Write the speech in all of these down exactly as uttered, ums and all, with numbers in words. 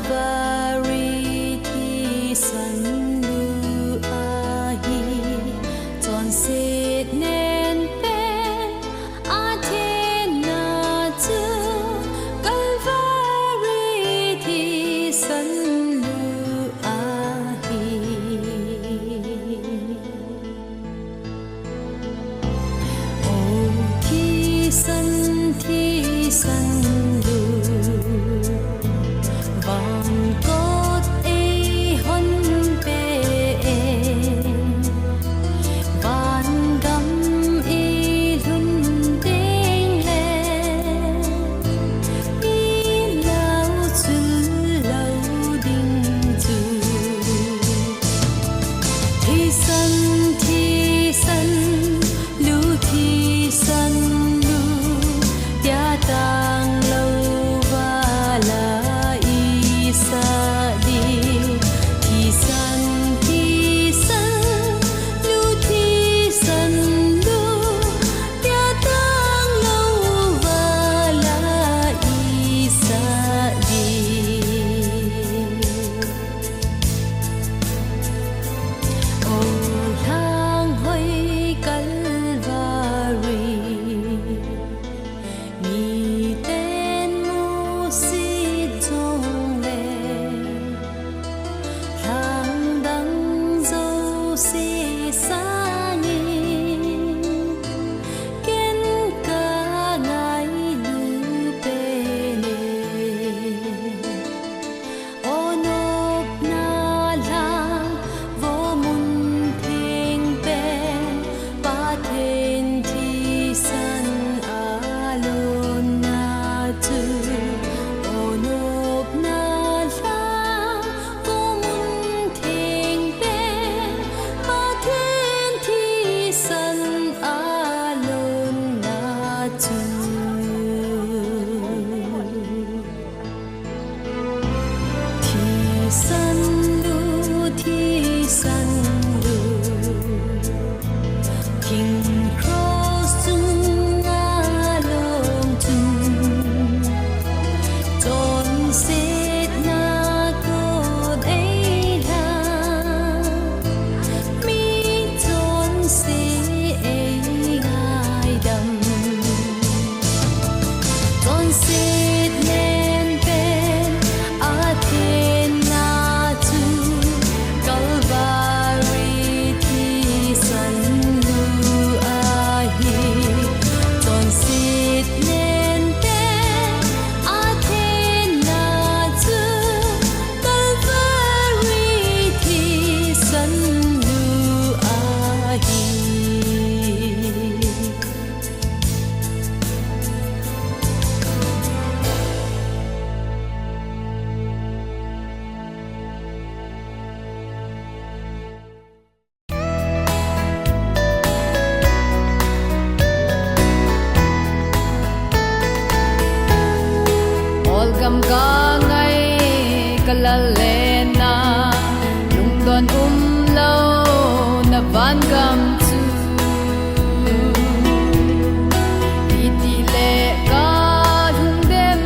Kalvari thisan lu ahi, chonset nen pen a thenna chu Kalvari thisan lu ahi. O thisan, thisan lu, van kot ei hon pe e, van gam ei lhun teng le, i lau chul lou ding chu. Thisan, thisan lu, thisan lu, tia tang lou vala i sa di. Thisan, thisan lu, thisan lu, tia tang lou vala i sa di. O lhang hoi Kalvari, miten musit jongle, lhang dang jouse sangin, ken ka ngailu pen e. O nopna lhang vo mun theng pen, Pathen thisan a lonna chu. O nopna lhang vo mun theng pen, Pathen thisan a lonna chu. Thisan lu, thisan lu, thing cross chunga lom chun, chonsetna kot ei lha, mi chonse ei ngaidam. Chonset nen pen a thenna chu Kalvari thisan lu ahi. Chonset nen pen a thenna chu Kalvari thisan lu ahi. Olgam ka ngai ka Lal le na, lungdon umlou na vangam chu. Itile ka lungdem,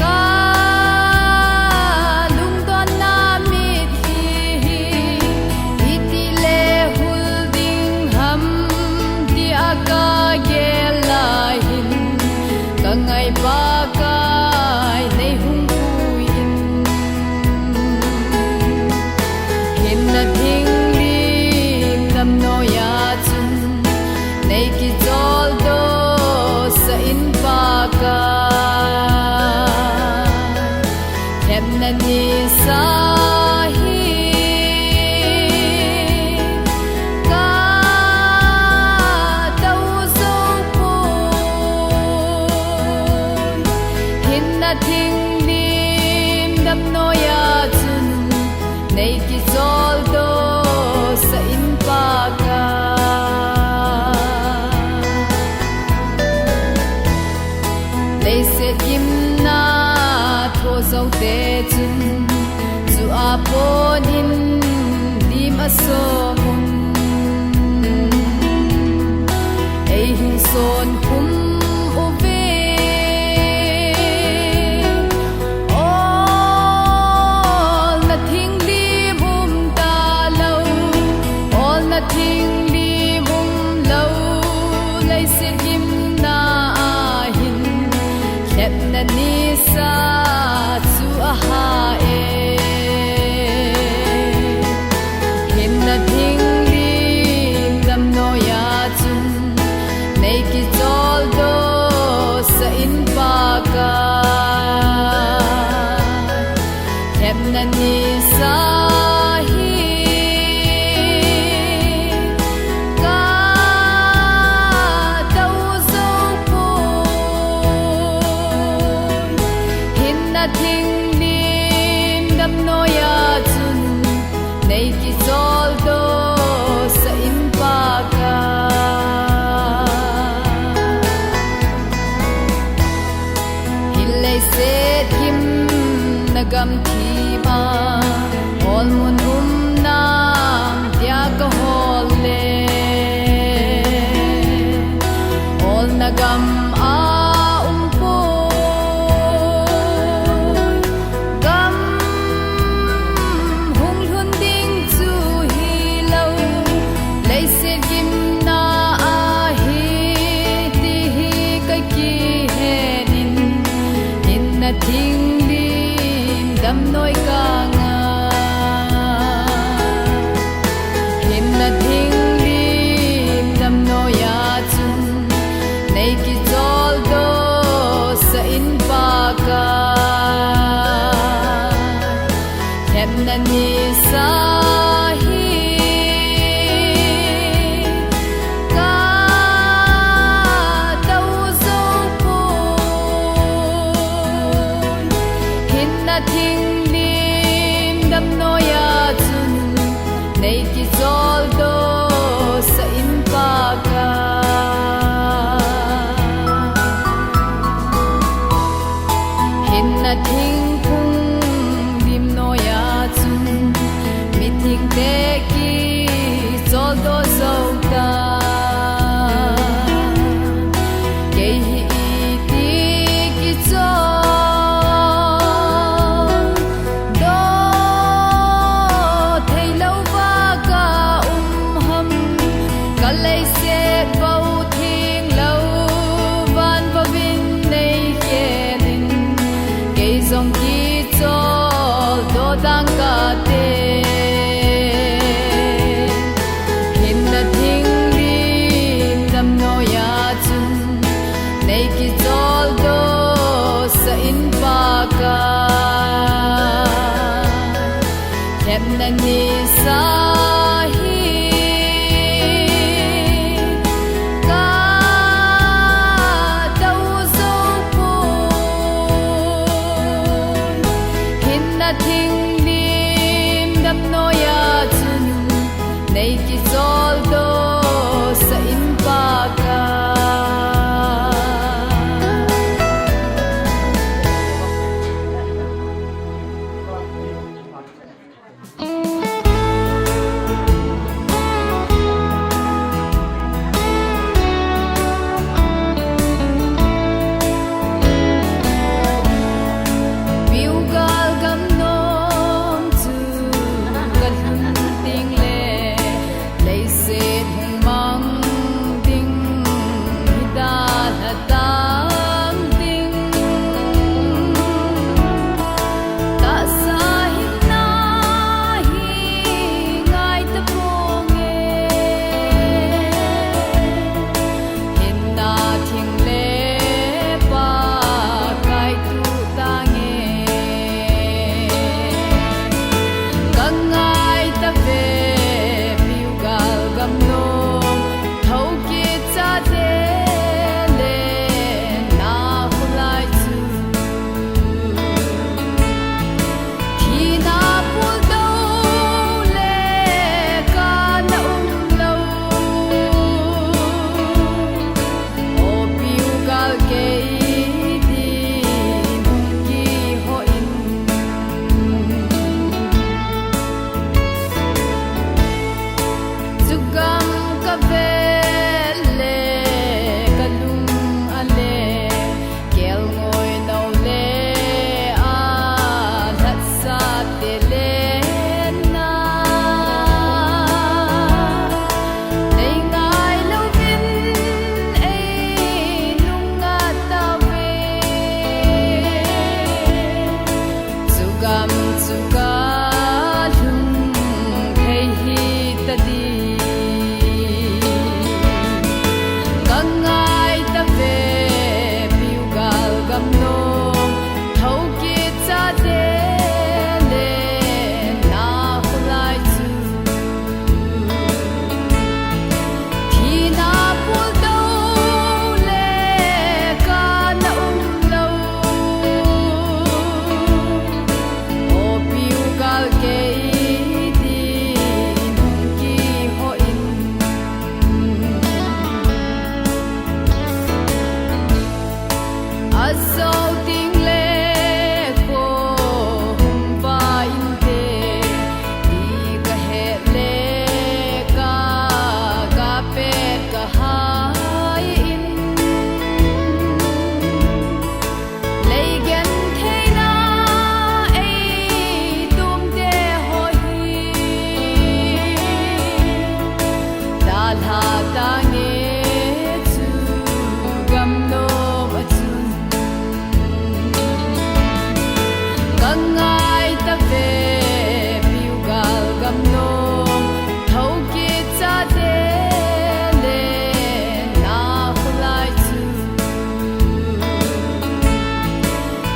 ka lungdonna mit hi, itile hul ding ham tia ka gel lai hin, ka ngai Pakai nei hung pui in. Hinna thing lim damnoiya chun nei kicholdo sah in Pakai. Themna nisa hi ka tou jou pon. Hinna thing lim damnoiya chun nei kicholdo sah in Pakai. Leiset gimna tho jou te chun, chu a pon in lim a song un. Ei hin son khum uve. Nisa chu aha e, hinna thing lim dam noiya chun nei kicholdo sah in Pakai. Thepna nisa hi ka dou jou poi, hinna thing lim dam noiya chun nei kicholdo sah in Pakai. Hin leiset gimna gamthip a olmun um nam tia ka hol le, olna gam a um poi, gam hung lhun ding chu hilou, leiset gimna ahi ti hi ka kihen in, hinna thing lim dam noi ka ngai. Hinna thing lim dam noiya chun nei kicholdo sah in Pakai. Thepna nisa hi ka dou jou poi, hinna thing lim dam noiya chun nei kicholdo sah in Pakai. Hinna thingphung lim noiya chun mithengte kicholdo jou ta. Kei hi iti kicholdo theilou va ka um ham, ka leiset bou thenglou van bou in nei khen in, kei jong kicholdo dang kate. Hinna thing lim dam noiya chun nei kicholdo sah in Pakai. Thepna nisa hi ka dou jou poi, hinna thing lim dam noiya chun nei kicholdo sah in Pakai. Piugal gam nom chu ka lhun ding le, lei Angai tave piu gal gamnom, thokit chate le na khulai chu.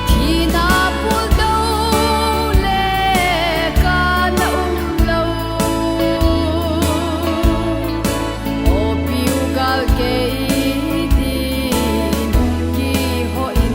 Thina puldou le kana umlou. O piu gal kei din hung kihoh in.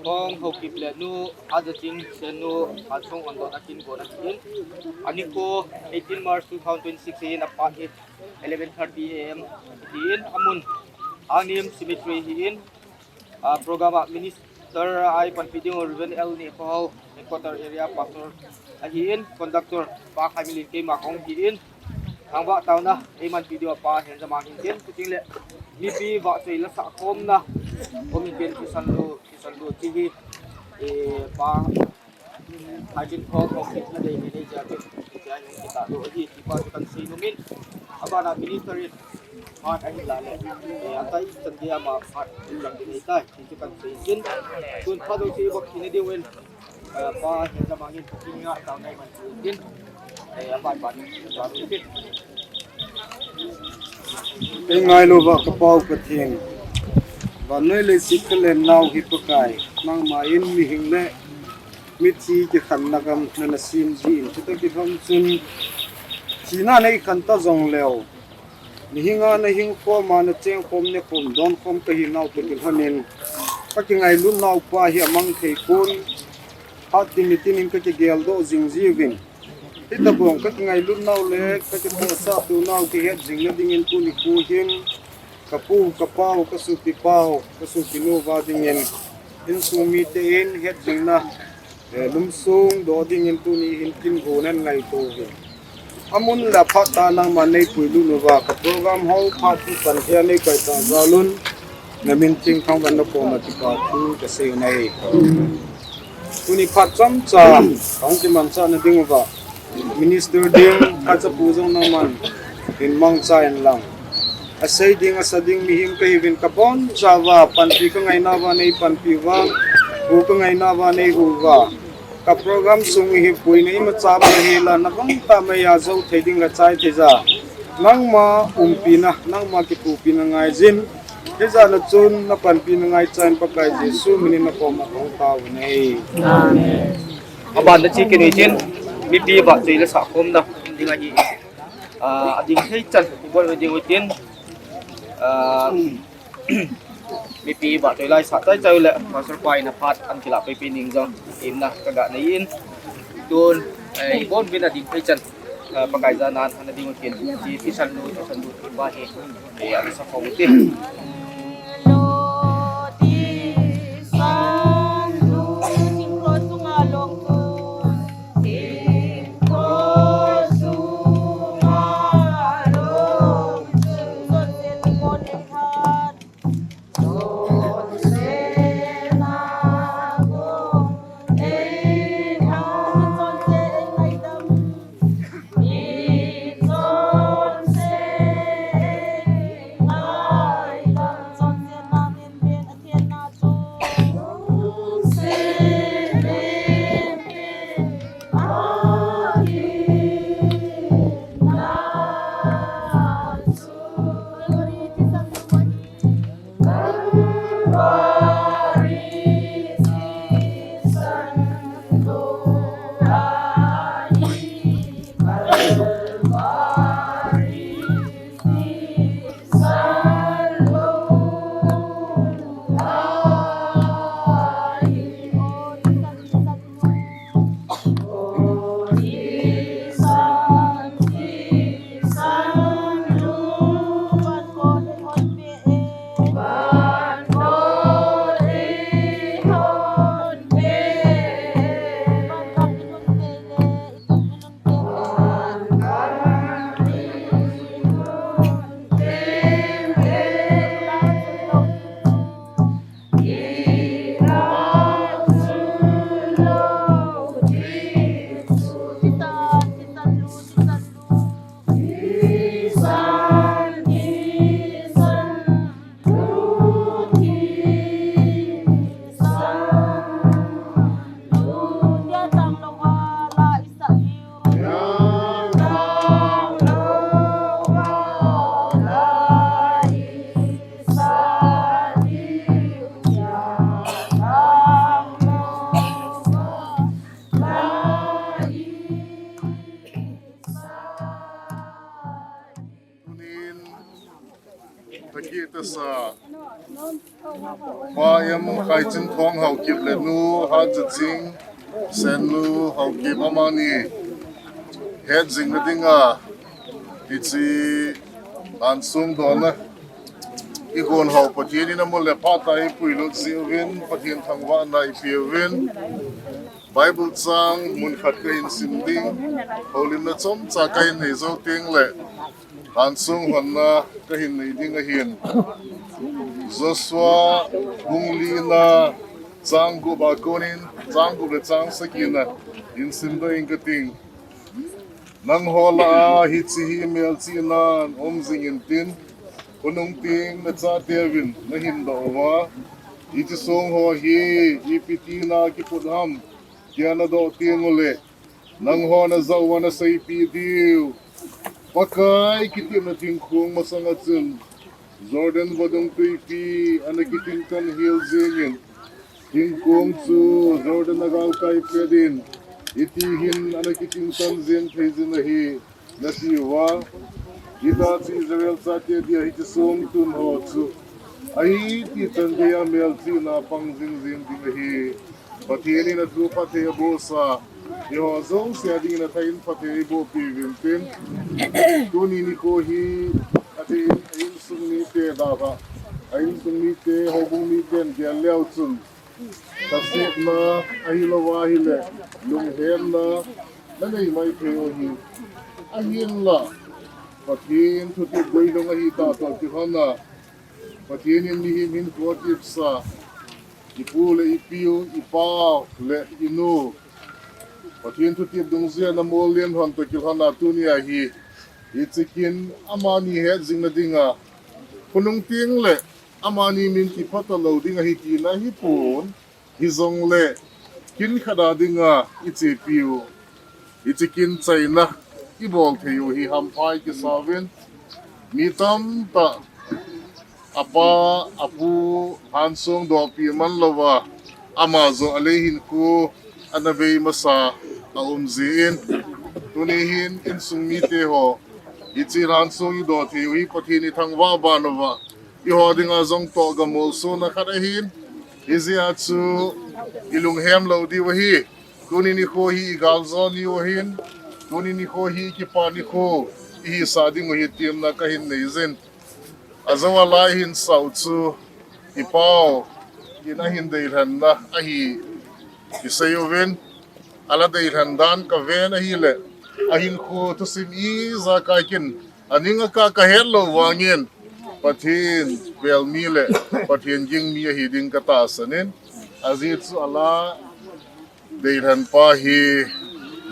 Hong Haokip le nu Ajaching Sennu Hansong Ondon akin gona ahin. Anikho eighteen March two thousand twenty-six in aphat hi eleven thirty A M ahin, amun Angnim Cemetery ahin. Ah, program a minister a eipanpi ding u Reverend L Nehkhohao, headquarter area pastor ahin, conductor Pa Khaimilin keima kahung ahin. Thangvah taona eimanpi diu a Pa Henjamang ahin tin, chuting le mipi vahchoi la sahkhomna um ahin tin, thisan lu, thisan lu ti hi, eh, Pa Haikin Khong Haokip nadei nei nei jia tin, tia hin kitahdoh ahi, ti pa chu kahin seinom in, abana minister in phat ahin la le, eh, atai chan dia ama phat lang ding ahitai, ti chu kahin sei in, tun phat dong chu i vak thei na diu in, eh, Pa Henjamang in kinga tao nai man chu in, eh, aban ban, ban tin. Ei ngailu va ka Pau Pathen, vannoi leiset ka lennau hi Pakai, nangma in mihing le mithi kikhenna gam nana sem jin, chuta kilhon chun thina nei khen ta jong leu, mihinga na hing khom a, na cheng khom, ne khom, don khom ka hinau toh kilhon in, ka kingailut nau pa hi amang thei pon, phat tin ni tin in ka kigeldoh jing jiuvin. Hitabang ka kingailut nau le ka kiphohsah tu nau kihet jing na ding in tuni khu hin ka pu, ka pau, ka sopi pau, ka sopi nu va ding in insung mite in het jing na, eh, lungsung doh ding in tuni hin kin hu nan ngaito uvin. Amun le aphat tah nangman nei puilut uva ka program ho phat thu pan thei a nei pai ta jal un, na min theng thangvah na koma kipa thu ka sei u ahi. Tuni phat chomcha, kahung kimanchah na ding uva, minister ding, khatcha pu jong nangman hin mangcha in lang. Asei ding, asa ding mihem ka hiuvin ka boncha uva, panpi ka ngaina uva nei panpi uva, hu ka ngaina uva nei hu uva. Ka program sung hi puina imacha bang hila, na bang tah maiya jou thei ding le chai thei ja. Nangma umpina, nangma kithopina ngai jin. Hijeh a chun na panpina ngaicha in Pakai Jesu min in na koma kahung tao u ahi. Amen. Aban na chi kini chin, mipi vahchoi le sahkhomna ding ahi. Ah, ading thei chan, ibol ding u tin. Ah, mipi vahchoi lai sah chai chai u le, Pastor pa in aphat an kilah pei pei ning jong, imna ka ga nei in. Tun, eh, ibon vin ading thei chan. Ah, Pakai jana ana ding u tin, ti, thisan lu, thisan lu, ti pa hi, eh, ana sa phong u tin. Thakitasa Pa M Khaichinthong Haokip le Nu Hatjaching Sennu Haokip amani hetjingna dinga hiche lansung dona igon hou Pathen in amu le phatah a ipuilut jeh uvin Pathen thangvahna ipeuvin. Bible chang mun khat kahin sim ding, houlimna chomcha kahin nei jou teng le lansung honna kahin nei ding ahin. Joshua bung lina chang gup a konin chang gup le chang sagina hin simdoh inge kati. Nangho lah a hiche hi melchihnan um jing intin, khonung teng nachateuvin nahin doh uva, hiche song ho hi ipi tina kiput ham tia nadoh teng uleh, nangho najah uva naseipi diu, Pakai kitepna thingkong masanga chun Jordan vadung twipi ana kitingtan hel jengin, thingkong chu Jordan agalkai pet in, hiti hin ana kitingtan jeng thei jin ahi, nati uva. Hita chu Israel chate dia hiche song tun ho chu ahi ti chan geiya melchihna pang jing jing ding ahi. Pathen in athu phatthei abohsa, eiho jouse a dingin athah in phatthei eiboh piuvin tin, tuni nikho hi adeh in a insung mite dalhah, a insung mite, houbung miten gel leu chun, thasepna ahilouva ahileh lunghemna nanei mai theiu ahi. Ahinla Pathen thutep guilhung ahitah toh kilhona, Pathen in mihem hinkho atepsa, ipu le ipiu, ipau le inu, Pathen thutep dungjuia namollen hon toh kilhona tunia hi hiche kin amani hetjingna dinga, khonung teng le amani min kiphat talou ding ahi tina ahipon, hijongleh kin khat a dinga ichepiu, hiche kin chaina ibol theiu hi hampha ikisauvin, mi tamtah apa, apu, hansong dopi manlouva, ama joh alei hinkho ana vei masa aum jeh in, tuni hin insung mite ho hiche hansong idoh theiu hi Pathen ithangvah ban uva, eiho dinga jong tohgamolsona khat ahin, hijeh a chu ilunghem lou diu ahi. Tuni nikho hi igaljo niu ahin, tuni nikho hi ikipah nikho ihisah dingu hi temna kahin neijin. Ajou a la ihinsah u chu ipau in ahin deilhenna ahi iseiuvin, ala deilhen dan kaven ahileh, ahinkho thusim ijakai kin aning akah kahetlou vangin, Pathen velmi le Pathen gingmi ahi ding katahsan in, ajeh chu ala deilhenpa hi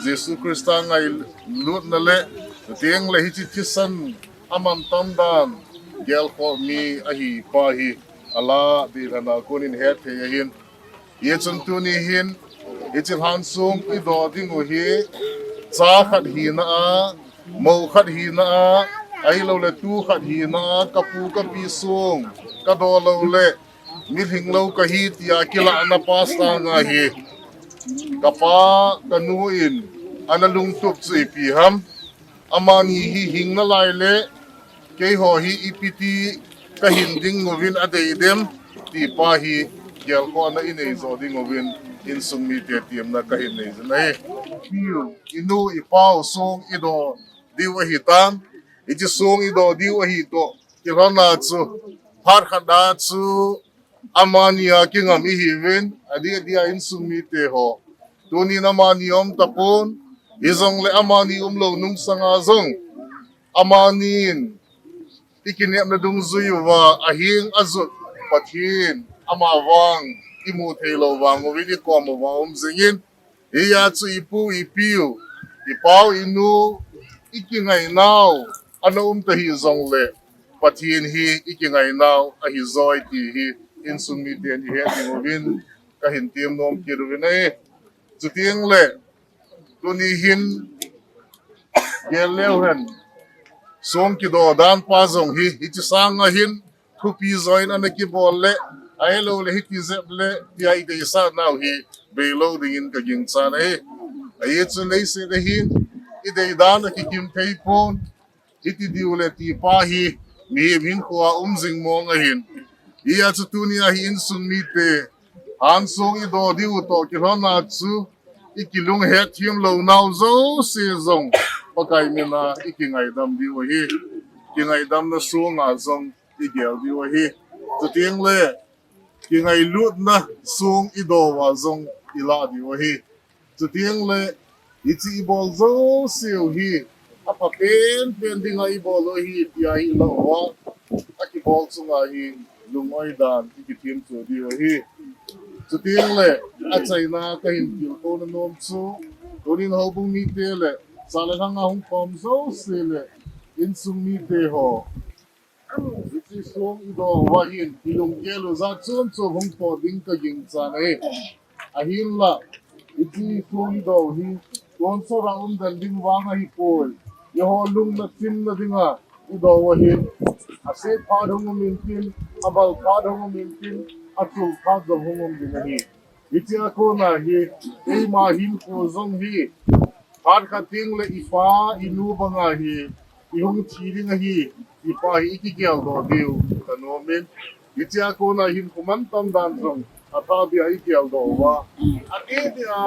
Jesu Christa ngailutna le, chuteng le hiche thisan amantam dan gelkhoh mi ahipa hi ala deilhen a konin hetthei ahin. Hichun tuni hin hiche hansong idoh dingu hi cha khat hina a, mou khat hina a, ahilouleh tu khat hina a, kapu kapi song kadoh louleh milhinglou kahi tia kilahna pa sanga hi kapa kanu in ana lungtup chu ipi ham, amani hi hing nalai le keiho hi ipi ti kahin ding uvin adei dem, tipa hi gelkhohna inei jo ding uvin insung mite temna kahin neijin ahi. Ipiu, inu, ipau song idoh diu ahitan, hiche song idoh diu ahi toh kilhona chu phat khat a chu amani a kingam ihiuvin, adeh dia insung mite ho, tunin amani aum tapon, hijongleh amani umlou nungsanga jong amanin ikinepna dungjui uva aheng ajot Pathen amavang imu theilou vang uvin ikom uva um jingin, hia chu ipu ipiu, ipau inu, ikingainau ana um tahih jongleh Pathen hi ikingainau ahijoi ti hi insung miten ihet ding uvin kahin temnom kit uvin ahi. Chuteng leh tuni hin gel leu hen, song kidoh dan pa jong hi hiche sanga hin thupi join ana kibol leh, ahilouleh hiti jep leh tia ideisah nau hi beilou dingin kaginchat ahi. Ajeh chu leiset a hin idei dan akikim thei pon, hiti diu leh tipa hi mihem hinkhoa um jing mong ahin. Hijeh chun tunia hi insung mite, hansong idoh diu toh kilhonna chu, ikilung hetthem lou nau jouse jong, Pakai mina ikingaidam diu ahi. Kingaidamna sunga jong igel diu ahi. Chuteng le, kingailutna song idoh uva jong ilah diu ahi. Chuteng le, hiche ibol jouseu hi, apha penpen dinga ibol u ahi, tia ilah uva, akibol chunga hi, lungoi dan, ikithem chu diu ahi. Chuteng le, achaina kahin tilkhouna nom chu, tunin houbung mite le, sa le lhanga hung khom jouse le, insung mite ho. Hiche song idoh uva hin, ilunggel u jat chom chom hung pot ding kagingchan ahi. Ahinla, hiche song idoh u hi, tonsot a umden ding vang ahipoi. Eiho lungna chimna dinga idoh u ahin. Aset phat hung um intin, abal phat hung um intin, achul phat jong hung um ding ahi. Hichea kona hi, eima hinkho jong hi, phat khat teng le ipa, inu banga hi, ihung thi ding ahi, tipa hi ikigeldoh diu kanomin. Hichea kona hinkho mantam dan jong, athabeiya igeldoh uva. Ati dia,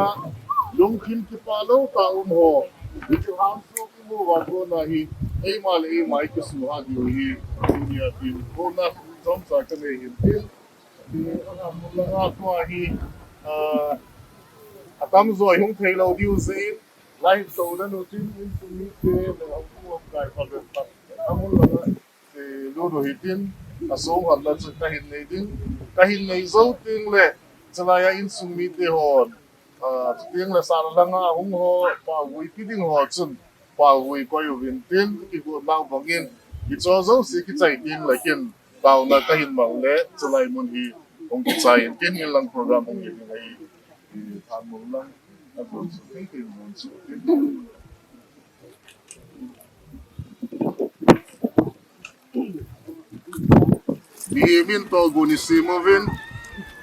lungthim kipah lou tah a um ho. Hiche hansong imu uva kona hi, eima le eima ikisuhhat diu ahi, tunia tin, kona chomcha kanei hin tin. Tua hi, ah, atamjo hung thei lou diu jeh in, live toh nanu tin, insung mite, le hung pu hung kai pha vet pha. Amun langa, eh, lut u hitin, asong hon la chu kahin nei ding. Kahin nei jou teng le, chulaiya insung mite hon, ah, chuteng le sa le lhanga hung ho, pahvui pe ding ho chun, pahvui koi uvin tin, kigot nau bangin, hicho jouse kichai teng le kin, taona kahin mang le, chulai mun hi, hung kichai in tin, inlang program hung hi ding ahi, i thanmun lang, a gon su tin tin mun su tin. Mihem in tohgon isem uvin,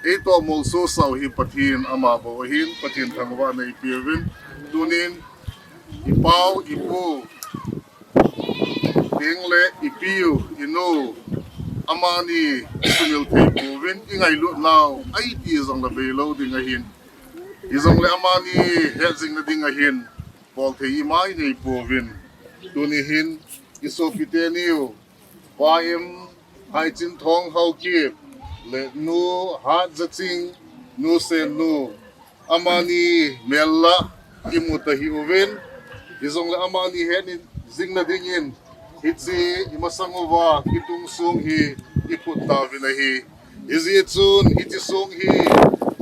eitoh molso sau hi Pathen ama bou ahin, Pathen thangvahna ipeuvin, tunin, ipau, ipu, teng le, ipiu, inu, amani, isumil thei pouvin, ingailut nau, ahi ti jong le beilou ding ahin. Hijongle amani hetjingna ding ahin, bolthei ima inei pouvin. Tuni hin, isopi teniu, Pa M Haichinthong Haokip, le Nu Hatjaching, Nu Sennu, amani mel la imu tahih uvin, hijongle amani hetjingna dingin, hiche imasang uva kitung song hi iphut tauvin ahi. Hijeh chun hiche song hi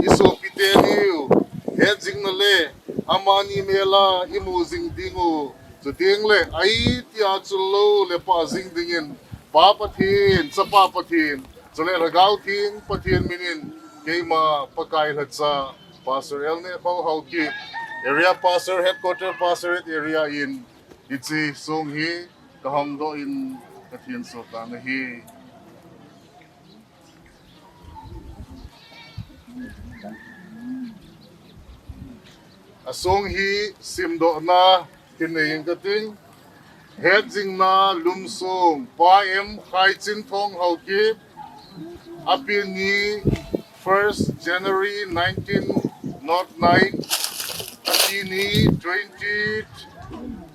isopi teniu hetjingna le amani mel a imu jing dingu, chuteng le ahi tia chul lou le pah jing dingin Pa Pathen, Chapa Pathen, chule Lhagao Theng Pathen minin keima Pakai lhacha Pastor L Nehphao Haokip, Area Pastor, Headquarter Pastorate Area in hiche song hi kahongdoh in kathenso tan ahi. Asong hi simdohna kinei inge kating. Hetjingna lumsong, Pa M Haichinthong Haokip, apen ni first January nineteen nought nine, ati ni twentieth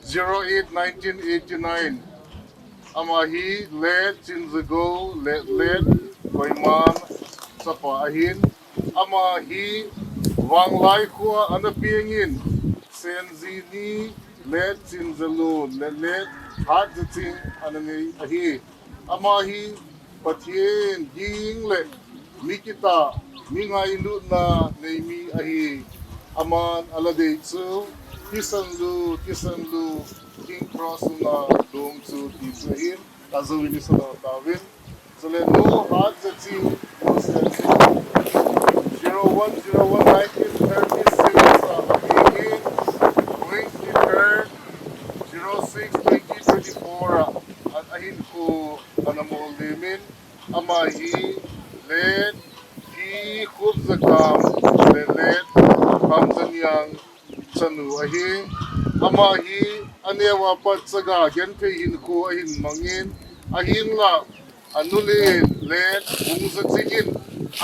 zero eight nineteen eighty nine. Ama hi Let Chinjagou, Let Let Koiman chapa ahin. Ama hi Vanglai khoa ana pengin, Senji ni Let Chinjalun, Let Let Hatjaching ana nei ahi. Ama hi Pathen ging le mi kitah, mi ngailutna nei mi ahi. Aman ala dei chu, thisan lu, thisan lu, King Cross sunga dong chu ti chu ahin, ajouvin isan tauvin. Chule Nu Hatjaching, Nu Senji, zero one zero one nineteen thirty six a apengin, twenty third zero six twenty twenty four a, a, ahinkho ana mollimin, ama hi Let T Khupjakam le Let Khamjaniang chanu ahi. Ama hi aneo a pat chaga genthei hinkho ahin mangin, Ahinlah, anu le len bung za chik in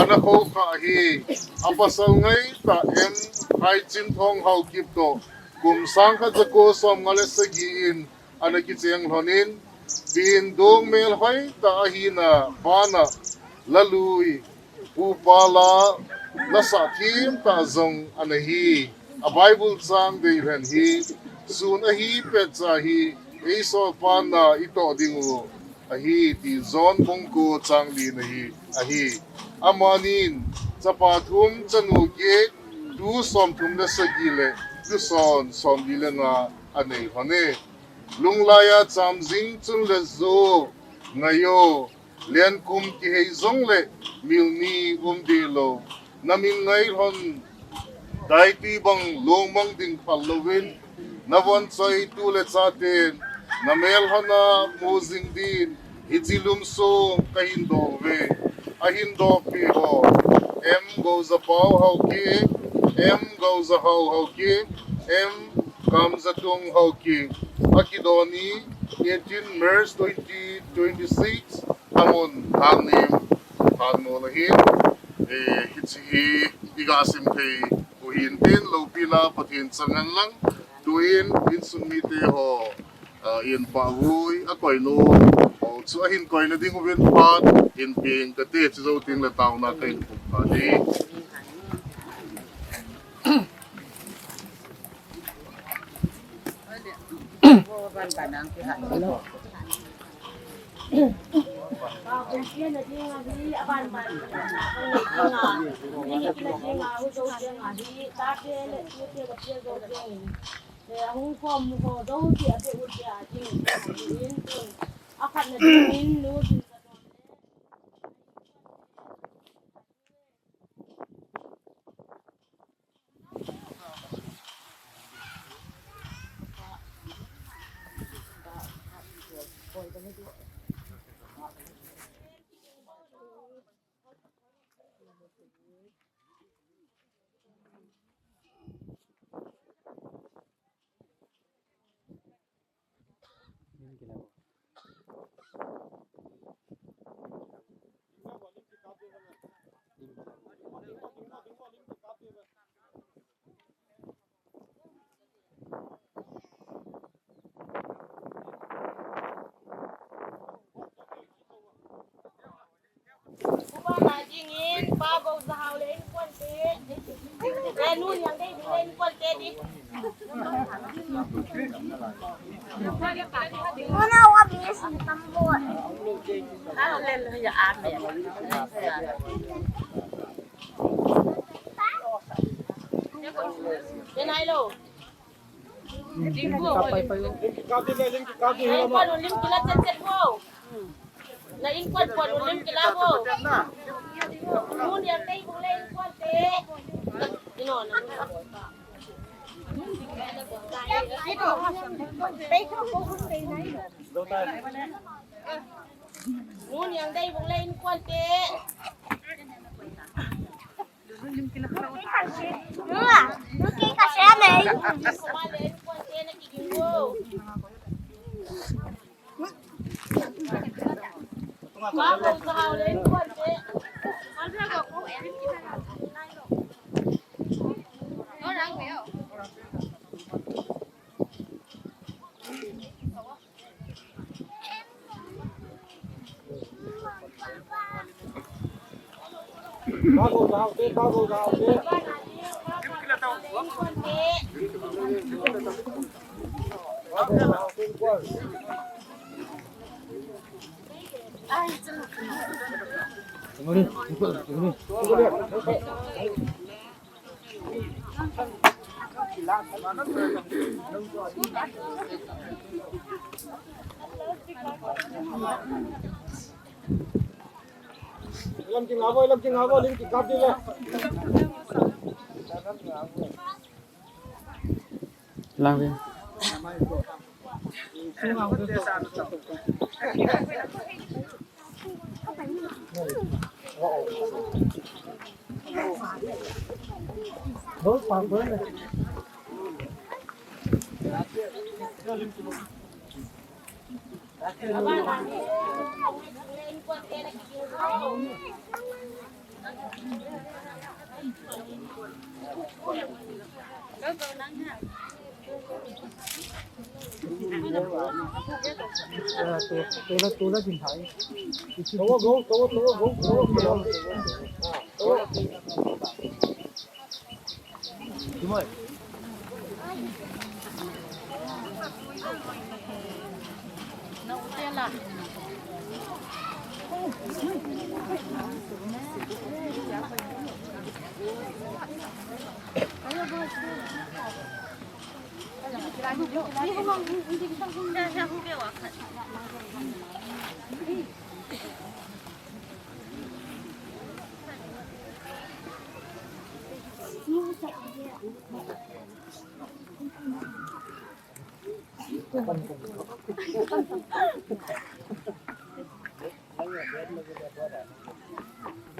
ana khoukhah ahi. Apasal ngaitah M. Haichinthong Haokip toh kum sangkhat jako somnga le sagi in ana kicheng lhon in, pindong melhoi tah ahina, pana lalui, upa la, lasa thim tah jong ana hi. A Bible chang deilhen hi, sun ahi petcha hi, eisol pana itoh ding u ahi, ti John bung ko chang li na hi ahi. Amanin chapa thum, chanu get, tu somthum le sagi le tu son somli le nga anei lhon e. Lunglaiya chamjing chun le jo, ngaio, lenkum kihei jongle milni um deh lou. Namin ngai lhon daitui bang lungmong ding phal louvin, navon choi tu le chaten namel lhona mu jing din hiche lum sung kahin doh uve. Ahin dohpi ho, M. Gouzapao Haokip, M. Gouzahao Haokip, M. Kamzatung Haokip. Akidon hi eighteen March twenty twenty-six, amun Thangnim, Thangnol ahin. Eh, hiche hi iga sim thei u hintin, loupina Pathen chang hen lang, tuin insung mite ho, ah, in pahvui akoi nom ho chu ahin koina ding uvin phat in peng kate, chujou teng le taona kahin pum kha ding. Upa ma jingin, pa Gouzahao le inkuante. Eh, nu Niangdeibung le inkuante di. Una wa mi sin tambot. Hallelujah, amen. Denai lo. Lim kila chet chet vo. Na inkuan pon lim kila vo. Nu Niangdeibung le inkuante. Ino na. Nu Niangdeibung le inkuante. Lam ki ngabo, lam ki ngabo, lim ki kap di le. Lang din.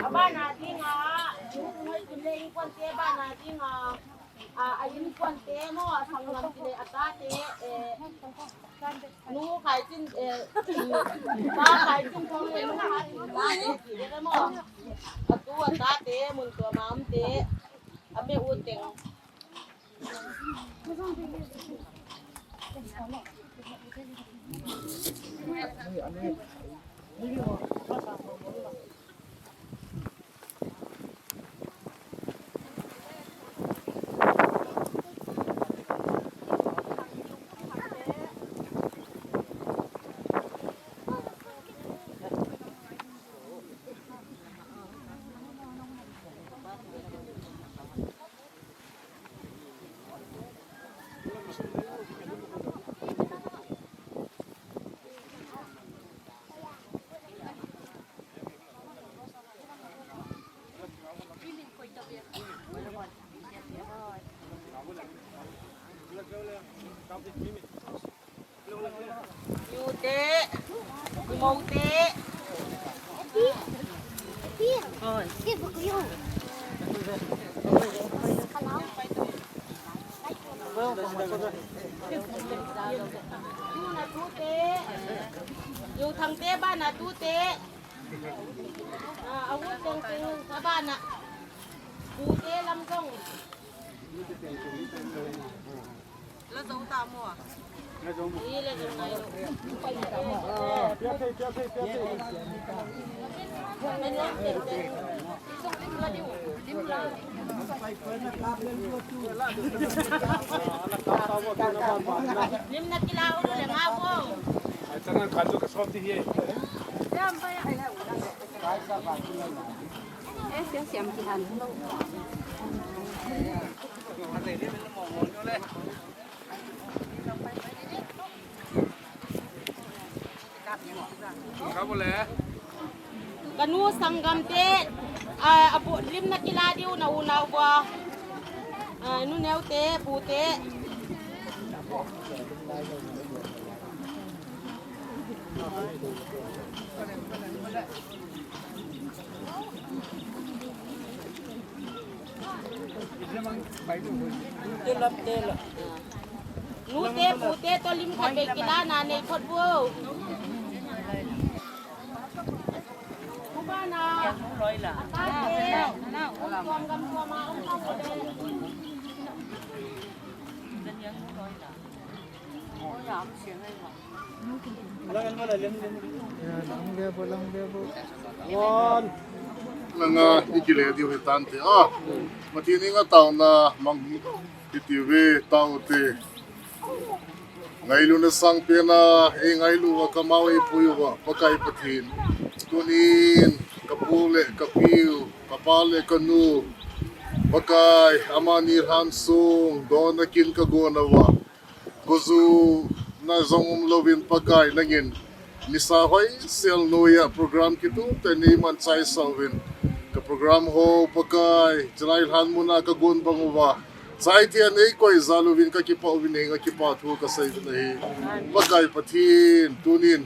Abana dinga, ngoi kile inkuante bana dinga, a, a inkuante mo, a sanglam kile a tate, eh, nu khai chin, eh, pa khai chin thong le nu khai chin tate, kile mo. A tu a tate, mun tu a mam te, a pe u teng. Yu te, mou te. Oi. Yu na tu te. Yu thang te bana tu te. Ah, a u teng teng, a bana. Tu te lam jong. La zo ta mo a? La zo mo. Ni la zo ngai lo. Lim na kila u le nga bo. Ai, tangan khan jo ka sop ti hi. Eh, siam siam ti han. Kanu sanggam te, a, abu lim na kila diu na u nau bua. A, nu neu te, pu te. Nu te, pu te, to lim khat beh kila na nei phot vo. Pu ba na. Ata te. Tuam gam tuam a um na vo de. Langa i kile diu hi tante. Ah, Pathen inga taona mang hi. Hiti ve taute. Ngailutna sangpen a, eingailu uva kamau eipui uva, Pakai Pathen. Tunin, kapu le kapiu, kapa le kanu. Pakai, amani lhansong, donna kin kagon uva. Gojuna jong umlouvin Pakai nangin. Nisa hoisel noiya program kitup tah neiman chaisah uvin. Ka program ho Pakai, chulai lhan muna kagon bang uva. Chai thei a neikoi jal uvin kakipah uvin henga kipathu kasei uvin ahi. Pakai Pathen, tunin.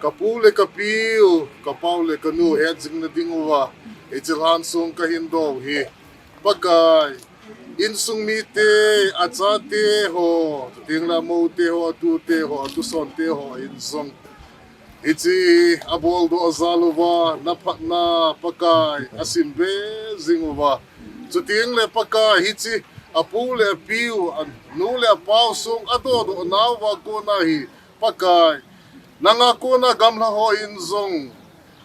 Kapu le kapiu, kapau le kanu, hetjing na ding uva. Hiche lhansong kahin do u hi. Pakai, insung mite, achate ho, chuteng le amoute ho, atute ho, atusonte ho, in jong. Hiche abol doh jal uva, na phatna Pakai asim be jing uva. Chuteng le Pakai hiche apu le apiu, anu le apau sung adoh doh nauva kona hi Pakai. Nanga kona gamla hon jong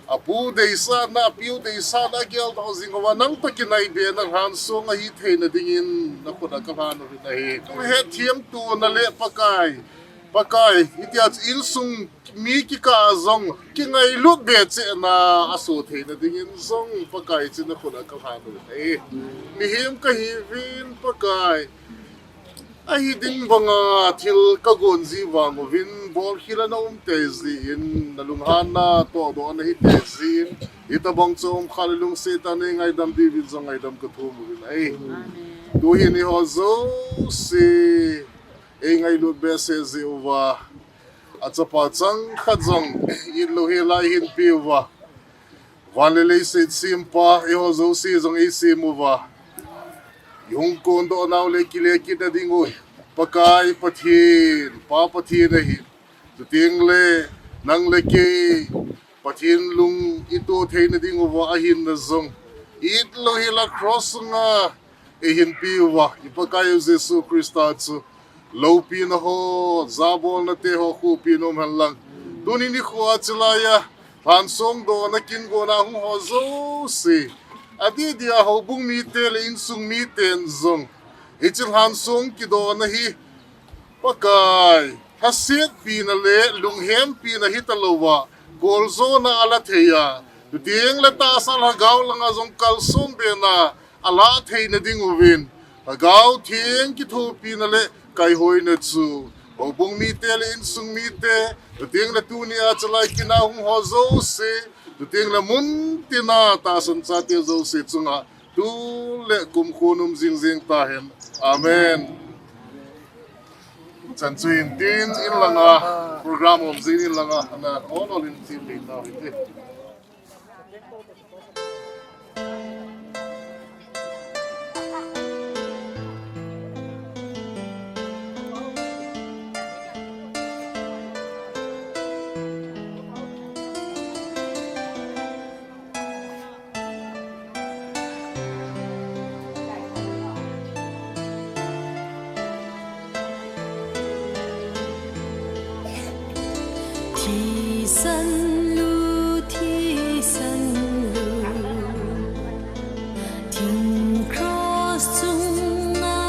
apu deisahna, apiu deisahna ageldoh jing uva, nang toh kinai be na lhansong ahi theina dingin na khut a kalhan uvin ahi. Hethem tona le Pakai. Pakai, hitia chu insung mi kikah a jong kingailut be chehna aso theina dingin jong Pakai chu na khut a kalhan uvin ahi. Mihem kahiuvin Pakai. Ahi ding banga thil kagon ji vang uvin, bolkhel a na um tei jin, na lunghanna tohdoh na hi tei jin, hitobang chu um kha le lungset tah a nei ngaidam diuvin jong ngaidam kathum uvin ahi. Tuhin eiho jouse eingailut behseh ji uva, achapa changkhat jong it louhel a eihin pe uva, van le leiset sempa, eiho jouse jong eisem uva, ihung kondoh nau le kile kit na ding u Pakai Pathen, Pa Pathen ahi. Chuteng le nang le kei Pathen lung ito theina ding uva ahinna jong it louhel a cross sunga eihin pe uva, i Pakai u Jesu Christa chu loupina ho, jabolna te ho khopin um hen lang, tuni nikho a chilai a lhansong dohna kin gona hung ho jouse, adeh deh a houbung mite le insung miten jong hiche lhansong kidohna hi Pakai, lhasetpina le lunghempina hita louva, koljona ala thei a, chuteng le tahsa lhagao langa jong kalson bena ala theina ding uvin, Lhagao Theng kithopina le kaihoina chu houbung mite le insung mite, chuteng le tuni a chalai kin a hung ho jouse, chuteng le muntina tahsan chate jouse chunga tu le kumkhun um jing jing tahen. Amen. Chan chu hin tin in langa program um jing in langa ana ol ol in tin pe tau hite. Thisan lu, thisan lu, thing cross chunga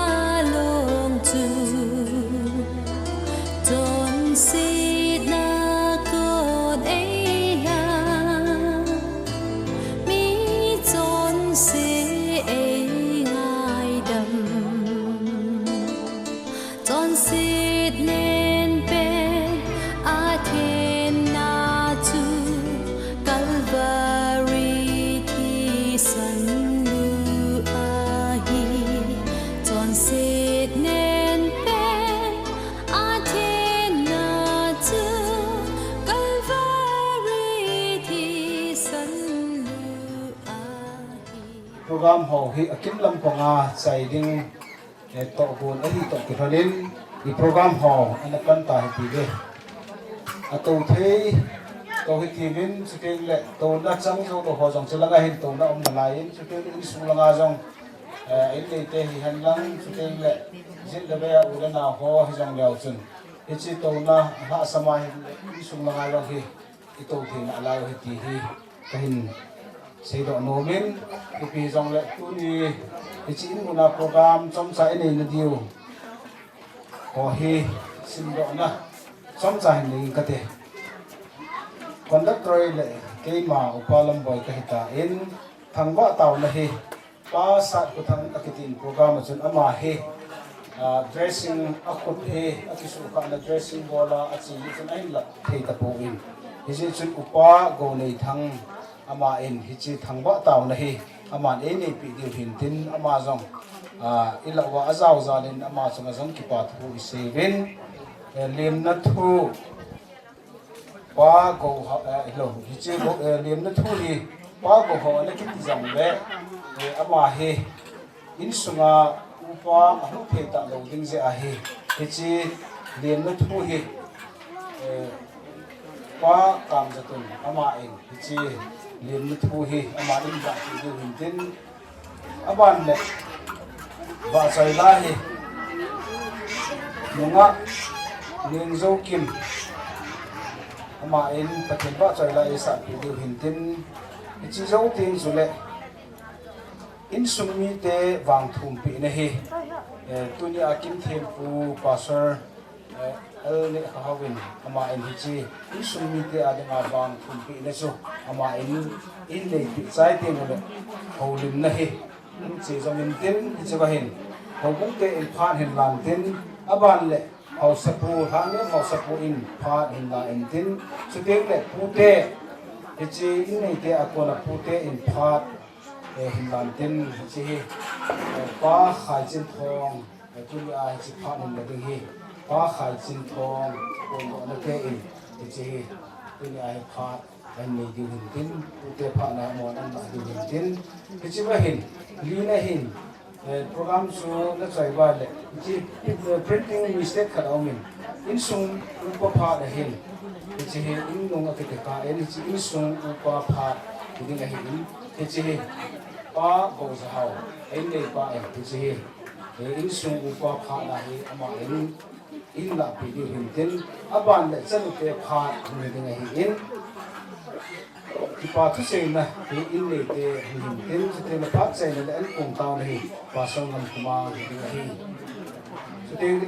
long chu, chonsetna kon eila, mi chonse eingaidam. Chonset nen pen a thenna chu Calvary thisan lu ahi. Chonset nen pen a thenna chu Calvary thisan lu ahi. Program ho hi akim lam panga chai ding, eh, tohgon ahi toh kilhonin, i program ho ana pan ta hiti ve. Ato thei, to hiti vin, chuteng le, tona chang jou lou ho jong chulanga hin tona um nalai in, chuteng le insung langa jong, eh, in neite hihen lang, chuteng le, jin le ve a u le nao ho hijong leu chun. Hiche tona lhahsam a hin insung langa jong hi, i to theina alai u ahi ti hi kahin seidoh nomin, ipi jongle tuni hiche in muna program chomcha i neina diu ho hi simdohna chomcha hin nei kate. Conductor le keima Upa Lamboi kahi tan, thangvah taona hi Pa Satkhothang akiti in program a chun ama hi, ah, dressing a khut hi, akisuhkhahna dressing bola achi hi chun ahin la thei tapon. Hijeh chun Upa Gouneithang ama in hiche thangvah taona hi aman eineipi diu hin tin ama jong, ah, i lah uva ajao jal in ama chunga jong kipa thu i seivin, eh, lemna thu Pa Gou ho, eh, hilou, hiche Gou, eh, lemna thu hi, Pa Gou ho ana kiti jongle, eh, ama hi, insunga upa ahung thei talou ding jeh ahi, hiche lemna thu hi, eh, Pa Kamjatun, ama in hiche lim ni thu hi ama in vah ti diu hin tin, aban le vahchoi la hi nunga Ningzo Kim, ama in Pathen vahchoi la isah ti diu hin tin, hiche jou tin chule insung mite vang thumpi na hi, eh, tunia Kimthempu Pastor, eh, L. Nehkhahovin ama in hiche insung mite a dinga vang thumpi na chu ama in in neipi chai teng le houlimna hi in che jong in tin hiche va hin houbung te in phat hin lan tin aban le haosapu, Lhangnem haosapu in phat hin la in tin chuteng le pute hiche in neite a kona pute in phat eh, hin lan tin hiche hi, eh, Pa Khaichinthong, eh, tunia hiche phat hin la ding hi Pa Khaichinthong kondohna te in hiche hi tunia hi phat ahin nei diu hin tin, pute phat na mo nan la diu hin tin, hiche va hin, lina hin, eh, program chu na choi va le, hiche, eh, printing mistake khat aum in, insung upa phat ahin, hiche hi in nung akiti kah in, hiche insung upa phat hi ding ahi in, hiche hi Pa Gojahao, in neipa in, hiche hi, eh, insung upa phat na hi ama in, in lahpi diu hin tin, aban le chanute phat hung hi ding ahi in, kipa thuseina hi in neite hung hin tin, chuteng le phat chaina le ankong taona hi Pastor Ngamkhoma hi ding ahi. Chuteng le,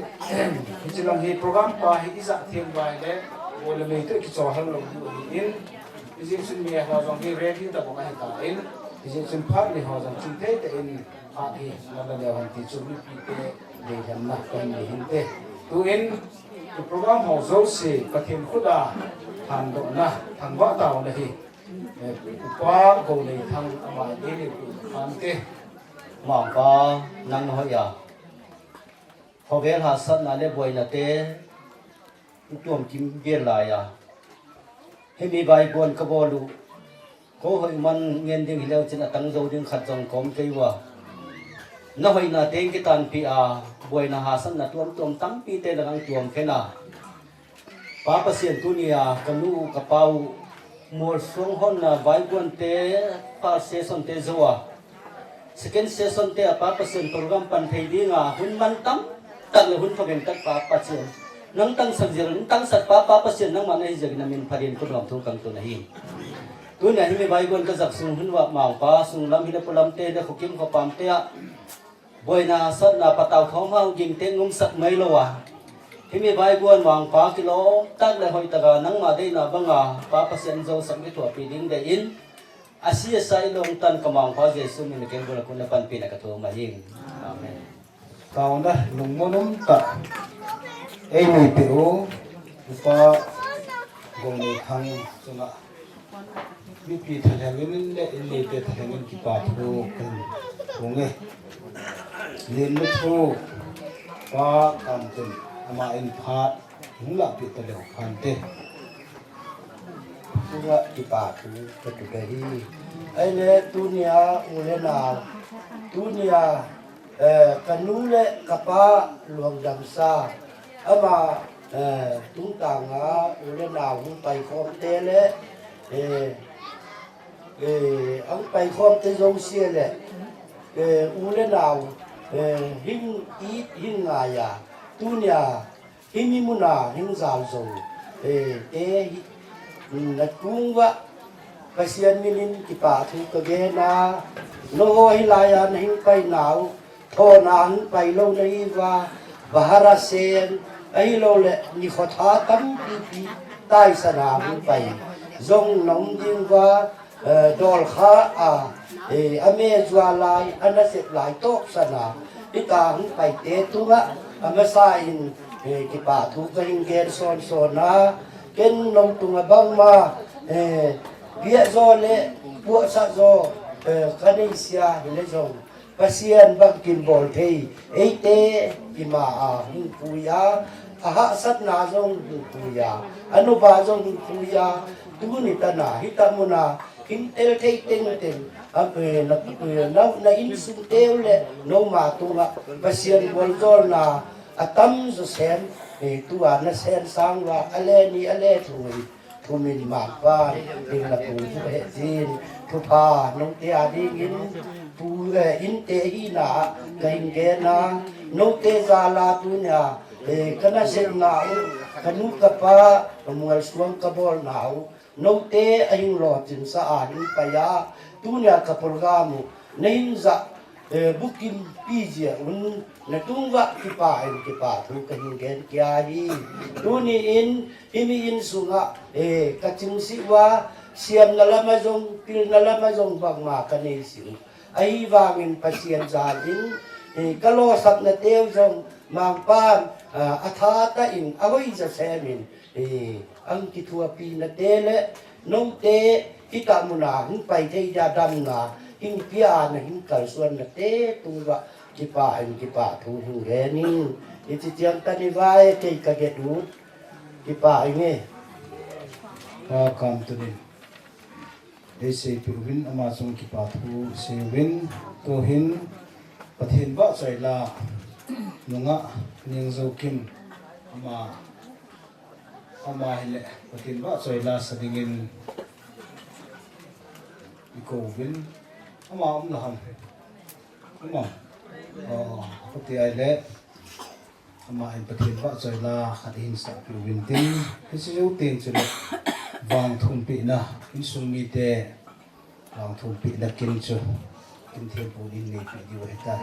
hiche lang hi program pa hi ijat theng vai le, bol le mei toh kichol hal lou diu ahi in, hijeh chun mi ho jong hi ready tabang ahi tan, hijeh chun phat ni ho jong chingthei tah in, phat hi nala leu hen ti chu mipite deilhenna kahin nei hinte. Tuin, i program ho jouse Pathen khut a thandohna, thangvah taona hi, eh, Upa Golneithang ama in eipeh u hite. Mangpa, nang nahoi a, khovel hahsatna le boina te, tuam kim gel lai a, himi vaigon kabol u, kou hoi man ngen ding hileu chun atang jou ding khat jong kaum kei uva. Nahoina teng kitanpeh a, boina hahsatna tuamtuam tampi te lang tuam khen a, Pa Pathen tunia kanu u kapa u, Molsong hon a vaigon te, first session te jou a, second session te a Pa Pathen program pan thei dinga hun man tamtah le hun phabep tah Pa Pathen nang tangsat jeh in, tangsat pa Pa Pathen nangma nahi jeh in namin phatnin kanom thu kahin tun ahi. Tunia himi vaigon kajah sung hin uva Mangpa, sung lam hile polam te le khokim khopam te a boina hahsatna patau thom hao ging te ngumsah mai lou a, himi vaigon Mangpa kilom tah le hoitah a nangma deina banga Pa Pathen jousah kithopi ding dei in, a C S I long tan ka Mangpa Jesu min a kengol a kon a panpina kathum ahi. Amen. Taona lungmon um tah eipeh u Upa Golneithang chunga mipi thalheng in le in neite thalheng in kipa thu kahin phong e. Lim ni thu Pa Kamjatun ama in phat hung lahpeh taleu hen te. Tunga kipa thu katu kahi. Ahile tunia u le nao, tunia, eh, kanu le kapa Luangdamsa, ama, eh, tungtang a u le nao hung pai khom te le, eh, eh, ahung pai khom te jouse le, eh, u le nao, eh, hin it hin ngai a, tunia himi muna hin jal jou, eh, te hi, mm, natung uva, Pathen min in kipa thu kagen a, nangho hilai a nahin pai nau, thona hin pai lou nahi uva, bhara sen, ahilou le nikho tha tampi pi taisan a hin pai jong na um ding uva, eh, dol kha a, eh, ame jua lai, ana sep lai toh sana, hita hung pai te tunga, amasa in, eh, kipa thu kahin gen son son a, ken nang tunga bangma, eh, bia jo le, puasa jo, eh, kanei sia hile jong. Pathen bangkim bol thei, eite ima a hung pui a, ahahsatna jong hung pui a, anuva jong hung pui a, tuni tana, hita muna, hin tel thei teng teng, a, eh, na, eh, na, na insung teu le, noma tunga, Pathen boljolna, atam jo sen, eh, tua nasen sang uva, ale ni, ale thum. Tumin mangpa, ding na pu thu he chin, thupha, note a dingin, pu, eh, inte hina, ka hin gen a, note jal a tunia, eh, ka nasepna u, ka nu ka pa, ka mualsuang ka bolna u, note a hin lochin sa a hin pai a, tunia ka program u, na hin ja, eh, booking pi jia un, na tung uva kipa in kipa thu ka hin gen kia hi. Tuni in, himi insunga, eh, ka chingse uva, siamna lama jong, pilna lama jong bangma ka neise u. Ahivangin Pathen jal in, eh, ka losapna teu jong, mangpan, ah, a tha tah in, a hoija semin, eh, ang kithuapina te le, note, hita muna, hin pai thei dia damna, hin pia na, hin kalsuanna te, tung uva, kipa in, kipa thu hin gen in. Hichi chiang tani vai, kei ka get u, kipa in e. Pa kam tunin. Ei seipeh uvin ama chung kipa thu sei uvin, tuhin Pathen vahchoi la nungah Nengzoukim ama, ama hile Pathen vahchoi la sa dingin i kouvin, ama um la ham? Um am? Oh, kati ai le. Ama in Pathen vahchoi la khat hin sah peh uvin tin, hiche jou teng chule vangthumpehna, insung mite vangthumpehna kin chu, kin thempu in neipeh diu ahitai.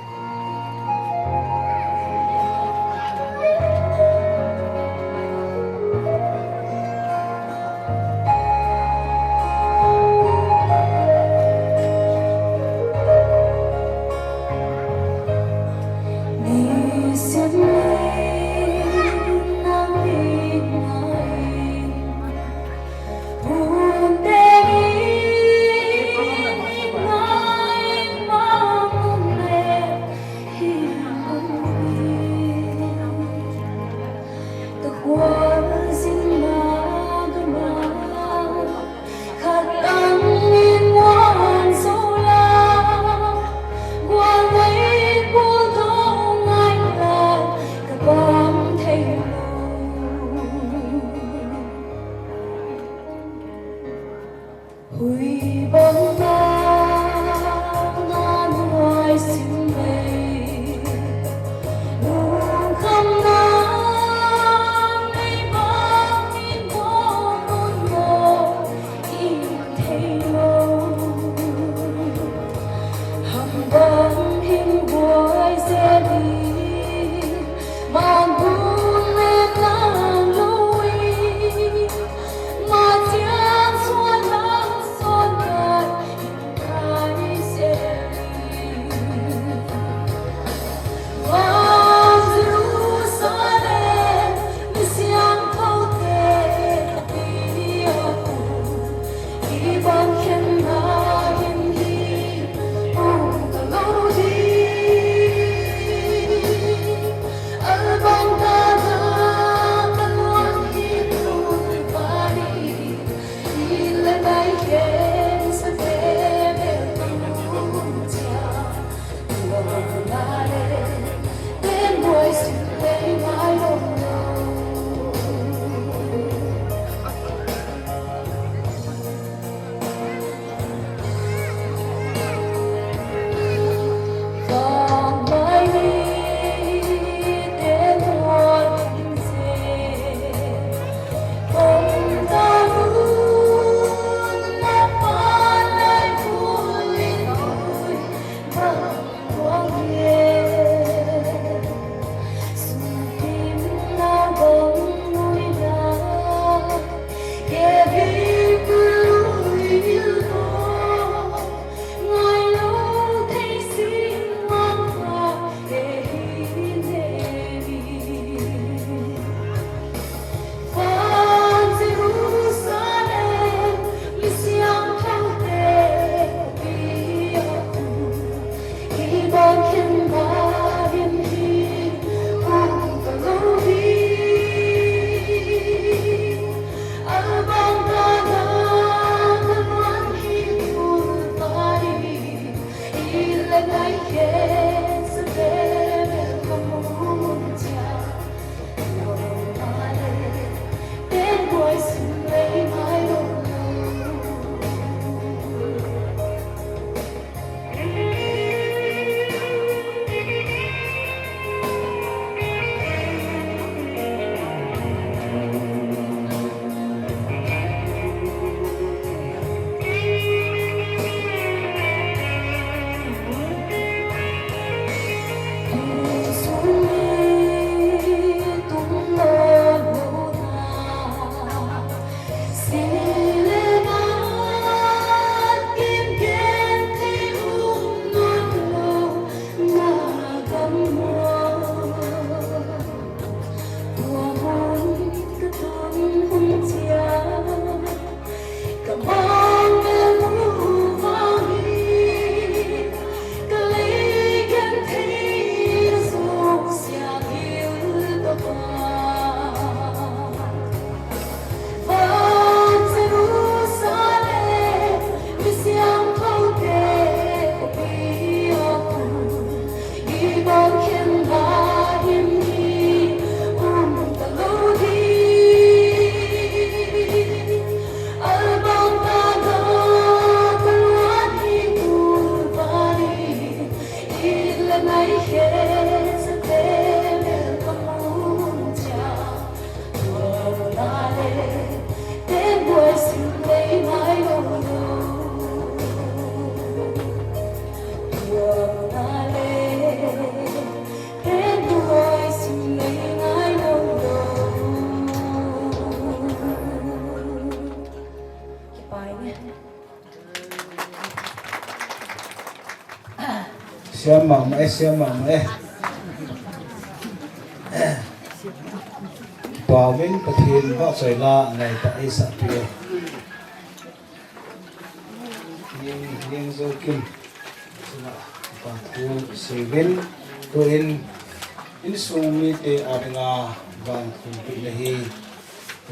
Siam mama e, siam mama e. Pawin Pathen vahchoi la ngai ta ei sa pi e. Ning, ning zo kin. Sina, pa thu sevin, tuin, insung mite adinga vang thum pi na hi.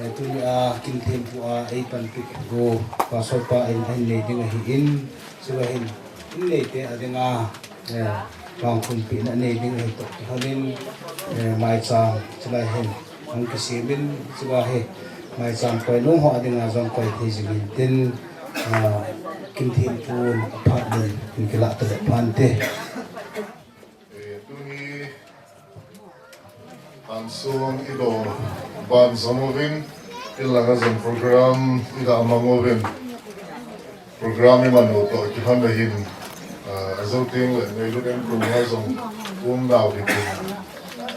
Eh, tunia kin thempu a ei panpi go, pastor pa in, in nei ding ahi in, sila hin, in neite adinga, eh, vang thum pi na nei ding ahi to, hanin, eh, maicham, sila hin, ang kisimin, sila hi, maicham koi nung ho adinga zong koi thei zingin tin, ah, kin thempun, aphat nun, in kila tele phante. Eh, tuni, Ansung i do ban zom uvin, i langa zom program i ga mang uvin. Program i man u to kihon le hin, ah, a zo ting le, nei lu den kum ha zom um nau hi tin.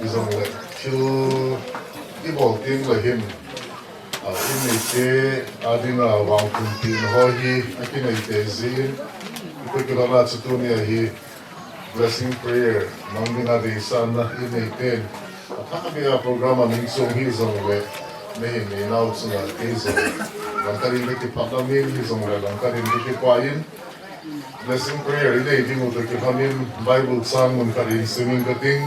I zom le, thil i bol ting le hin, ah, i neite adinga vang kum pi na ho hi, a kinei te zin, i ko kihon a chu tunia hi, Blessing prayer, mang ding a deisan na i nei ten. A thak a bia program a min chung hi zong le, nei nei nau chunga kei zong. Langkarin ka kiphat na min hi zong le, langkarin ka kipa in. Blessing prayer i nei ding u ka kiphat in, Bible chang mun khat in simin ka ting.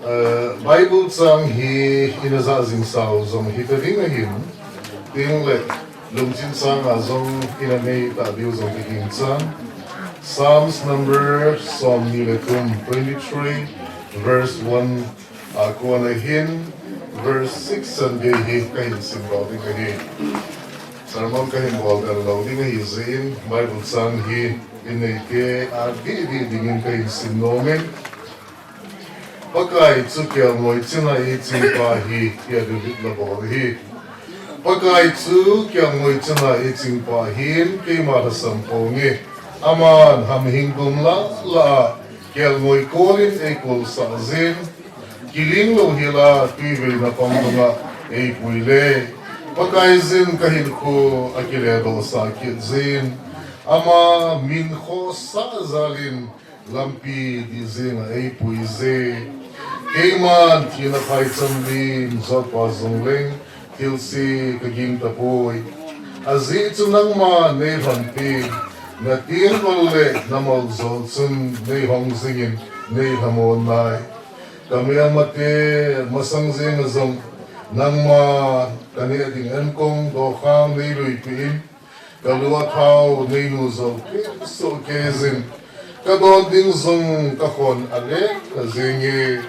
Eh, Bible chang hi ina za zing sau zong hi ta ding ahin, ting le lungchin chang a zong ina nei ta diu zong hi ding chang. Psalms number som ni le kum, twenty-three, verse one, a kuan ahin, verse six san gei hi ka hin sim lo ding ahi. Sermon ka hin bol dan lo ding ahi zin, Bible chang hi in nei te a di di dingin ka hin sim nomin. Pakai chu kiangngoi china i chingpa hi, hi a dudit la bol hi. Pakai chu kiangngoi china i chingpa hin, keima lhasam pong e. Aman hamhing dum la la a, kiangngoi kolin ei kolsah zin. Kiling lo hi la, tuivei na pang dunga ei pui le. Pakai zin ka hin khu a kile do sa kit zin. Ama min kho sa zalin, lampi di zinga ei pui ze. Keiman thina phai cham din, zot pa zong leng, thil si ka ging ta poi. A zi chu nangma nei lhon tin, na tin ol le na mal zol chun nei hong zingin, nei lhamon nai. Ka mel mate masang zinga zong, nangma ka ne ding en kong do khang nei lui pi in, ka lua thau nei nu zo ke so ke zin. Ka don ding zong ka khon a le ka zing e.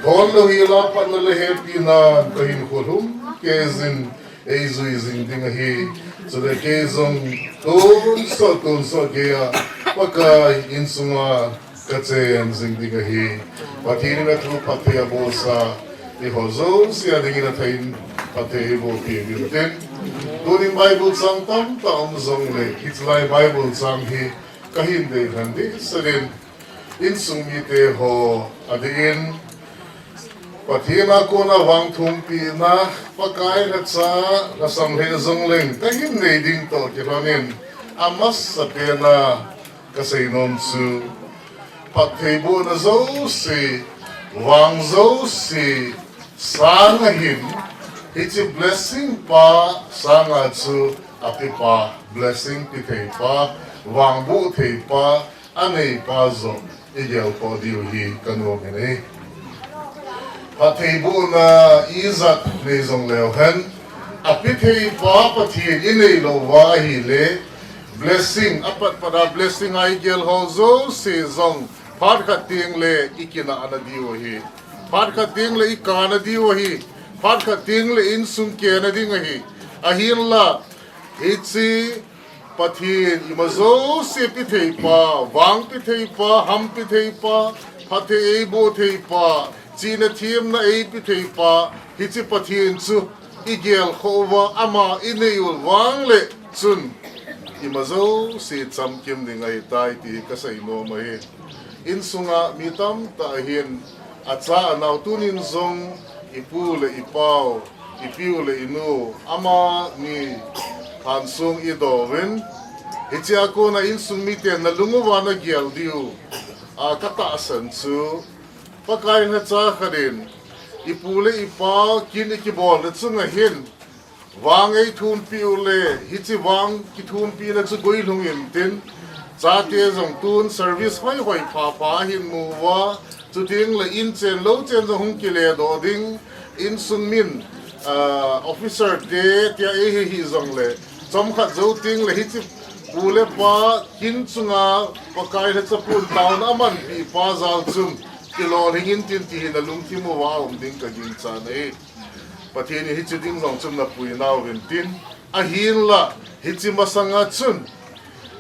Thon lo hi la phat na le he pi na ka hin khol hum ke zin. Ei zui zing ding ahi. Chule ke zong tun so tun so ke a. Pakai in sunga ka chen zing ding ahi. Pathen in a thu phatthei a bolsa, i ho zo sia ding in a thei in phatthei i bol pi ding ten. Tunin Bible chang tam ta om zong le, hitlai Bible chang hi ka hin dei han di sa din. In sung mite ho a ding in, Pathen a kona vang thum pi na, Pakai na cha, na sam le zong leng, ka hin nei ding to ki hon in, a masa pe na, ka sei nom chu, phatthei bohna zosi, vang zosi, sang ahin, Hiche blessing pa sanga chu apipa, blessing pithei pa, vangboh thei pa, anei pa jong igel toh diu hi kanom in ahi. Phattheibohna ijat nei jong leu hen, apithei pa Pathen inei lou uva ahile, blessing, apatpat a blessing a igel ho jouse jong, phat khat teng le ikinahna diu ahi. Phat khat teng le ikana diu ahi. Phat khat teng le insung kena ding ahi. Ahinla, hiche Pathen ima jouse pithei pa, vang pithei pa, ham pithei pa, phatthei eiboh thei pa, chihna themna eipe thei pa, hiche Pathen chu igel khoh uva, ama inei u vang le chun ima jouse chamkim ding ahitai ti hi kasei nom ahi. Insunga mi tamtah hin acha anao tunin jong ipu le ipau, ipiu le inu, amani hansung idouvin, hichea kona insung miten nalung uva nagel diu a katahsan chu, Pakai lhacha khat in ipu le ipa kin ikibolna chunga hin vang eithumpi u le, hiche vang kithumpina chu guilhung intin, chate jong tun service hoihoi phapha ahin mu uva, chuteng le inchen louchen jong hung kiledoh ding, insung min, ah, officer te tia eihi hih jongle, chomkhat jou teng le hiche pu le pa kin chunga Pakai lhacha pun taona amanpi pa jal chun kilolhing intin ti hi nalungthim uva aum ding kaginchat ahi. Pathen in hiche ding jong chun napui nauvin tin, ahinla hiche masanga chun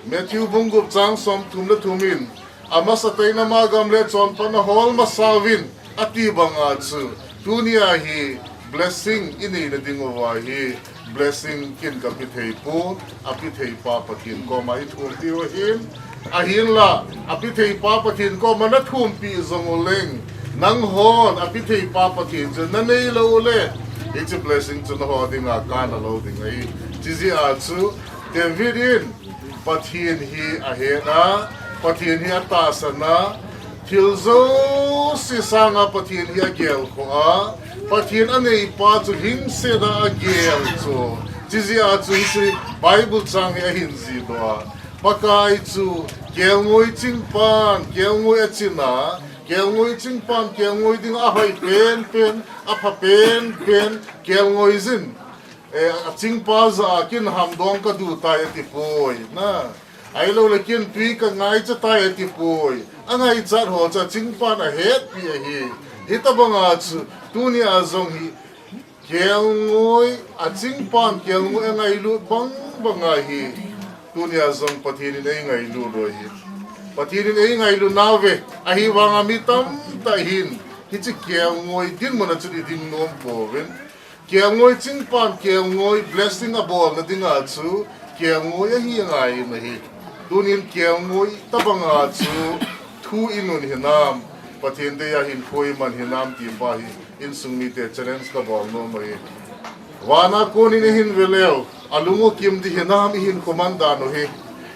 Matthew bung gup chang somthum le thum in, amasapen in ama gam le chonphatna hol masauvin ati banga chu, tunia hi blessing ineina dinguva hi blessing kin kapethei pon, apethei pa Pathen koma ithum diu ahin, ahinla apethei pa Pathen koma nathumpi jong uleng, nanghon apethei pa Pathen chu nanei lou ule, hiche blessing chu nangho dinga kana lou ding ahi. Chujeh a chu David in Pathen hi ahet a, Pathen hi atahsan a, thil jouse sanga Pathen hi agel khoh a, Pathen anei pa chu lhingset a agel chu. Chujeh a chu hiche Bible chang hi ahin jidoh a, Pakai chu kelngoi chingpan, kelngoi achin a, kelngoi chingpan, kelngoi ding ahoi penpen, apha penpen, kelngoi jin, eh, achingpa jah a kin hamdong kadutai atipoi, na. Ahiloule kin twi kangaichatai atipoi. Angaichat ho chu achingpan ahetpi ahi. Hitobanga chu tunia jong hi kelngoi, achingpan kelngoi angailut bang banga hi tunia jong Pathen in eingailut u ahi. Pathen in eingailut nauve, ahivanga mi tamtah hin hiche kelngoi dinmuna chun iding nom pouvin. Kelngoi chingpan kelngoi blessing abolna dinga chu kelngoi ahi angai in ahi. Tunin kelngoi tobanga chu thu inun hinam, Pathen deiya hinkho iman hinam ti pa hi insung mite challenge kabol nom ahi. Vana konin ihin veleu, alung u kim ding hinam, ihinkho man dan u hi,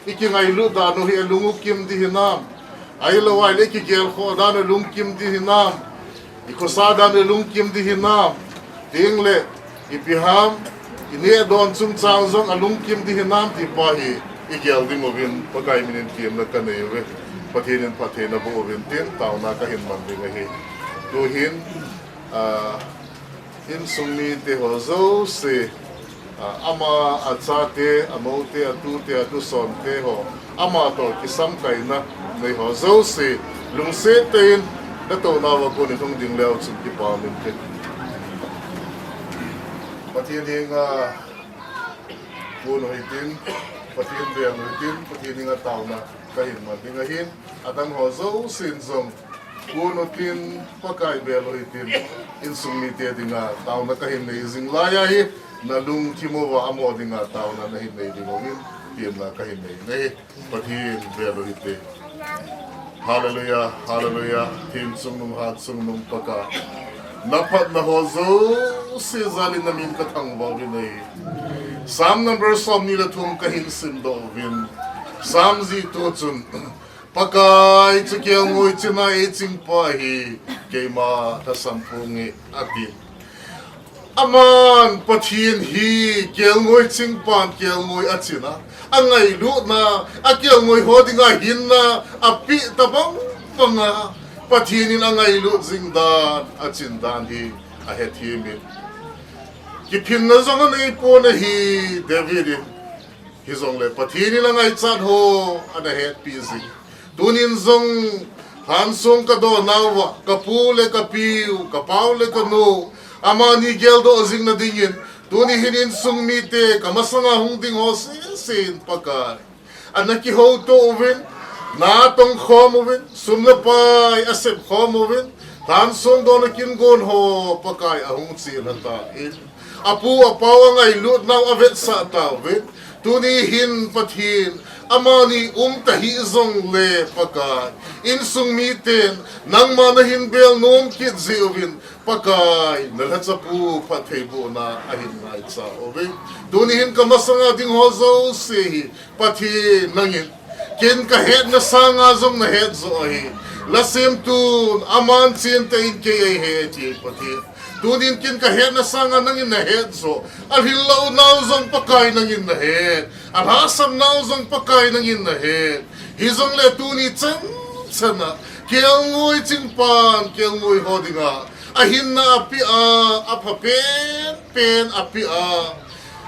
ikingailut dan u hi alung u kim ding hinam, ahilou ahile ikigelkhoh dan u lungkim ding hinam, ikhosa dan u lungkim ding hinam, tengle ipi ham, ineh don chungchang jong alungkim ding hinam ti pa hi igel dinguvin Pakai minin temna kanei uve. Pathen in phatthei naboh uvin tin taona kahin man ding ahi. Tuhin, ah, insung mite ho jouse, ah, ama achate, amoute, atute, atusonte ho, ama toh kisamkaina nei ho jouse, lungset tah in natounauva konin hung ding leu chun kipah um inte. Pathen henga pun u hitin, Pathen bel u hitin, Pathen henga taona kahin man ding ahin, adang ho jousen jong pun u hitin, Pakai bel u hitin, insung mite dinga taona kahin nei jing lai ahi, nalungthim uva amaho dinga taona nahin nei ding uvin temna kahin nei in ahi. Pathen bel u hite. Hallelujah, hallelujah. Themchungnung, hatchungnung Pakai, naphatna ho jouse jalin namin kathangvah uvin ahi. Psalm number somni le thum kahin simdoh uvin. Psalm jihtu chun, Pakai chu kelngoi china eichingpa ahi, keima lhasam ponge, ati. Aman Pathen hi kelngoi chingpan kelngoi achin a, angailutna, akelngoi ho dinga hinna apeh tabang banga Pathen in angailut jing dan, achin dan hi ahethem in. Kiphinna jong aneipon ahi David in. Hijongle Pathen in angaichat ho ana hetpi jing. Tunin jong lhansong kadon nauva, kapu le kapiu, kapau le kanu, amani geldoh jing nadingin, tuni hin insung mite kamasanga hung ding ho sese in Pakai, ana kihouto uvin, na tongkhom uvin, sum le pai asepkhom uvin, lhansong dona kingon ho Pakai ahung chelha tan. Apu apau angailutnau avetsah tauvin. Tuni hin Pathen, amani um tahih jongle Pakai, insung miten nangma nahin bel nom kit jeh uvin, Pakai, nalhachapu phattheibohna ahin ngaicha uve. Tuni hin kamasanga ding ho jouse hi Pathen nangin ken kahetna sanga jong nahet joh ahi. Lasemtun aman chentah in kei eihe ati Pathen. Tunin ken kahetna sanga nangin nahet joh. Alhinlou nau jong Pakai nangin nahet. Alhahsam nau jong Pakai nangin nahet. Hijongle tuni chan chana kelngoi chingpan kelngoi ho dinga ahinna apeh a, apha penpen apeh a,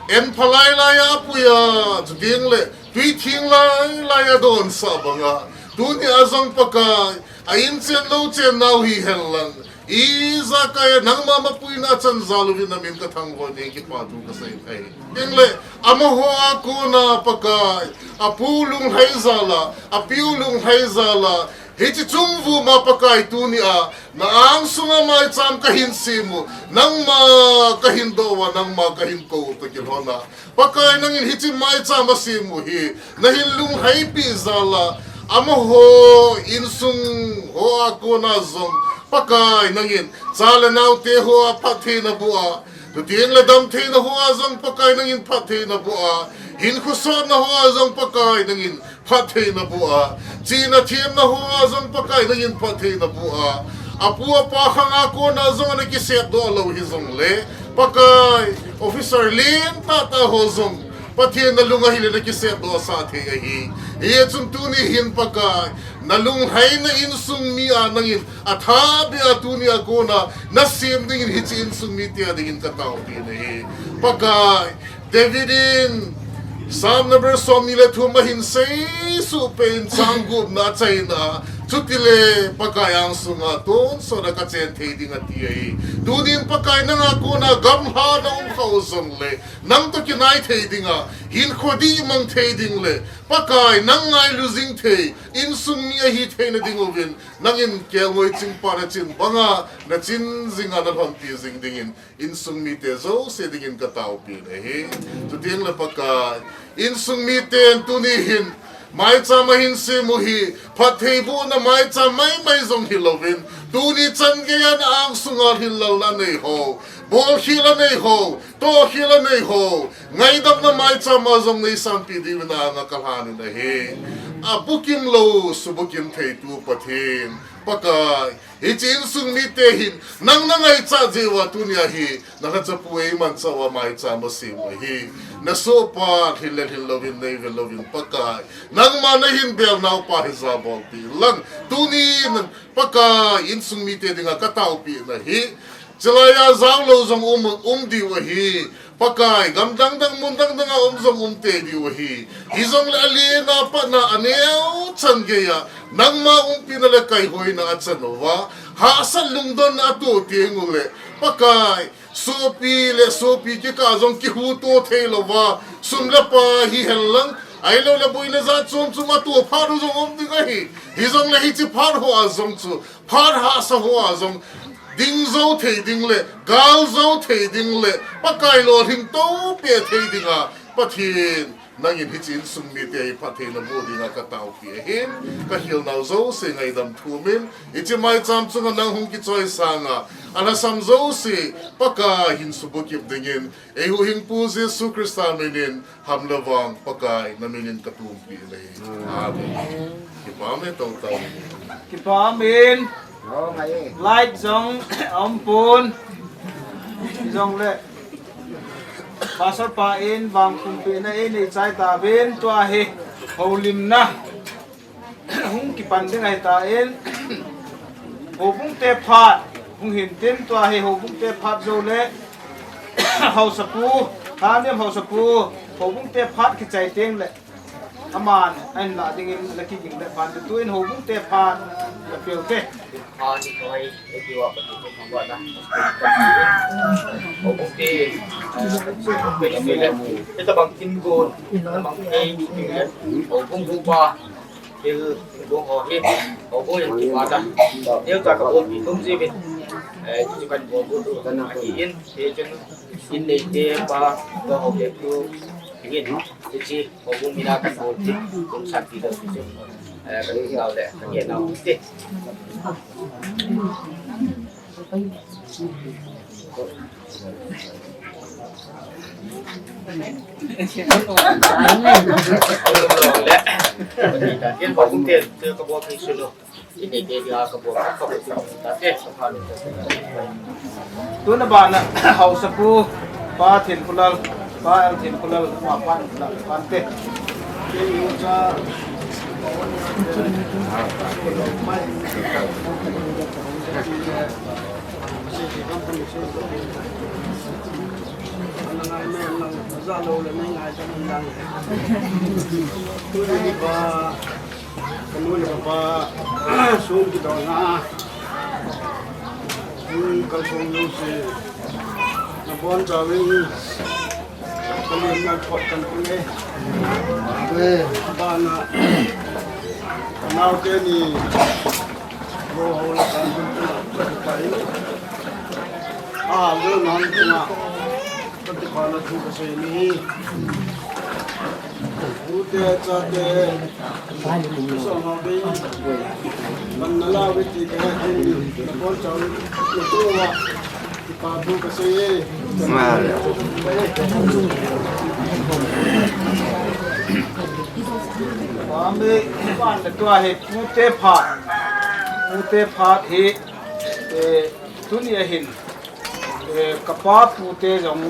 en pha lailai a apui a, chuteng le tui theng lailai a adonsah banga, tuni a jong Pakai, a inchen louchen nau hihen lang, ijakai a nangma mapuina achan jal uvin namin kathangvah in kipathu kasei ahi. Tengle amaho a kona Pakai, apu lunglhai jal a, apiu lunglhai jal a, hiche chungvum a Pakai tuni a na angsunga maicham kahin sem u, nangma kahin doh uva, nangma kahin kou u toh kilhon a, Pakai nangin hiche maicham asem u hi nahin lunglhaipi jal a, amaho insung ho a kona jong Pakai nangin cha le naote ho a phatthei naboh a, chuteng le damtheina ho a jong Pakai nangin phatthei naboh a, hinkho sotna ho a jong Pakai nangin phatthei naboh a, chihna themna ho a jong Pakai nangin phatthei naboh a, apu apa khang a kona jong ana kisepdoh lou hijongle, Pakai, officer lentah tah ho jong Pathen nalung ahile nakisepdoh sah thei ahi. Hichun tuni hin Pakai, nalunglhaina insung mi a nangin athahbeh a tuni a kona nasem dingin hiche insung mite a dingin kataopi nahi. Pakai, David in Psalm number somni le thum ahin seisuh peh in chang gupna achaina, chutile Pakai angsunga tonsot a kachen thei ding ati ahi. Tunin Pakai nanga kona gamlha naum khah u jongle, nang toh kinai thei dinga hinkho dihmang thei ding le Pakai nang ngailu jing thei insung mi ahi theina ding uvin, nangin kelngoi chingpan achin banga nachin jinga nalhonpi jing dingin insung mite jouse dingin kataopi nahi. Chuteng le Pakai, insung miten tuni hin maicham ahin sem u hi phattheibohna maicham maimai jong hilouvin, tuni chan geiya na angsunga lhinlelna anei ho, bolkhel anei ho, tohkhel anei ho, ngaidamna maicham a jong neisanpi diuvin na anga kalhan in ahi. Abukim lou subukim theitu Pathen Pakai, hiche insung mite hin nang nangaichat jeh uva tunia hi nalhachapu eimanchah uva maicham asem u ahi. Nasohpa lhin le lhin louvin neive louvin Pakai, nangma nahin belnaupa hija bolpeh in lang, tunin Pakai, insung mite dinga kataopeh nahi. Chulaiya jaolou jong um, um diu ahi. Pakai, gam dangdang mun dangdanga um jong umtei diu ahi. Hijongle alen a patna aneo chan geiya nangma umpina le kaihoina achan uva, hahsat lungdonna atoh tengule, Pakai, sopi le sopi kikah jong kihuto theilouva, sum le pai hihen lang, ahiloule boina jat chom chom atoh phat u jong um ding ahi. Hijongle hiche phat hoa jong chu, phat hahsa hoa jong ding jou thei ding le gal jou thei ding le Pakai lolhing toupeh thei dinga Pathen, nangin hiche insung mite hi phatthei naboh dinga kataopeh ahin, kahilnau jouse ngaidam thumin, hiche maicham chunga nang hung kichoisanga alhasam jouse Pakai hin subukim dingin, eihuhhingpu Jesu Christa minin, ham le vang Pakai naminin katumpeh nahi. Amen. Kipah e, toutau. Kipah e. Light jong aumpon. Jongle Pastor pa in vangpumpi na ei nei chai tauvin tua hi houlimna hung kipan ding ahi tan, houbung te phat hung hin tin tua hi houbung te phat jou le Haosapu, Thanem Haosapu, houbung te phat kichai teng le aman ahin la dingin la kiging le phat tu in houbung te phat la pil te. Ani toi, e kiwa pa tu thang wa na. Houbung te, e, e tabang tin go, tabang te, houbung bu ba, Thil gong ho hi, ho gong in kipa ta. Neu ta ka bol pi tum ji vin. Eh, chu kan bol bu tu. Aki in, te chun in nei te pa, ko ho ke tu. Ngin, te chi, ho gong mina kan bol ti. Kum san ti da tu. Eh, kan nau le, kan ye nau ti. Tuna bana Haosapu, Pa Thinkhulal, Pa L Thinkhulal, Ma Pa Thinkhulal, Pante. Kanu le kapa, sung kidong na, sung kalsong lu si, nabon chauvin, kanu na khot kan pun e. Bana, nau ke ni, lo ho la kan pun e. Ah, lo nan na, kati pa na thu ka sei ni. Ute chate, so ma be, man na la ve ti ka ni, na bon chau, na tu wa, ti pa thu ka sei. Amen. Pan na tu ahi, ute phat, ute phat hi, eh, tuni ahin. Eh, kapa pute jong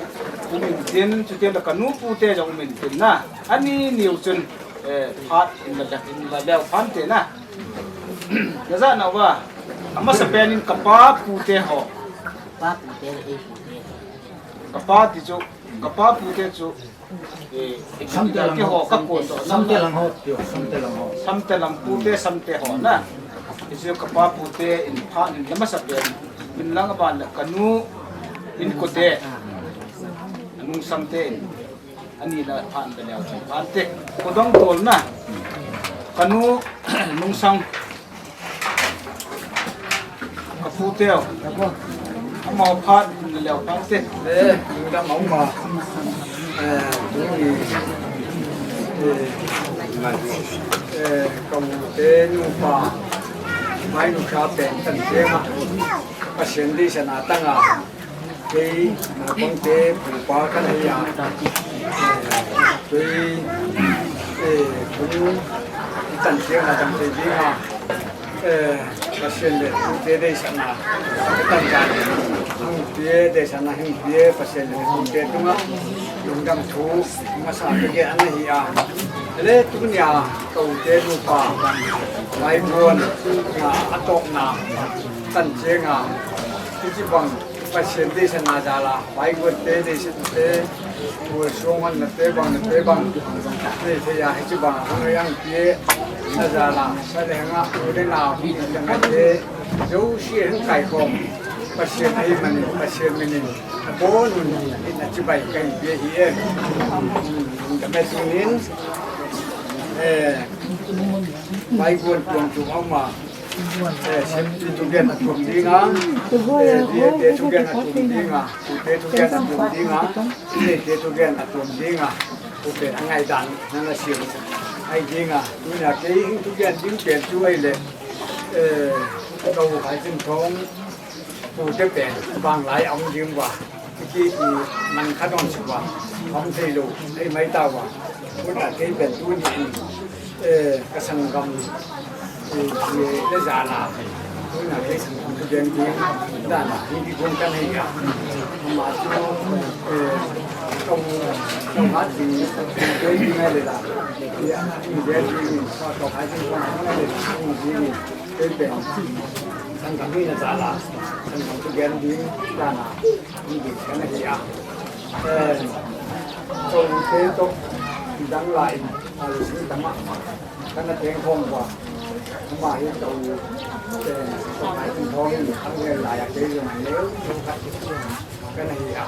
um intin, chuteng le kanu pute jong um intin na. Ani niu chun, eh, phat in la, in la leu phan te na. Na ja na wa, amasa pen in kapa pute ho. Pa pute le ei pute. Kapa ti chu, kapa pute chu, Eh, samte lang ho, ka ko to, samte lang ho, tio, samte lang ho. Samte lang pute, samte ho na. Isi kapa pute in phat in la masa pen. Min lang aban le kanu in kote. Anung samte in. Ani la phat in la leu phan te. Ko dong tol na. Kanu nung sang. Ka pute o. Ama phat, na leo phat te. Eh, ka mau ma. Eh, tu ni. Eh, eh, ka mu te nu pa. Mai nu ka pen tan te ma. Ka sen di sana tanga. Kei, na kong te, pu pa ka nei a. Kei, eh, pu, i tan te, na tan te, di ma. Eh, Pasian le, pu te de sana. Tan ka, hung pie de sana, hung pie, Pasian le, pu te tunga. Lungdam thu, masa ke ke ana hi a. Le, tu nia, kau te, nu pa. Lai buan, na, atok na. Tan te nga. Ti ti bang. Pasian deisana jal a, Bible te deisana te, Bible song honna te bang te bang. Te te ya hiche bang hung yang te na jal a, sa le nga, u le na, na te, jouse hung kai khom. Pasian ahi man, Pasian min in, abon un, in a chibai kai te hi e. Ka me tunin, eh, Bible tuang tu hau ma, Eh, safety thugen athum dinga, eh, D A te thugen athum dinga, pute thugen athum dinga, D A te thugen athum dinga, pute angai dan, nana sim. Ai dinga, tunia kei hing thugen ding pen chu ai le, eh, kau hai jin thong, pute pen, bang lai ong ding wa. Ki, ki, man khat ong si wa, ong thei lou, ei mai ta wa. Pute kei pen tuni, eh, ka sanggam, eh, eh, le jal a. Ina ke san kan tu den di dan a, hindi kong kan hai ya. Ama chu, eh, kong, kong hat di, kong di ngai le la. Ya, hindi den di, sa kong hai di kong ngai le la, hindi di. Kei pen, san kan ni na sa la, san kan tu den di dan a, hindi kan hai ya. Eh, kong te to, dang lai, a lu si tama. Kana teng khom uva. Ama hi tau, eh, tau kai tin thong ni, ang ngen lai a kei jong neu, neu khat. Kana hi a.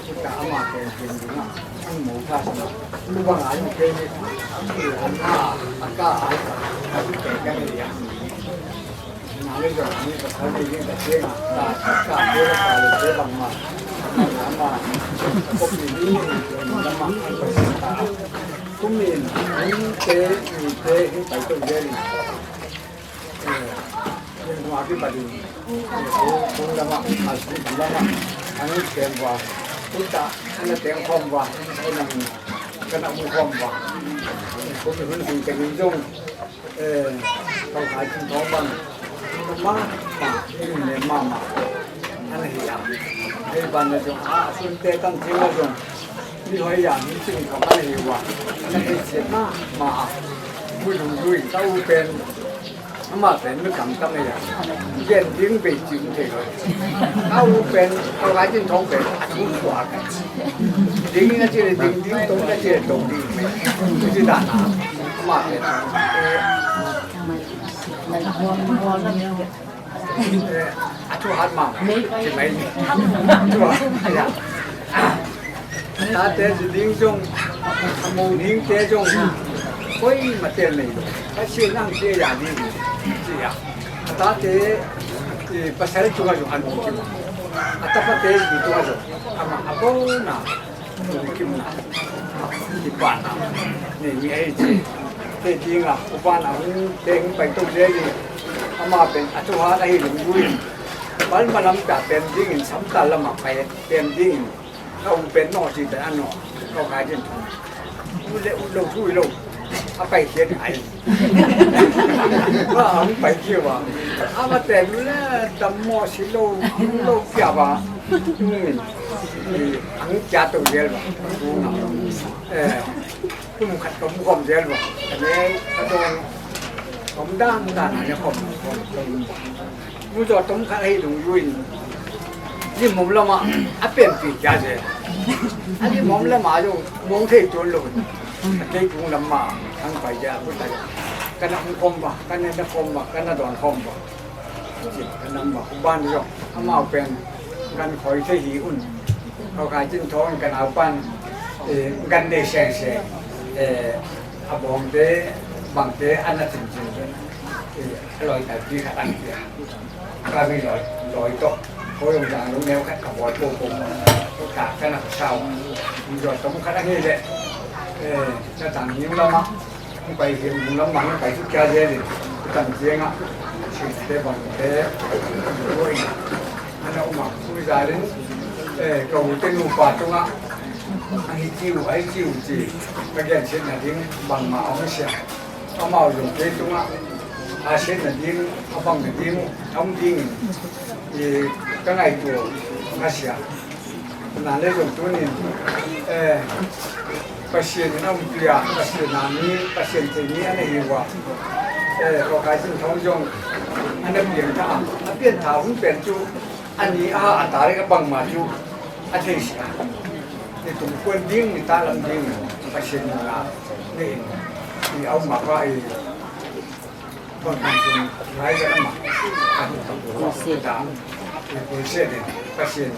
Kita ama teng teng ding a. Ang mo kha sa na. Lu bang a ni kei ni. Ang ni an a, a ka a. Ka kei kana hi a. Na le jong ni ka thal ni ka teng a. Ka, ka, ka, ka, ka, bang ma. Ama, ama. Ko ni ni, ama, ama. Kumin, hung te, ni te, hung pai to jeri. Eh, yen hung aki padi. Hung, hung lama, asi lama. Hung ken wa. Hung ta, hung teng khom wa. Hung nang, kana hung khom wa. Hung, hung, hung, hung, hung, Eh, kau kai tin thong bang. Ma, ma, ni ne ma, ma. Ana hi a. Hei ban na jong, a, sun te tan tin na jong. Ni hoi ya, ni sin kau ana hi wa. Ana hi se ma, ma. Mu jung jui, kau pen. Ama pen mi kam kam ya. Yen ding bei jing te lo. Kau pen, kau kai tin thong pen. A tu wa ka. Ding na chi le ding, ding tong na chi le tong ding. Chi dan a. Ama pen. Eh, eh, a thu hat ma. Chi mai ni. Thu hat. Ya. Tate ji ding jong, a mo ding te jong. Koima te nei lo. Ka chi nang te ya ding. Chi ya. Tate, eh, pasal chunga jong an mo chi ma. Atapa te ji chunga jong. Ama a bo na. Kim na. Ipa na. Ni mi ai chi. Te ding a, upa na hung, te hung pai to je ni. Ama pen, a thu hat a hi lung lui. Bal ma lam ta pen ding in, sam ta lam a pai pen ding in. Ka hung pen no chi pen an no. Ka kai jin thu. U le u lo thu lo. A pai khen ai. Ba hung pai ki wa. A ma te lu le tam mo si lo, lo kya ba. Hmm. Ni ang kya to jel ba. Eh. Kum khat ka mu khom jel ba. Ka ne ka don. Khom dan dan ne khom, khom, khom. Mu jo tom khat hi dung yuin. Lim mom lama a pen pi kya je. A lim mom lama jo mong thei ton lo. A kei kung lama thang pai ja ku ta. Kana mu khom ba, kana da khom ba, kana don khom ba. Ka nam ba, u ban jong, amau pen, gan khoi thei hi un. Kau kai tin thong kan au pan, eh, gan nei seng seng, eh, a bom te, bang te, ana tin tin te. Eh, a loi tai pi khat an pi a. Ka mi loi, loi to. Ko jong jang lung neo khat ka bol po po. Ko ta ka na sao. Mi loi to mu khat a nge le. Eh, cha tang ni lama. Hung pai hi, hung lam bang pai chu kya je ni. Kan jeng a. Sin te bang te. Oi. Ana uma, u jarin. Eh, ka u te nu pa chunga. Ani chiu, ai chiu chi. Ka gen chet na ding bang ma ong sia. Amau jong te chunga. A chet na ding, a bang na ding, a um ding. Eh, ka ngaito, nga sia. Na le jong tunin, eh, Pathen in a umpi a, Pathen a mi, Pathen thei mi ana hi uva. Eh, Pakai Chinthong jong ana piang tha a, a piang tha hun pen chu, ani a, a tarik a bang ma chu, a thei sia. Ni tum kon ding, ni tahlang ding, Pathen in a, ni in, ni a um ma pa i, Pathen lai ga ma. Pathen. Pathen. Pathen. Pathen.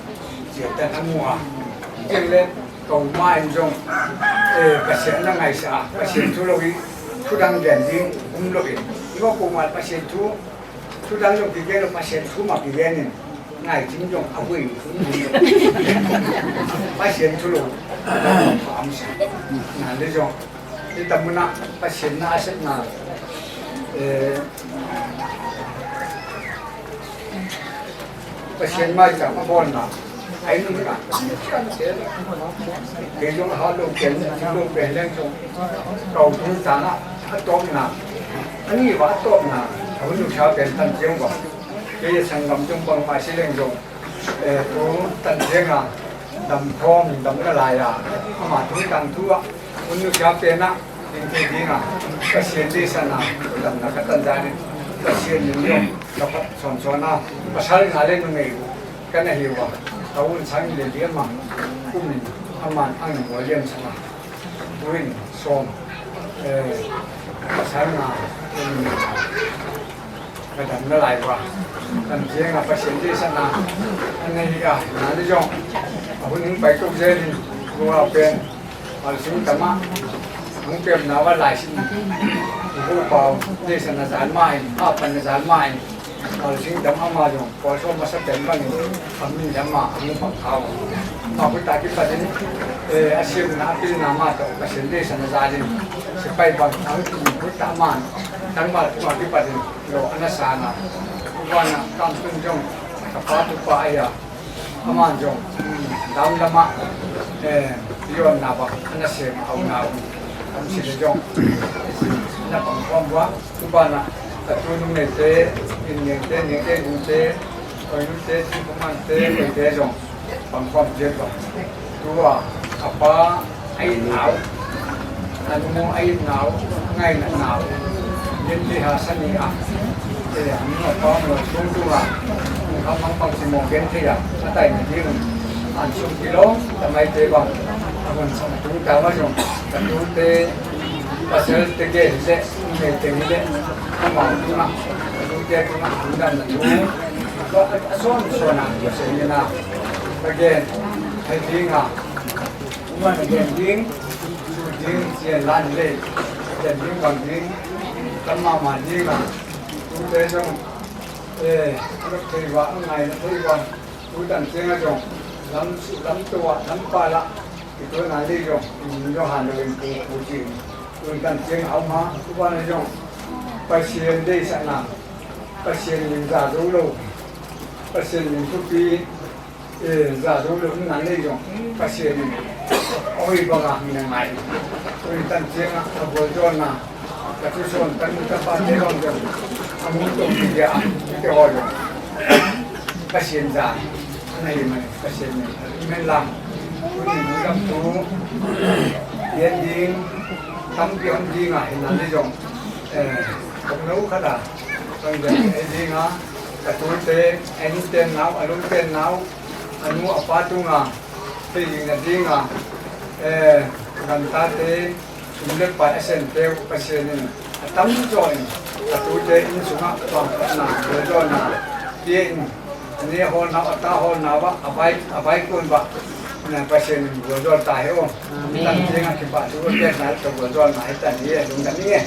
Pathen. Pathen le, kau ma in jong. Eh, Pathen na ngaisah. Pathen thu lou hi. Thu dang gen ding. Um lou in. Iwa ko ma Pathen thu. Thu dang jong kigen lou Pathen thu ma kigen in. Ngai jing jong a vui. Pathen thu lou. Am sa. Na le jong. Hitia muna, Pathen na a sepna, eh, Pathen maicham a bolna, a inna. Kei jong a hat lou pen, a lou pen leng jong, kau thum tana, a topna, a ni uva a topna, a hun nusia pen tan jeng uva. Kei sanggam chung bangma sileng jong, eh, tu tan jenga, dam khom, dam nalai a, ama thu tang thu a, un nu cha pe na, in te dinga, Pasian te sana, dam na ka tan jani, Pasian ni jong, ka pat son son a, pasal nga le nu ngei u, ka na hiu a, ka un sang le le ma, um, aman ang mo liam sana. Tuin som, eh, pasal nga, um, ka dam nalai uva. Dam jenga Pasian te sana, ana hi a, na ni jong. Ahun hung pai tok jel in, lua pen, al sing tama, hung pem na va lai sin. Hu pau, te sana jan mai, a pan na jan mai. Al sing dam ama jong, kol som masa pen bang in, amin dam a, amin pang khao. Ahu ta kipat in, eh, asim na, apil na ma to, Pasian te sana jal in, sepai bang, ang tu, hu ta man, tang ma, tu ma kipat in, lo, ana sana. Wana, kam tun jong, ka pa tu pa aya, ama jong, hmm, dam dam a, eh, yon na ba, ana sem, au na, kam si le jong, ana pang khom uva. Tubana, katu nungnei te, innei te, ningte, nungte, koinute, thingphung mante, koite jong, pangkhom jep uva. Tua, apa, a-in nau, anu a-in nau, ngaina nau, yin te ha sani a, te anu apa mo tung tung a, khamang pang si mo gen te ya, atai na ding, an sum kilong, tamai te bang, amun sang tung ta ma jong, katu te, pasal te ke le, Hei, teng hile, ama tuna, ate tuna, anda na tu, ba, a son, son a, ba se ni na, ba gen, hei ding a, uma na gen ding, tu ding, sia lan le, gen ding, bang ding, tam ma ma ding a, tu te jong, eh, lok thei va, ngai na thei va, tu tan cheng a jong, lam su, lam tua, lam pa la, Itu na le jong, in jong han lo in pu pu jing. Tun kan cheng a um a, tu ba na jong. Pasian deisahna. Pasian min ja jou lou. Pasian min thupi, eh, ja jou lou na le jong. Pasian min. Oi ba nga hing na ngai. Tun kan cheng a, a bol jo na. Ka thuson, ka nu ka pa te jong jong. A mu to ki dia, ki te ho jong. Pasian ja. Ana hi mai, Pasian min. Amen lang. Tuni mu lam tu. Yen ding. Tampi hung ding a, hin na ni jong. Eh, kong lo khat a. Kong jong, eh, ding a. Ka tu te, eh, ni ten nau, a lu ten nau. A nu a pa tu nga. Te ding na ding a. Eh, kan ta te. Sum le pai a sen teu Pasian in a tam jo in, a tute insunga pangpatna, bolna, pia in, ani holna, ata holna va, a vai, a vai kun va, na Pasian in bol jo ta he o. Amen. Tam jenga kipa tu te na to bol jo na he ta ni e, lungdam ni e.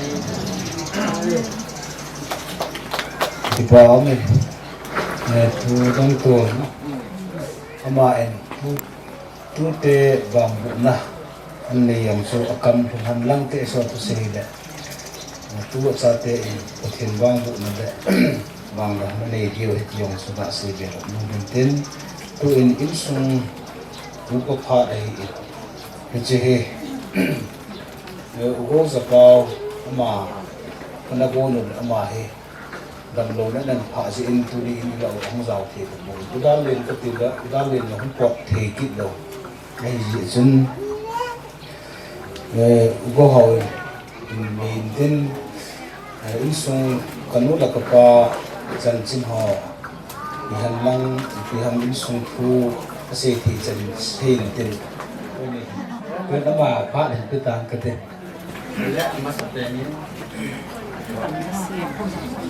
Kipa amen. Eh, tu dang tu, ama en, tu Tute vangbohna an nei jong chu a kam lhung hen lang te so tu sei le. Tu a chate in Pathen vangbohna le vangbohna nei diu ahi ti jong chu na sei ve lou nung hin tin. Tu in insung upa phat ahi in. Hiche hi, eh, U Go Zapau ama, kana go nu ama hi. Damlouna nan phah jeh in tuni in ila u hung jao thei bou. U Darlen kati le, U Darlen la hung pot thei kit lou. Ahijeh chun, eh, U Go Hau in, in min tin, eh, insung kanu le kapa chanchin ho, ipi ham lang, ipi ham insung thu, asei thei chan sei in tin. Tuni, tun ama phat hin pe tan kate. Ile amasa penin,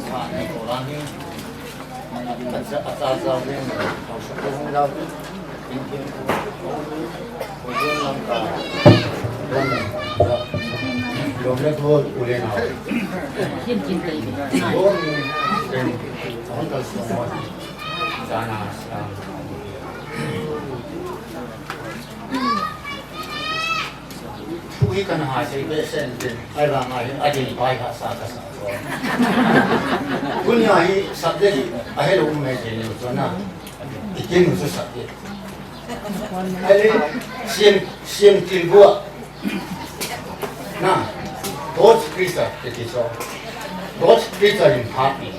sa ne kolang hi, acha, acha jao ding, hausa ko hung jao ding, tin tin ko, ko jong lang ka, dom, dom le ko ule na. Kin kin kai. Dom ni, den, hon tal so mo. Sana, sana. Thu hi kana ha sei be sen tin, ai vanga hi, a din pai ha sa ka sa. Tunia hi subject hi, a helou um mai te ni chu na. I kin chu subject. Ai le, siam, siam til bua. Na, God's creature, te ti so. God's creature in happy.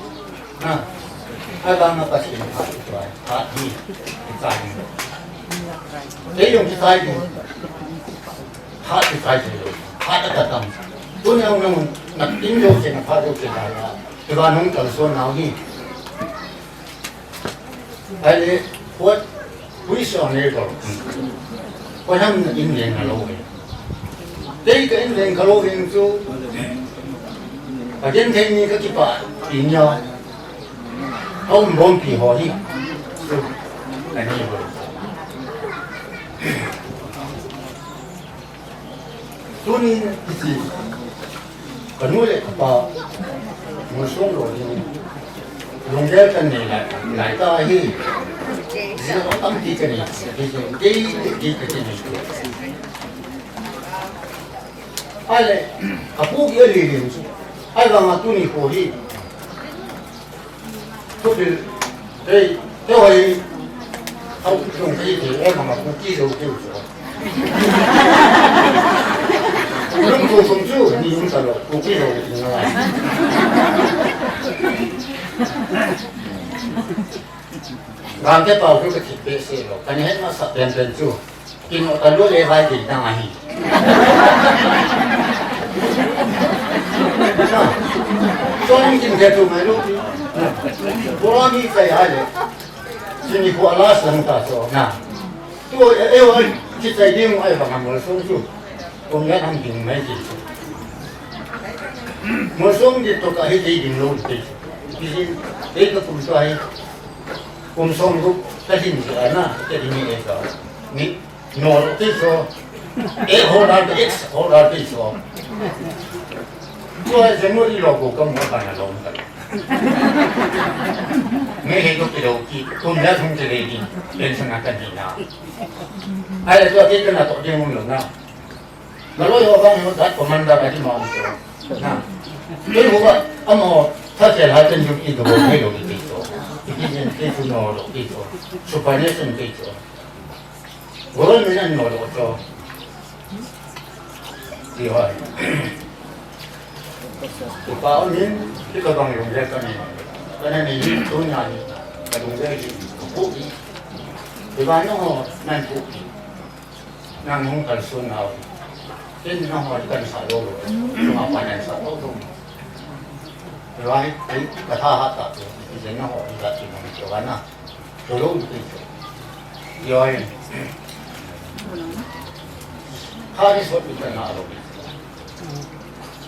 Na. Ahivanga Pathen phat kichai, phat hi kichai ding. Kei jong kichai ding. Phat kichai thei lou. Phat a katam. Tuni jong nang natin jouse, naphat jouse lai a, kei vang nung kalson nau hi. Ahile, what, who is your neighbor? Koi ham na in leng a lou e. Kei ka in leng ka lou ding chu, ka genthei ni ka kipah ding a, ka um bompi ho hi. Chu, ka neighbor. Tuni hiche, ka nu le ka pa, Molsom lou ding, lunggel ka nei lai, lai ta hi, jia tampi ka nei, hiche, kei, kei ka nei. Ahile, ka pu kei a lilin chu, ahivanga tuni kho hi, Khopil, ei, keiho hi, hao, chung kei thei, ei, mama, Kuki jou keu chu. Lungthim sum chu, ni um talou, Kuki jou ti ngai. Gangte pao chu ka thip behseh lou, ka na het masat penpen chu. Kinoh talou le vai kei dang ahi. Chon kin ke tu mai lou. Bora ni sai ha le. Sini ko ala sang ta so na. Tu e e wa ki sai ding ai ba ngam so chu. Kum ya thang ding mai ki. Molsom di to ka hi ding lou te. Ki si, e ka kum so ai. Kum som ru ka hin si ana, ke di ni e ka. Ni Nol ti so. E ho la de ex ho la ti so. Ko e se mo i lo ko ka mo ka na lo ka. Me he ko ki lo ki, ko na thung te le ni, pension a ka ni na. Ai to ke ka na to de mo lo na. Na lo yo ba mo that commander a di ma mo so. Na. Ke ho ba, amo, tha se la ten ju ki do mo lo ki so. Ki ni ke su no lo ki so. Supernation ki so. Government an nol doh cho. Ti hoi. Tupa umin, ti ka bang lung le ka ni. Ka na ni tu nya ni. Ka lung le ni. Ku ni. Ti ba no ho, nan ku ni. Nan hung kalson nau. Tin na ho kan sa do. Ma pa nan sa do do. Ti ba ni, ka tha ha ta. Ti na ho, ka ti mo ni ti ba na. Tolou ti. Yoi. Kha ni sot ni na lo.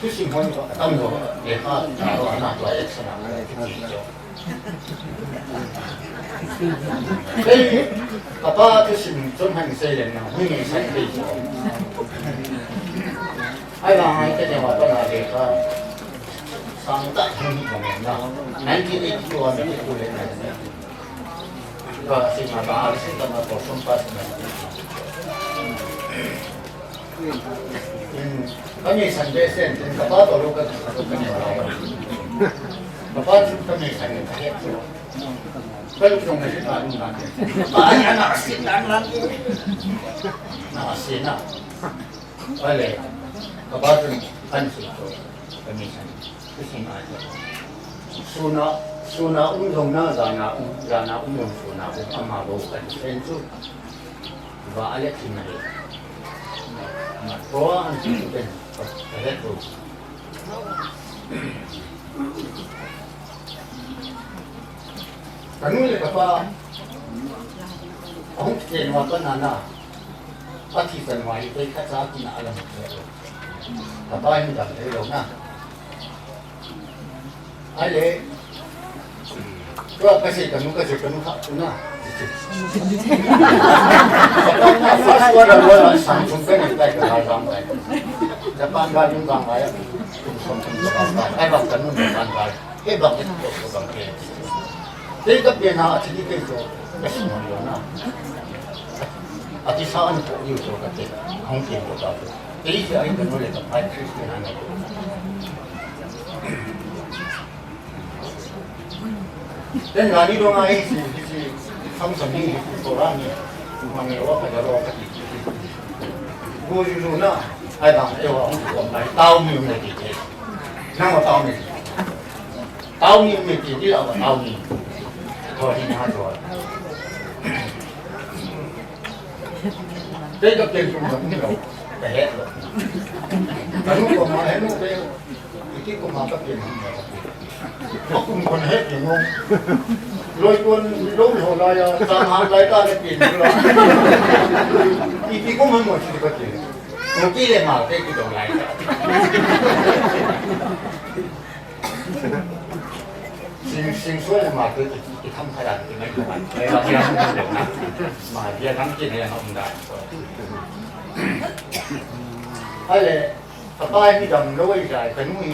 Thusim hon ko atam lo. Ye kha na lo na to ye sana. Ei, apa thusim chom han sei le na. Hui ni sai pe. Ai la hai ke wa pa na le kha. Sang ta ni ko na. Nineteen eighty-one ni ko le na. Ba, si ma ba, si ta ma ko som pa si ma. Hmm. Kami Sunday sen, ka pa to lo ka, ka to kami wala. Ka pa tu kami Sunday ka he to. Ka lu jong na si ta lu na. Ba, ya na si na na. Na si na. Ale, ka pa tu kan si to. Kami Sunday. Suna, suna um jong na, jana um, jana um jong suna um, ama bou kan sen chu. Va ale thim na le. Ma ko an chu pen, ka le ko. Ka nu le ka pa, ahung kiten wa ka na na. Pa thi san wa i te ka cha ki na alam. Ka pa hin dam thei lo na. Ai le. Tua ka sei ka nu ka sei ka nu kha tu na. Japan na first world war a sang chung ka ni tai ka la jam tai. Japan ga nu ga ma ya. Kum som kum ka ba. Ai ba ka nu Japan ga. He ba ke ko ko ba ke. Te ka pe na a thi ke ko. Ka si mo yo na. A ti sa an ko yu ko ka te. Hong ke ko ka. Te si ai ka nu le ka pai Christian na. Ten gani dong ai si, si, sam sam ni, si, Torah ni, mang ni, wa ka ro ka ti. Go ju ju na, ai dang, e wa, hong ko mai, tao ni, ne ti, ti. Nang wa tao ni. Tao ni, ne ti, ti la wa tao ni. Thoi na thoi. Tei ka ken kum na kum lo. Ka he lo. Ka nu ko ma he nu te. Iti ko ma ka ken na. Ko kum kon he ken no. Loi kon lo lo la ya. Sa ha lai ka le ken lo. Iti ko ma mo si ka ken. Mo ki le ma te ki do lai ka. Sing, sing suai le ma te ki, ki tham kha dan ki mai ko mai. Mai ba ki lam ko na. Ma dia tham ki ne hom da. Ai le, ka pa ni dam lo ai jai, ka nu hi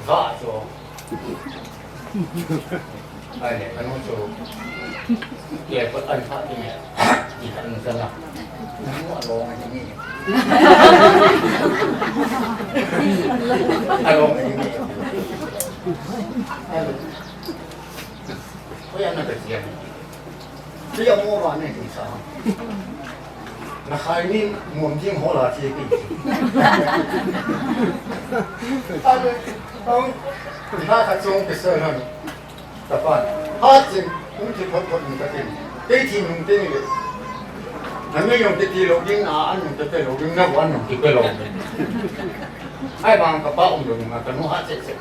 va cho. Ai le, ka nu cho. Ke ko an kha ki ne. Ki tham sa la. Alo, alo. Ko ya na ka tia. Tia mo ba ne ki sa. Na khai ni mo jing ho la ti ki. Alo, alo. Na ka chung ki sa na. Ka pa, ha chin, hung thi phot phot ni ka tin. Kei thi nung te ni le. Na me yong te ti lo ding, na an nung te pe lo ding, na wan nung te pe lo. Ai bang ka pa um lo nga ka nu ha che che.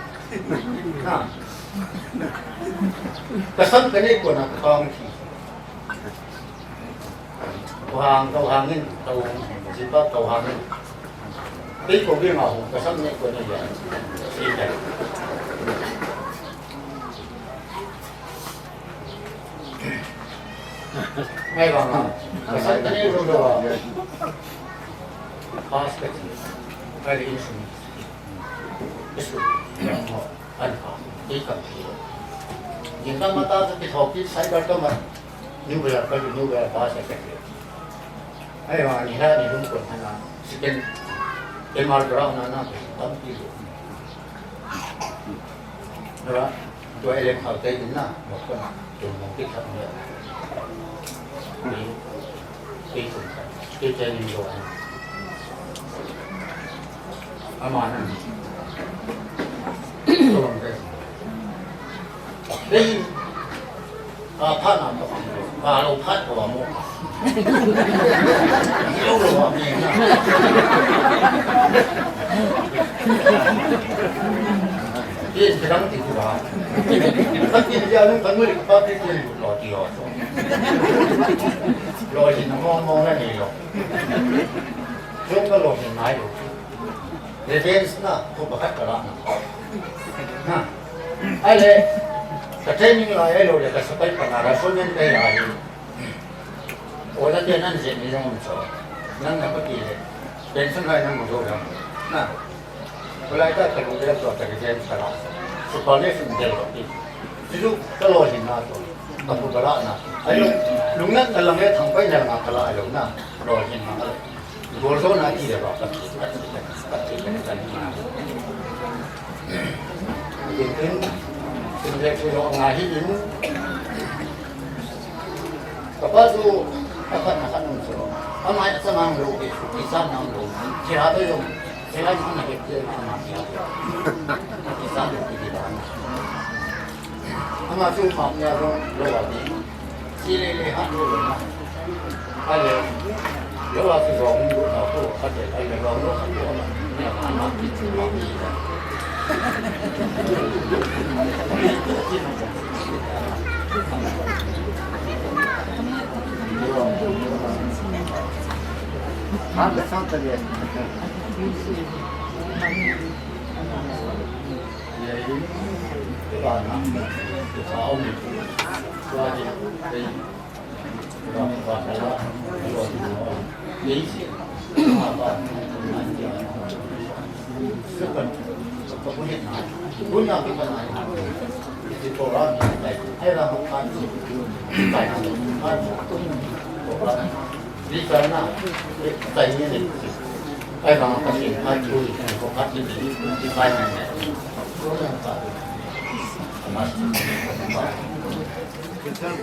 Na. Ka sam ka nei ko na ka pa um thi. Ko hang, ko hang in, ko hang in, si pa ko hang in. Kei ko ding a hung, ka sam nei ko ni ya. Si ka. Ngai vang a, ka sa ta ni ru ru a. Pass ka ti. Ngai ri instrument. Isu. An pa. Ti kam ti. Jin ka mata ka ti thok ki cyber ka ma. New year ka new year pass ka ti. Ai vang ni ha ni lung ko na. Second. Emal ground na na. Tam ti. Nara, tua elem khau tei din na, mok kon, tua mong kit khat nge. Ni, kei kum khat, kei training lo an. Ama na. Tua mong kei. Kei, Ka phat na to, ka lo phat to mo. Lo lo a mi na. Ti ti dang ti ti ba. Ka ti ti a nung ka nui ka pa ti ti lo ti lo. Lo ti na mo mo na ni lo. Lo ka lo ni nai lo. Revenge na, ko pakhat ka la na. Na. Ai le, ka training la ai lo le, ka sapai pa na, ka sonen kai la ai. O la te nan je ni jong cho. Nan na pa ti le. Pension lai nan mo jo jong. Na. Ko lai ta ka lu de to ka revenge ka la. Supervision de lo ti. Ti lu ka lo hin na to. Ka pu ka la na. Ai lo, lung nan ka la me thang pai na nga ka la ai lo na. Lo hin na ka la. Gol zo na ti le ba ka ti, ka ti, ka ti, ka ti, ka ti, ka ti. Kin, kin, kin le chu lo nga hi in. Ka pa chu, ka khat na khat nung chu. Ka mai a chang ang lo, ki, ki chan ang lo. Ki ha to yong, ki ha na ke, ki ha na ki ha. Ki chan lo, ki ha na. Ama chu pam ya lo, lo wa ni. Si le le ha lo lo na. A le. Lo wa chu lo lo na ko, a le, a le lo lo ha lo na. Ya ma ma ki chu ma ki. Ha, le sang ta le.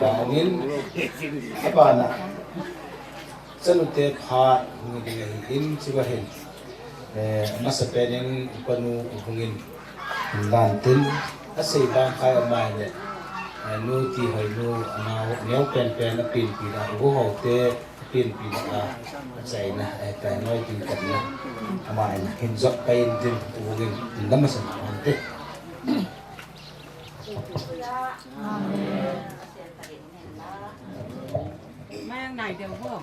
Bangin, abana, chanute phat hung ding ahi in, chuba hin, eh, masapen in upanu hungin, dan tin, asei bang khai amai le, Ai, nu ti hoi nu, anao neo pen pen a pinpi da, u ho te pinpi da, a chaina, ai, tai noi tin kan na. Ama in hin jop kai in tin, u gin, tin da masa na man te. Amen. Mayang nai deu ho.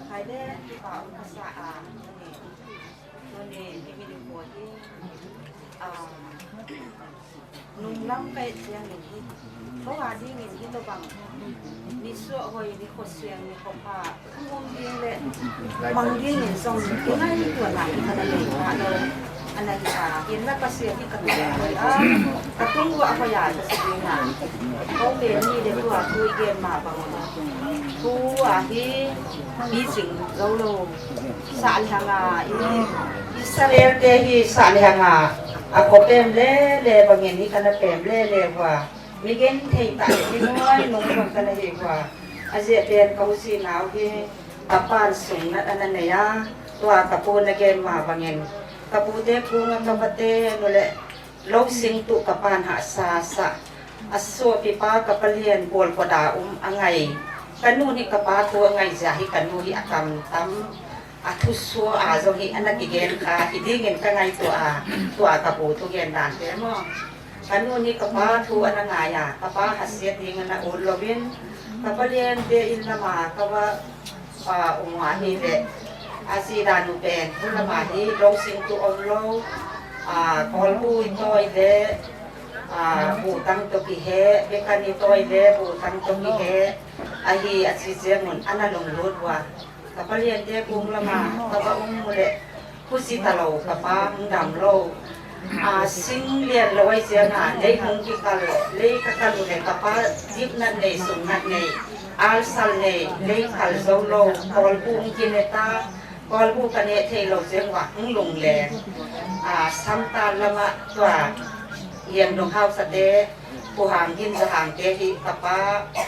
Hai le, pa, um, ka sa, a, none, none, ni, ni, ni, ko, hi, a, nunglam kai chiang ni, hi, ko, a, ding ni, hi, to bang, ni, suah hoi, ni, ko, suang ni, ko, pa, um, um, ding le, mang ding ni, song, ni, ki, ngai, ni, ko, na, ni, ka, na, ni, ka, lo. Ana hi a, in la Pasian hi ka tung hoi a, ka tung hoi a, ka si ding a. Ko pen ni le tua thu i gen ma bang. Thu a hi, hi jing zo lo. Sa le hang a, i, Israel te hi sa le hang a, a ko pem le le bangin hi ka na pem le le hua. Mi gen thei ta, mi noi nung bang ka na hi hua. A je pen ko si nau hi, ka pan sung nat ana nei a, tua ka pu na gen ma bangin. Ka pu te pu nga ka va te nu le, lo sing tu ka pan ha sa sa. A sopi pa ka palian bol ko da um a ngai. Ka nu ni ka pa tu a ngai ja hi ka nu hi a kam tam. A thu so a jong hi ana ki gen kha hi dingin ka ngai tu a, tu a ka pu tu gen dan te mo. Ka nu ni ka pa thu ana ngai a, ka pa ha siat ding ana ul lovin. Ka palian te in lama ka va a, um, a hi le, a si dan u pen, hun lama hi, lo sing tu om lo, a, kol bu i toi le, a, bu tang to ki he, bekan i toi le, bu tang to ki he, a hi, a si se mun, ana lung lut wa. Ka palian te kung lama, ka va um mu le, Husi ta lo, ka pa hung dam lo. A, sing lian lo ai sia na, lei hung ki kal, lei ka kal u le ka pa dip nat nei, sung nat nei, al sal nei, lei kal zo lo, kol bu hung ki ne ta, kol bu ka ne thei lo sia wa hung lung le. A, sam ta lama tua, hian dong hau sa te, pu hang hin za hang te hi ka pa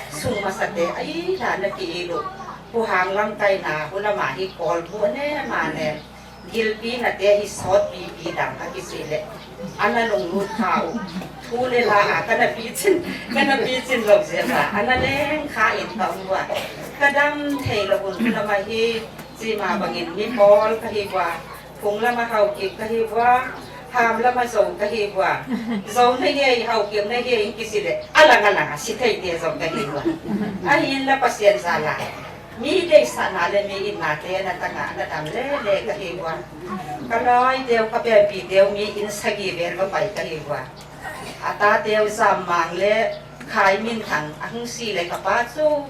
sung ma sa te, ai, na na ki i lu. Pu hang lam kai na, hu lama hi kol bu ne ma ne. Gilpi na te hi sot pipi dang a kisi le. Ana lunglut kha u. Thu le la a kana pi chin, kana pi chin lo sia sa. Ana leng kha in ka um wa. Ka dam thei lo un lama hi chi ma bangin mi pol ka hi wa. Phung lama hau ki ka hi wa. Ham lama zo ka hi wa. Zo na ye hau ki na ye in kisi le. Alang alang a si thei te zo ka hi wa. A hin la Pasian za la. Mi deisahna le mi itna te na tanga na dam le le ka hi ua. Ka loi deu ka pelpi deu mi in sagi vel va pai ka hi ua. A ta deu Zammang le Khaiminthang a hung si le ka pa chu.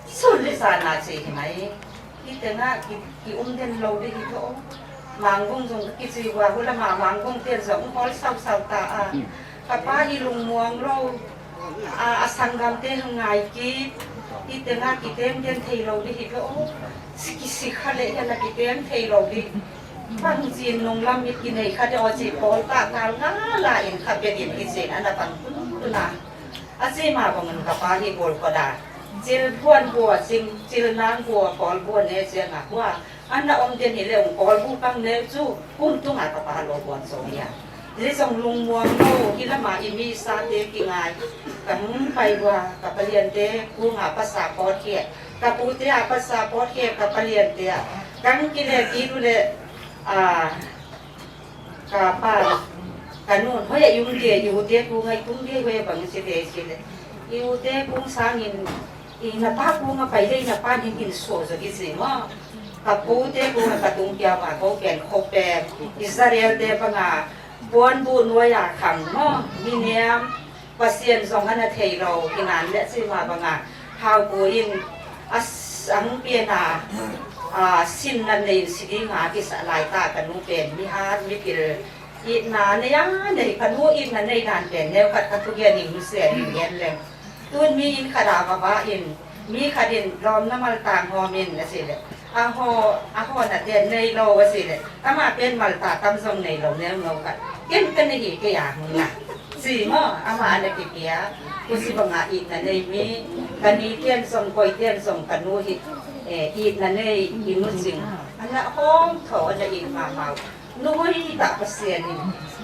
Sun le sana chi hi mai. Hi te nga ki, ki um den lo de hi to. Mangvung jong ka kichi ua, hu lama Mangvung ten jong hol sau sau ta a. Ka pa hi lungmuang lo. A, a sanggam te hung ngai ki, i te nga ki tem tem thei lo di hi ve o. Si ki si kha le ya la ki tem thei lo di. Bang chin nung lam mit ki nei kha de o chi pol ta kal nga la in kha pe din ki chin ana pang tu tu na. A chi ma bang ka pa hi bol ko da. Chil phuan bua, chil, chil nang bua, pol bua ne che nga bua. Ana om den hi le ung kol bu kang neu chu, kum tunga ka pa lo bon so ya. Hi jong lungmuang lo, hi lama i mi sa te ki ngai. Ka hung pai wa, ka palian te, ku nga passport hi. Ka pu te a passport hi, ka palian te a. Kang ki le ki lu le, a, ka pa, ka nun, hoi a yung de, yung de ku ngai tung de, hoi a bang si de si le. Yung de kung sangin, i na pa ku nga pai de, i na pa ning in so jo ki si mo. Ka pu te ku nga ka tung kia ma ko pen kho pen. Israel te pa nga bon bu nuai a khang mo. Mi niam Pasian jong ana thei lo, ki nan le chi ma ba nga. Hau ku in a s-, ang pi na, a, sin na nei si di nga ki sa lai ta ka nu pen. Mi hat, mi pil. I na nei a nei ka nu i na nei dan pen. Neu khat ka tu gen ning nu se ning gen leng. Tun mi in khat a va va in, mi khat in lom na mal tang hom in na si le. A ho, a ho na te nei lo a si le. Ama pen mal ta tam jong nei lo neu ngau khat. Ken ka nei hi ke ya hung na. Si mo, ama ana ki pia. Ku si ba nga i na nei mi. Ka ni ten jong koi ten jong ka nu hi. Eh, i na nei i nu jing. Ana hom tho ana i ma mau. Nu hoi ta Pasian in.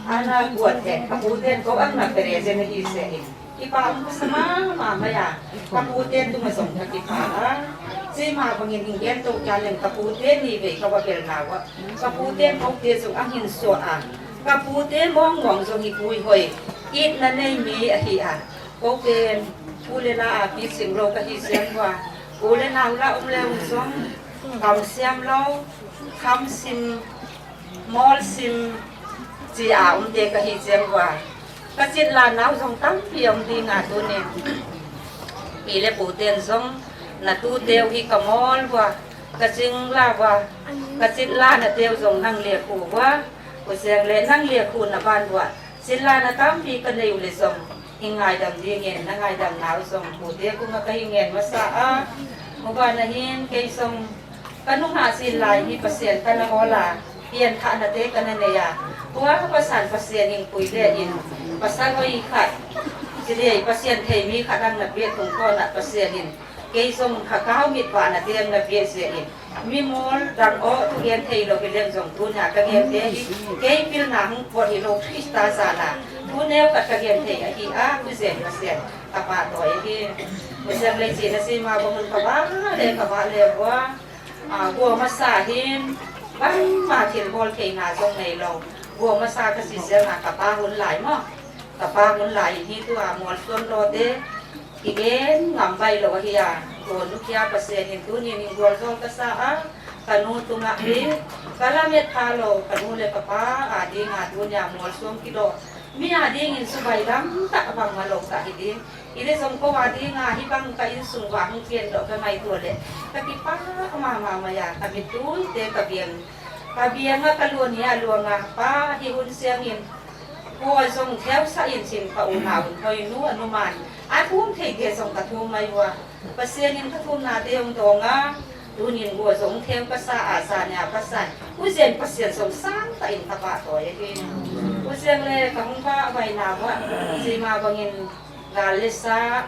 Ana kuat le, kapu ten ko ang na pere je na hi se in. Kipa ang ko sama ma ma ya. Kapu ten tu ma song ka kipa a. Sima bangin hing gen to kya leng kapu ten ni ve ka wa bel na wa. Kapu ten ko te song ang hin so a. Kapu ten mong mong song hi pui hoi. It na nei mi a hi a. Ko pen, u le la a pi sing lo ka hi siam wa. U le nau la um le um song. Kam siam lo. Kam sim. Mol sim chi a um te ka hi chiang wa. Ka chit la nau zong tampi um ding a tu ni. Pi le pu ten zong na tu teu hi ka mol wa. Ka ching la wa. Ka chit la na teu zong nang le khu wa. Ku siang le nang le khu na ban wa. Chit la na tampi ka nei u le zong. I ngaidam dingin, na ngaidam nau zong, pute kunga ka hi ngen masa a, mubana hin, kei zong, ka nungah sin lai hi Pasian ka na ola, pian thahna te ka na nei a, tua ka pasan Pasian in pui le in, pasal hoi khat, si le Pasian thei mi khat ang na pian tung ko na Pasian in, kei zong kha kau mit pa na te ang na pian sia in, Mi mol dang o tu gen thei lo hi lem zong tu nia ka gen te hi. Kei pilna hung pot hi lo Krista zala. Tu neu khat ka gen thei ahi a, tu zen ka sian ka pa toi hi. Mu sian lei chi na si ma bang ka ba le ka ba le bua. A, bua masa hin. Bang ma thil bol thei na zong nei lo. Bua masa ka si sian na ka pa hun lai mo. Ka pa hun lai hi tu a mol suan lo te. Kigen ngam bai lo ahi a, ko nu kia Pasian in tunin in gualzol ka sa a, ka nu tunga hi, ka lamet pha lo, ka nu le ka pa a ding a tunia mual suang kilo. Mi a ding in subai lam tak bang ma lo ta hi ding. I le zong ko a ding a hi bang ka in sung wa hung pian lo ka ngai tua le. Ka kipa ma ma ma ya, ka mi tui te ka biang. Ka biang a ka luan hi a luang a pa hi hun siang in. Ko zong theu sa in chin ka u na un hoi nu a nu man. A thum thei te zong ka thum mai ua. Pasian in ka thum na te ong dong a. Tunin ko zong theu ka sa a sa nia ka sa. U zen Pasian zong sang ta in ka pa toi a hi. U zen le ka hung pa vai na ua. Sima bangin gal le sa.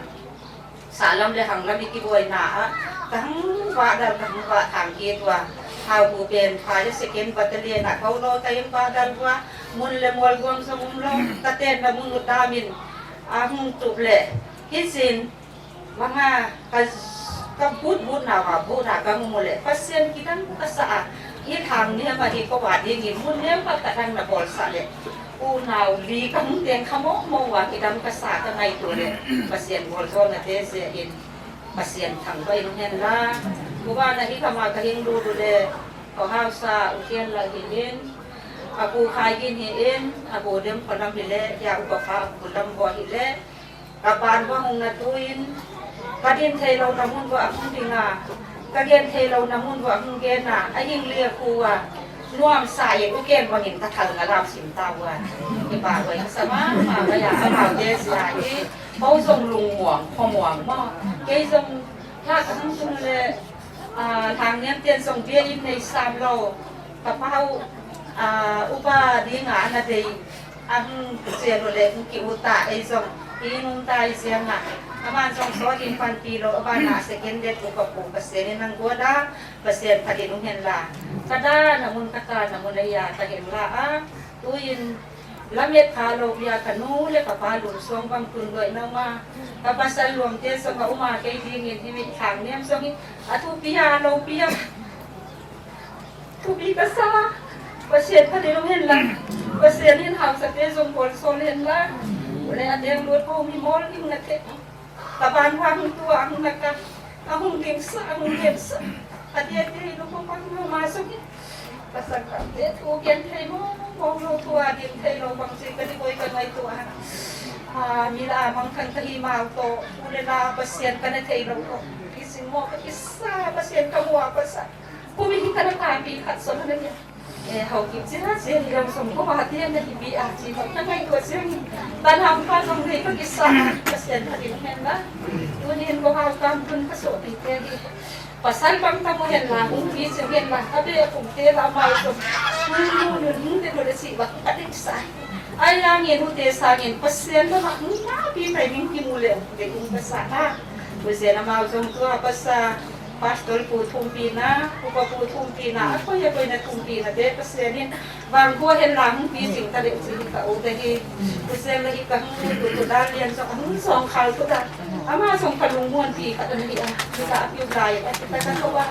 Salam le hanglam i kibuaina a, ka hung vah dal, ka hung vah thang kit ua. Hau bu pen, pha le second battalion a, kau lo ka hung vah dal ua. Mun le mual guam zong um lo, ka ten na mun u damin, a hung tup le. Hi sin, vanga, ka, ka but but na va, but na ka mu le. Pasian kidang ka sa a, hi thang ni ma hi ko va ding in, mun le ma ka dang na bol sa le. Unau li ka hung teng kha mo mo ua kidam ka sa ka ngaitua le Pasian bol zona te zia in Pasian thangvah in hen la. Kuva na hi kama ka hing lu lu le ko hausa u kian la hi in a ku khai gin hi in a ku dem ko lam hi le ya u pa pha ku lam bo hi le. Ka ban va hung na tuin, ka din thei lo na mun va hung ding a, ka gen thei lo na mun va hung gen a, a hing lia khu a, nuam sa in u ken bangin ka thal nga lam sim ta ua. Kipa vai ka sa ma, ma ka ya, a mau te sia hi, pau zong lung muang, kho muang mo. Kei zong, ha ka hung sung le, a, thang niam tian zong bia in nei sam lo, ka pau, a, upa ding a, na dei, Ahung chen u le hung ki u ta ei zong, i nung ta i siang a. Aman zong so in pan pi lo, aban a second date u ka pu Pasian in nang gua da, Pasian khat in hung hen la. Ka da na mun ka ta na mun a ia ka hen la a. Tu in lamet pha lo bia ka nu le ka pa lum suang bang tun doi na ma. Ka pasal luam te zong a uma kei ding in hi mi thang niam zong hi. A thu pia lo pia. Thupi ka sa, Pasian khat in um hen la, Pasian in hausa te zong bol sol hen la, le a deng lut ko mi mol in na te. Ka ban hua hung tua hung na ka, a hung ding sa, a hung ding sa. A dia te lu ko pang ma ma so ki. Ka sa ka te tu kian thei mo, mo lo tua ding thei lo bang si ka di koi ka ngai tua. A, mi la mang thang ka hi mau to, u le la Pasian ka na thei lo to. Ki sing mo ka ki sa, Pasian ka mua ka sa. Kumi hi ka na kapi khat som na nia. Eh, hau ki chira che ni lam som ko ba ti na hi bi a chi ko na ngai ko sim. Tan ham ka som nei ko kisa ka sen ka din hen la. Tunin ko hau kam tun ka so ti te hi. Pasal bang ta mo hen la, hung ki sim hen la, ka be kum te la mai som. Hung nu nu hung te ko le si ba ka ding sa. Ai la nge nu te sa nge Pasian la ma hung na bi mai ning ki mu le de ung ka sa ha. Pasian la mau som tua ka sa. Pastor pu thumpina, upa pu thumpina, akoi akoi na thumpina te Pasian in vangboh hen lang hung pi jing ta le chi hi ka u te hi. Pasian la hi ka hung tu tu dan lian jong hung jong khal tu dan. Ama jong ka lungmon pi ka dan hi a. Hi ka apiu lai a kita ka ko ba.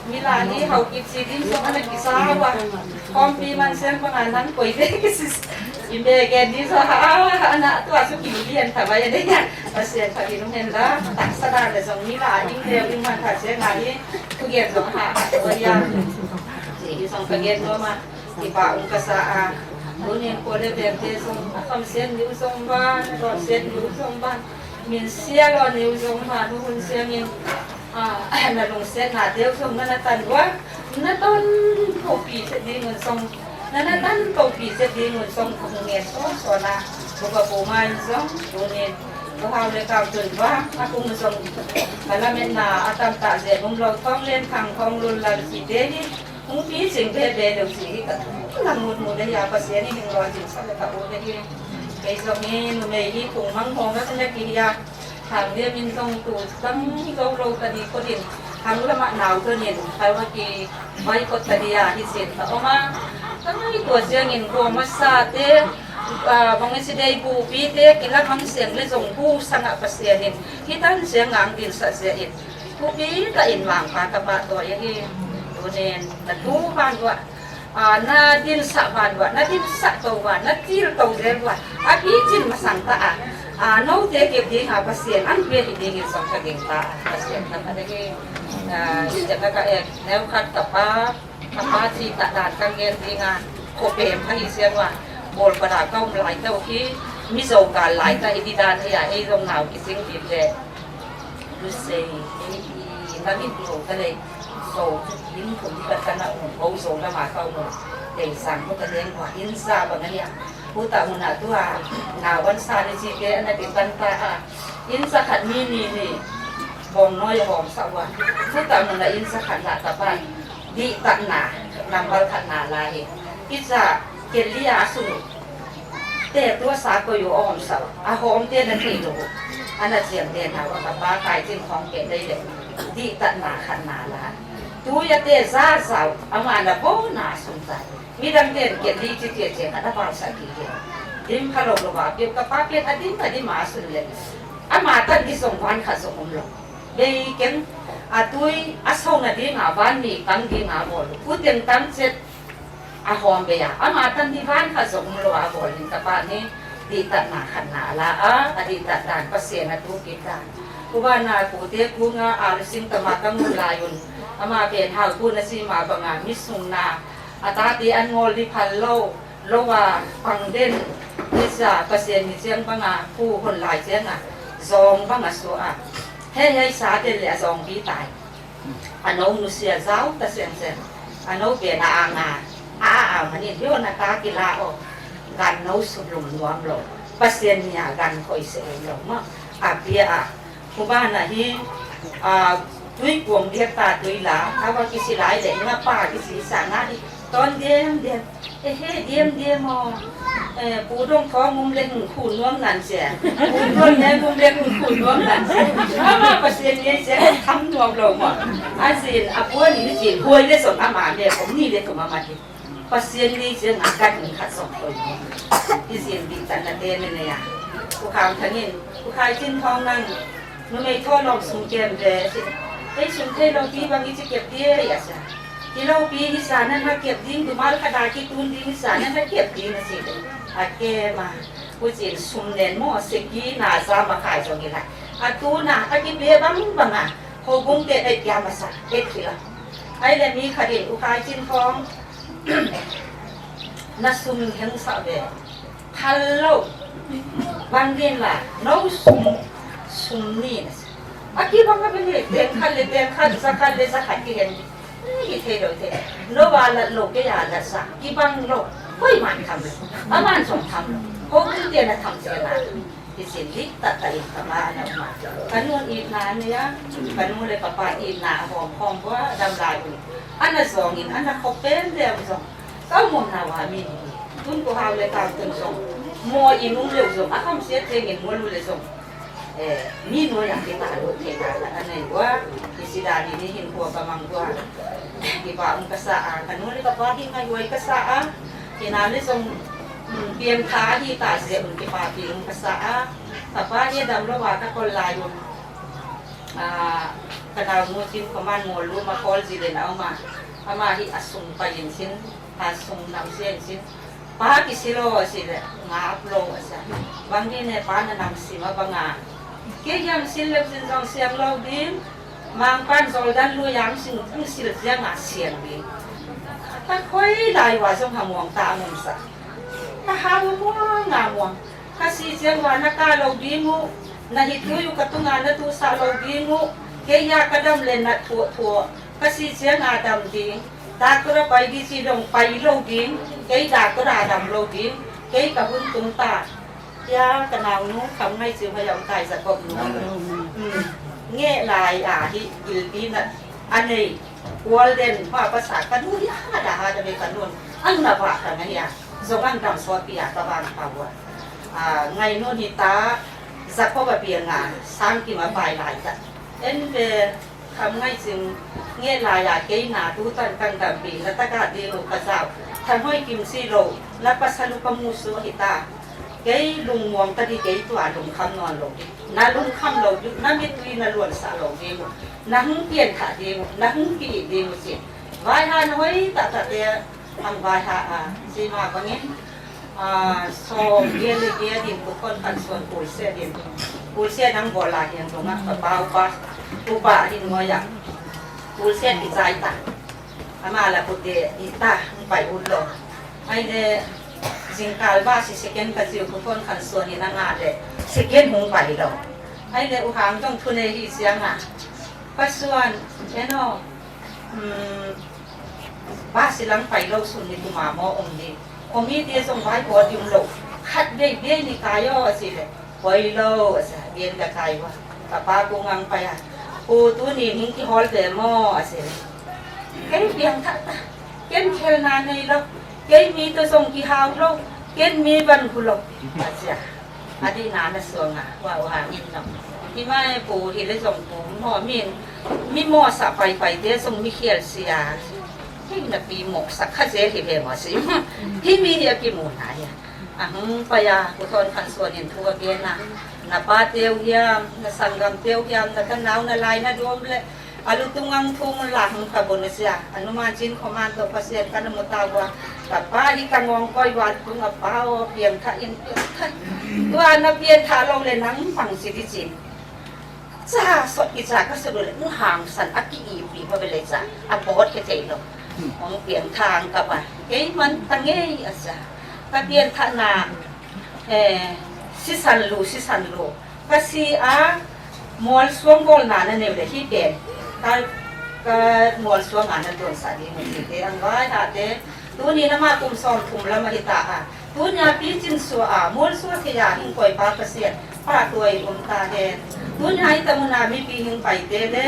Mi la hi hau kip chi ding jong ana kisa wa. Khompi man sem pa nga nan koi ve kisis. Imbe ke di so ha, ha, ha, na tua su ki lian ta ba ya de ya. Pasian pa ki nung hen la. Taksa dan le jong mi la ing le ing man ta se nga hi. Ku gen jong ha, ha, wa ya. Ji hi jong ka gen no ma. Kipa um kasa a. Tunin ko le ben te jong. A kam sen ni u jong ba, ko sen ni u jong ba. Min sia lo ni u jong ba, nu hun sia min. A, na lungsetna deu jong na na tan ua, na ton topi se ding un song, na na tan topi se ding un song, kung nge song sona, buka bu mai jong, tunin, bu hau le kau tun ba, a kung jong, ka lametna a tam ta je, num lo thong len khang thong lul lal si te hi, hung pi jing be be leu si hi ka, na mut mut le ya Pasian hi hing lo jing sa le ka bu le hi, kei jong hi, numei hi, kung mang hong ka sa le ki hi ya, Thang dia min jong tu tang hi lo lo ta di ko din. Thang lama nau to nin, thang wa ki vai ko ta dia hi sin ta oma. Tang hi to siang in ko masa te, ah, bang si dei bu pi te, kila bang siang le jong bu sanga Pasian in. Hi tan siang ngang din sa sia in. Bu pi ta in mang pa ka pa to ya hi. Tu nin, ta tu ban wa. A, na dinsah van uva, na dinsah to uva, na til to jel uva, a pi chin masang ta a, a, no te kep ding a Pasian an pe hi ding in song ka ding ta a, Pasian ta ka ding, a, jaka ka ek, neu khat ka pa, ka pa chi ta dan ka gen ding a, ko pem ka hi sia uva, bol pa da ka um lai ta u ki, mi zo ka lai ta i di dan hi a, ei zong nau ki sing bit le, lu sei, ei i, na min lo ta le, So, in thum khat kana um, ko so lama ka um, dei sang ko ta leng ko in sa ba ngani a. Ko ta mun a tua, na wan sa ni si ke ana ti tan ta a. In sa khat ni ni ni, bong noi hom sa wa. Ko ta mun a in sa khat la ta pa, di ta na, number khat na la hi. Ki sa, ke li a su nu. Te tua sa ko yo om sa, a hom te na thei lo. Ana chiam te na wa ka pa kai tin khong ke dei le. Di ta na khat na la. Tu ya te za zau, ama na bo na sum ta. Mi dang ten ke di chi che che ka da pa sa ki ke. Dim pha lo lo ba, pe ka pa pe a dim ka dim a sun le. Ama ta di song van kha song um lo. Bei ken a tui a song na di nga van mi kang di nga bo lo. Ku teng tang chet a hom bei a. Ama ta di van kha song um lo a bo lin ka pa ni. Di ta na khat na la a, a di ta dan pa se na tu ki ta. Ku ba na ku te ku nga a lu sing ta ma ka ngun la yun. Ama pen hau ku na si ma ba nga mi sung na. A ta ti an ngol di phal lo, lo a pang den, ni sa Pasian ni chiang bang a pu hon lai chiang a, zong bang a su a. Hei hei sa den le a zong bi tai. A no nu sia zau ta siang siang. A no pe na a nga. A a a ma ni hio na ta ki la o. Gan no su lum nuam lo. Pasian ni a gan khoi se lo ma. A pia a. Ku ba na hi, a, tui kuang diak ta tui la, a va kisi lai le, nga pa kisi sa nga hi, ton diam diam, e he diam diam o, e, pu dong thong um le hung khu nuam nan se, pu dong ne um le hung khu nuam nan se, ama Pasian ni se, tham nuam lo mo, a sin, a pu ni ni sin, huai le song ama me, kom ni le kom ama hi. Pasian ni chiang a kat ni khat song koi ni. Hi sin bi tan na te ne ne ya. Ku kham thangin, ku khai chin thong nang, numei tho long sung kem ve si. Hei sung thei long ti bang i chi kep ti e ya sa. Ti lo pi hi sa na na kep ding, du mal kha da ki tun ding hi sa na na kep ding na si. A ke ma, ku chin sum nen mo se ki na sa ma khai jong i la. A tu na, a ki pe bang bang a. Ho bung te ai pia ma sa, e ki la. Ai le mi kha din, ku khai chin thong. Na sum heng sa ve. Phal lo. Bang din la. No sum. Sum ni. A ki bang ka ve ni. Teng khat le teng khat, za khat le za khat ki hen. Ni thei lo thei. No va la lo ke ya la sa. Ki bang lo. Koi man tham lo. A man song tham lo. Ho kun te na tham se la. Kisin dik tah tah in ka pa ana um a. Ka nu in itna a nei a, ka nu le ka pa itna a hom hom bua dam lai un. Ana zong in, ana khop pen deu zong. Ka umna uva mi ni. Tun ko hau le ka tun zong. Mo in um leu zong, a kham sia teng in mo lu le zong. Eh, mi noiya kitalut thei dan anei uva, kisida ni ni hin kua kamang uva. Kipa um kasa a, kanu le kapa hi ngailua kasa a, kina le jong, um, piang tha hi ta se um kipapi um kasa a, kapa hi damlou va kakol lai un. Ah, kanaonu Chin Khomang Molu ma kol ji le nau ma, ama hi asung pa in sin, asung nam sen sin, Pa kisil o asei le, ngap lou asei. Bang ding ne pa na nam sim a bang a. Kei jong sil le sin jong siang lou ding. Mangpan Jordan lui a hung sil, hung sil jeng a siang ding. Ka khoi lai uva jong ha mong ta mong sa. Ka ha mong a mong. Ka si jeng uva na ka lou ding u. Na hi tui u ka tung a na tu sa lou ding u. Kei a ka dam le na thu thu. Ka si jeng a dam ding. Doctor a pai di chi long pai lou ding, kei doctor a dam lou ding, kei ka hun tung ta. Tia kanaonu Khamngaichiu hoi a um tai Jacob nu. Hmm. Nge lai a hi gilpi na anei. Golden pa pasa kanu ya da ha da me kanun. Ang na ba ka na ya. Jong ang dam so pi a ka bang pa wa. Ah, ngainu ni ta Jacob a pi nga sang ki ma pai lai ta. En ve Khamngaichiu nge lai a kei na tu tan kan dam pi na ta ka ding u ka jao. Thanhoi kim si lou, na pasal u ka musu hi ta. Kei lungmong ta di kei tua lungkham non lou di. Na lungkham lou di, na mitui na luan sa lou di mu. Na hung pian kha di mu, na hung pi di mu si. Vai ha na hoi ta ta te, ang vai ha a, si ma bangin. Ah, so, gel le gel din, Pu Thon Khan Suan pulse din. Pulse nang bola hin, tunga, pa, pa, upa, upa, din mo ya. Pulse ki jai ta. Ama la pute, ita, hung pai ut lou. Ai le, jingkal ba si second ka jiu, Pu Thon Khan Suan ni na nga le, second hung pai lou. Ai le, u hang jong thu nei hi siang a. Pa Suan, eno, hmm, Ba silang pai lou sun ni tuma mo um ni. Committee jong vai ko di um lou. Khat vei vei ni kai o asei le. Koi lou asei, vei ka kai uva. Ka pa ku ngang pai a. Ku tuni ning kihol ve mo asei le. Kei piang tha ta. Ken khel na nei lou. Kei mi to jong kihau lou. Ken mi van hu lou. Asei a. Adih na na suang a, wa wa in no. Hi mai pu hi le jong pu mo min, mi mo sa pai pai te jong mi khel sia. Hi na pi mo sa kha je hi ve mo si. Hi mi hi a ki mu na ya. A hung pa ya, Pu Thon Khan Suan in thu a ve na. Na pa teu hiam, na sanggam teu hiam, na ka nau na lai na dom le. Alutung ang thung lang ka bon sia. Anu ma chin command to Pasian ka na mu ta wa. Ka pa hi ka ngong koi wa tung a pa o piang tha in piang tha. Tua na piang tha lou le nang pang si di chin. Cha sot ki cha ka sa le mu hang san a ki i pi pa le cha. A bot ke thei lou. Ong piang tha ang ka pa. Kei man ta ngei a cha. Ka piang tha na, eh, si san lu, si san lu. Ka si a, mual suang bol na na neu le hi pen. Ka, ka mual suang a na don sa di mo ti te ang vai ha te. Tuni na ma kum som thum la ma hi ta a. Tuni a pi chin su a, mual su thei a hing koi pa ka sian. Pa tuai um ta he. Tuni a i ta mun a mi pi hing pai te le.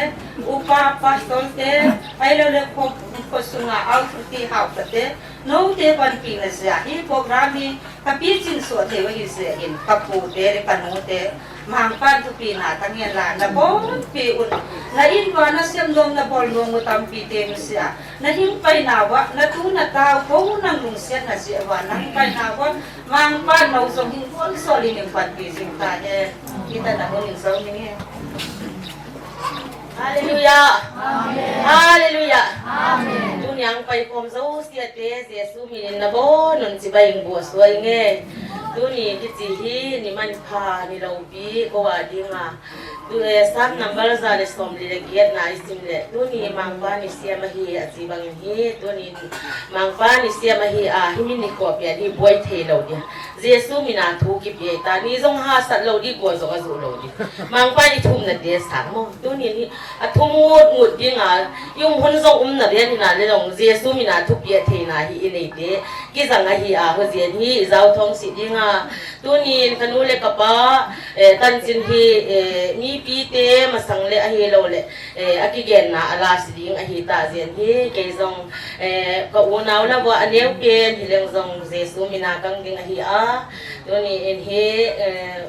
Upa pastor te, ai lo le kho, kho sunga au thu ti hau ta te. No te pan pi na sia. Hi program hi Ka pi chin suah thei u ahi jeh in, ka pu te le ka nu te, Mangpan thupi na tang hen la, na bonpi un, na in ua na sem nom na bol nom u tampi te nu sia, na hing pai na ua, na tu na tau, ko nang lungsiat na sia ua, na hing pai na ua, Mangpan no jong hing kon sol in hing panpi jing ta hen, kita na hun in jong ning hen. Hallelujah. Amen. Hallelujah. Amen. Tuni a hung pai khom jouse te, Jesu min in nabon un chibai in bol suai nge. Tuni kichi hi ni manpha ni loupi kou a dinga. Tu, eh, Psalm number ja le som li le get na i sim le. Tuni Mangpa ni siam ahi a chi bang in hi. Tuni Mangpa ni siam ahi a, hi min ni ko pia ni buai thei lou dia. Jesu min a thu kipe ta, ni jong hahsat lou di, gol jong ajuh lou di. Mangpa i thumna te sang mo. Tuni ni athum ngut ngut ding a, i um hun jong umna ven hina le jong Jesu min a thupi a theina hi i nei te. Kijang ahi a, hojin hi i jao thong si ding a. Tuni in ka nu le ka pa, eh, tanchin hi, eh, mipi te masang le ahi lou le, eh, a kigenna a la si ding ahi ta jin hi, kei jong, eh, ka unau la ua a neu pen hi leng jong Jesu min a kang ding ahi a. Tuni in hi, eh,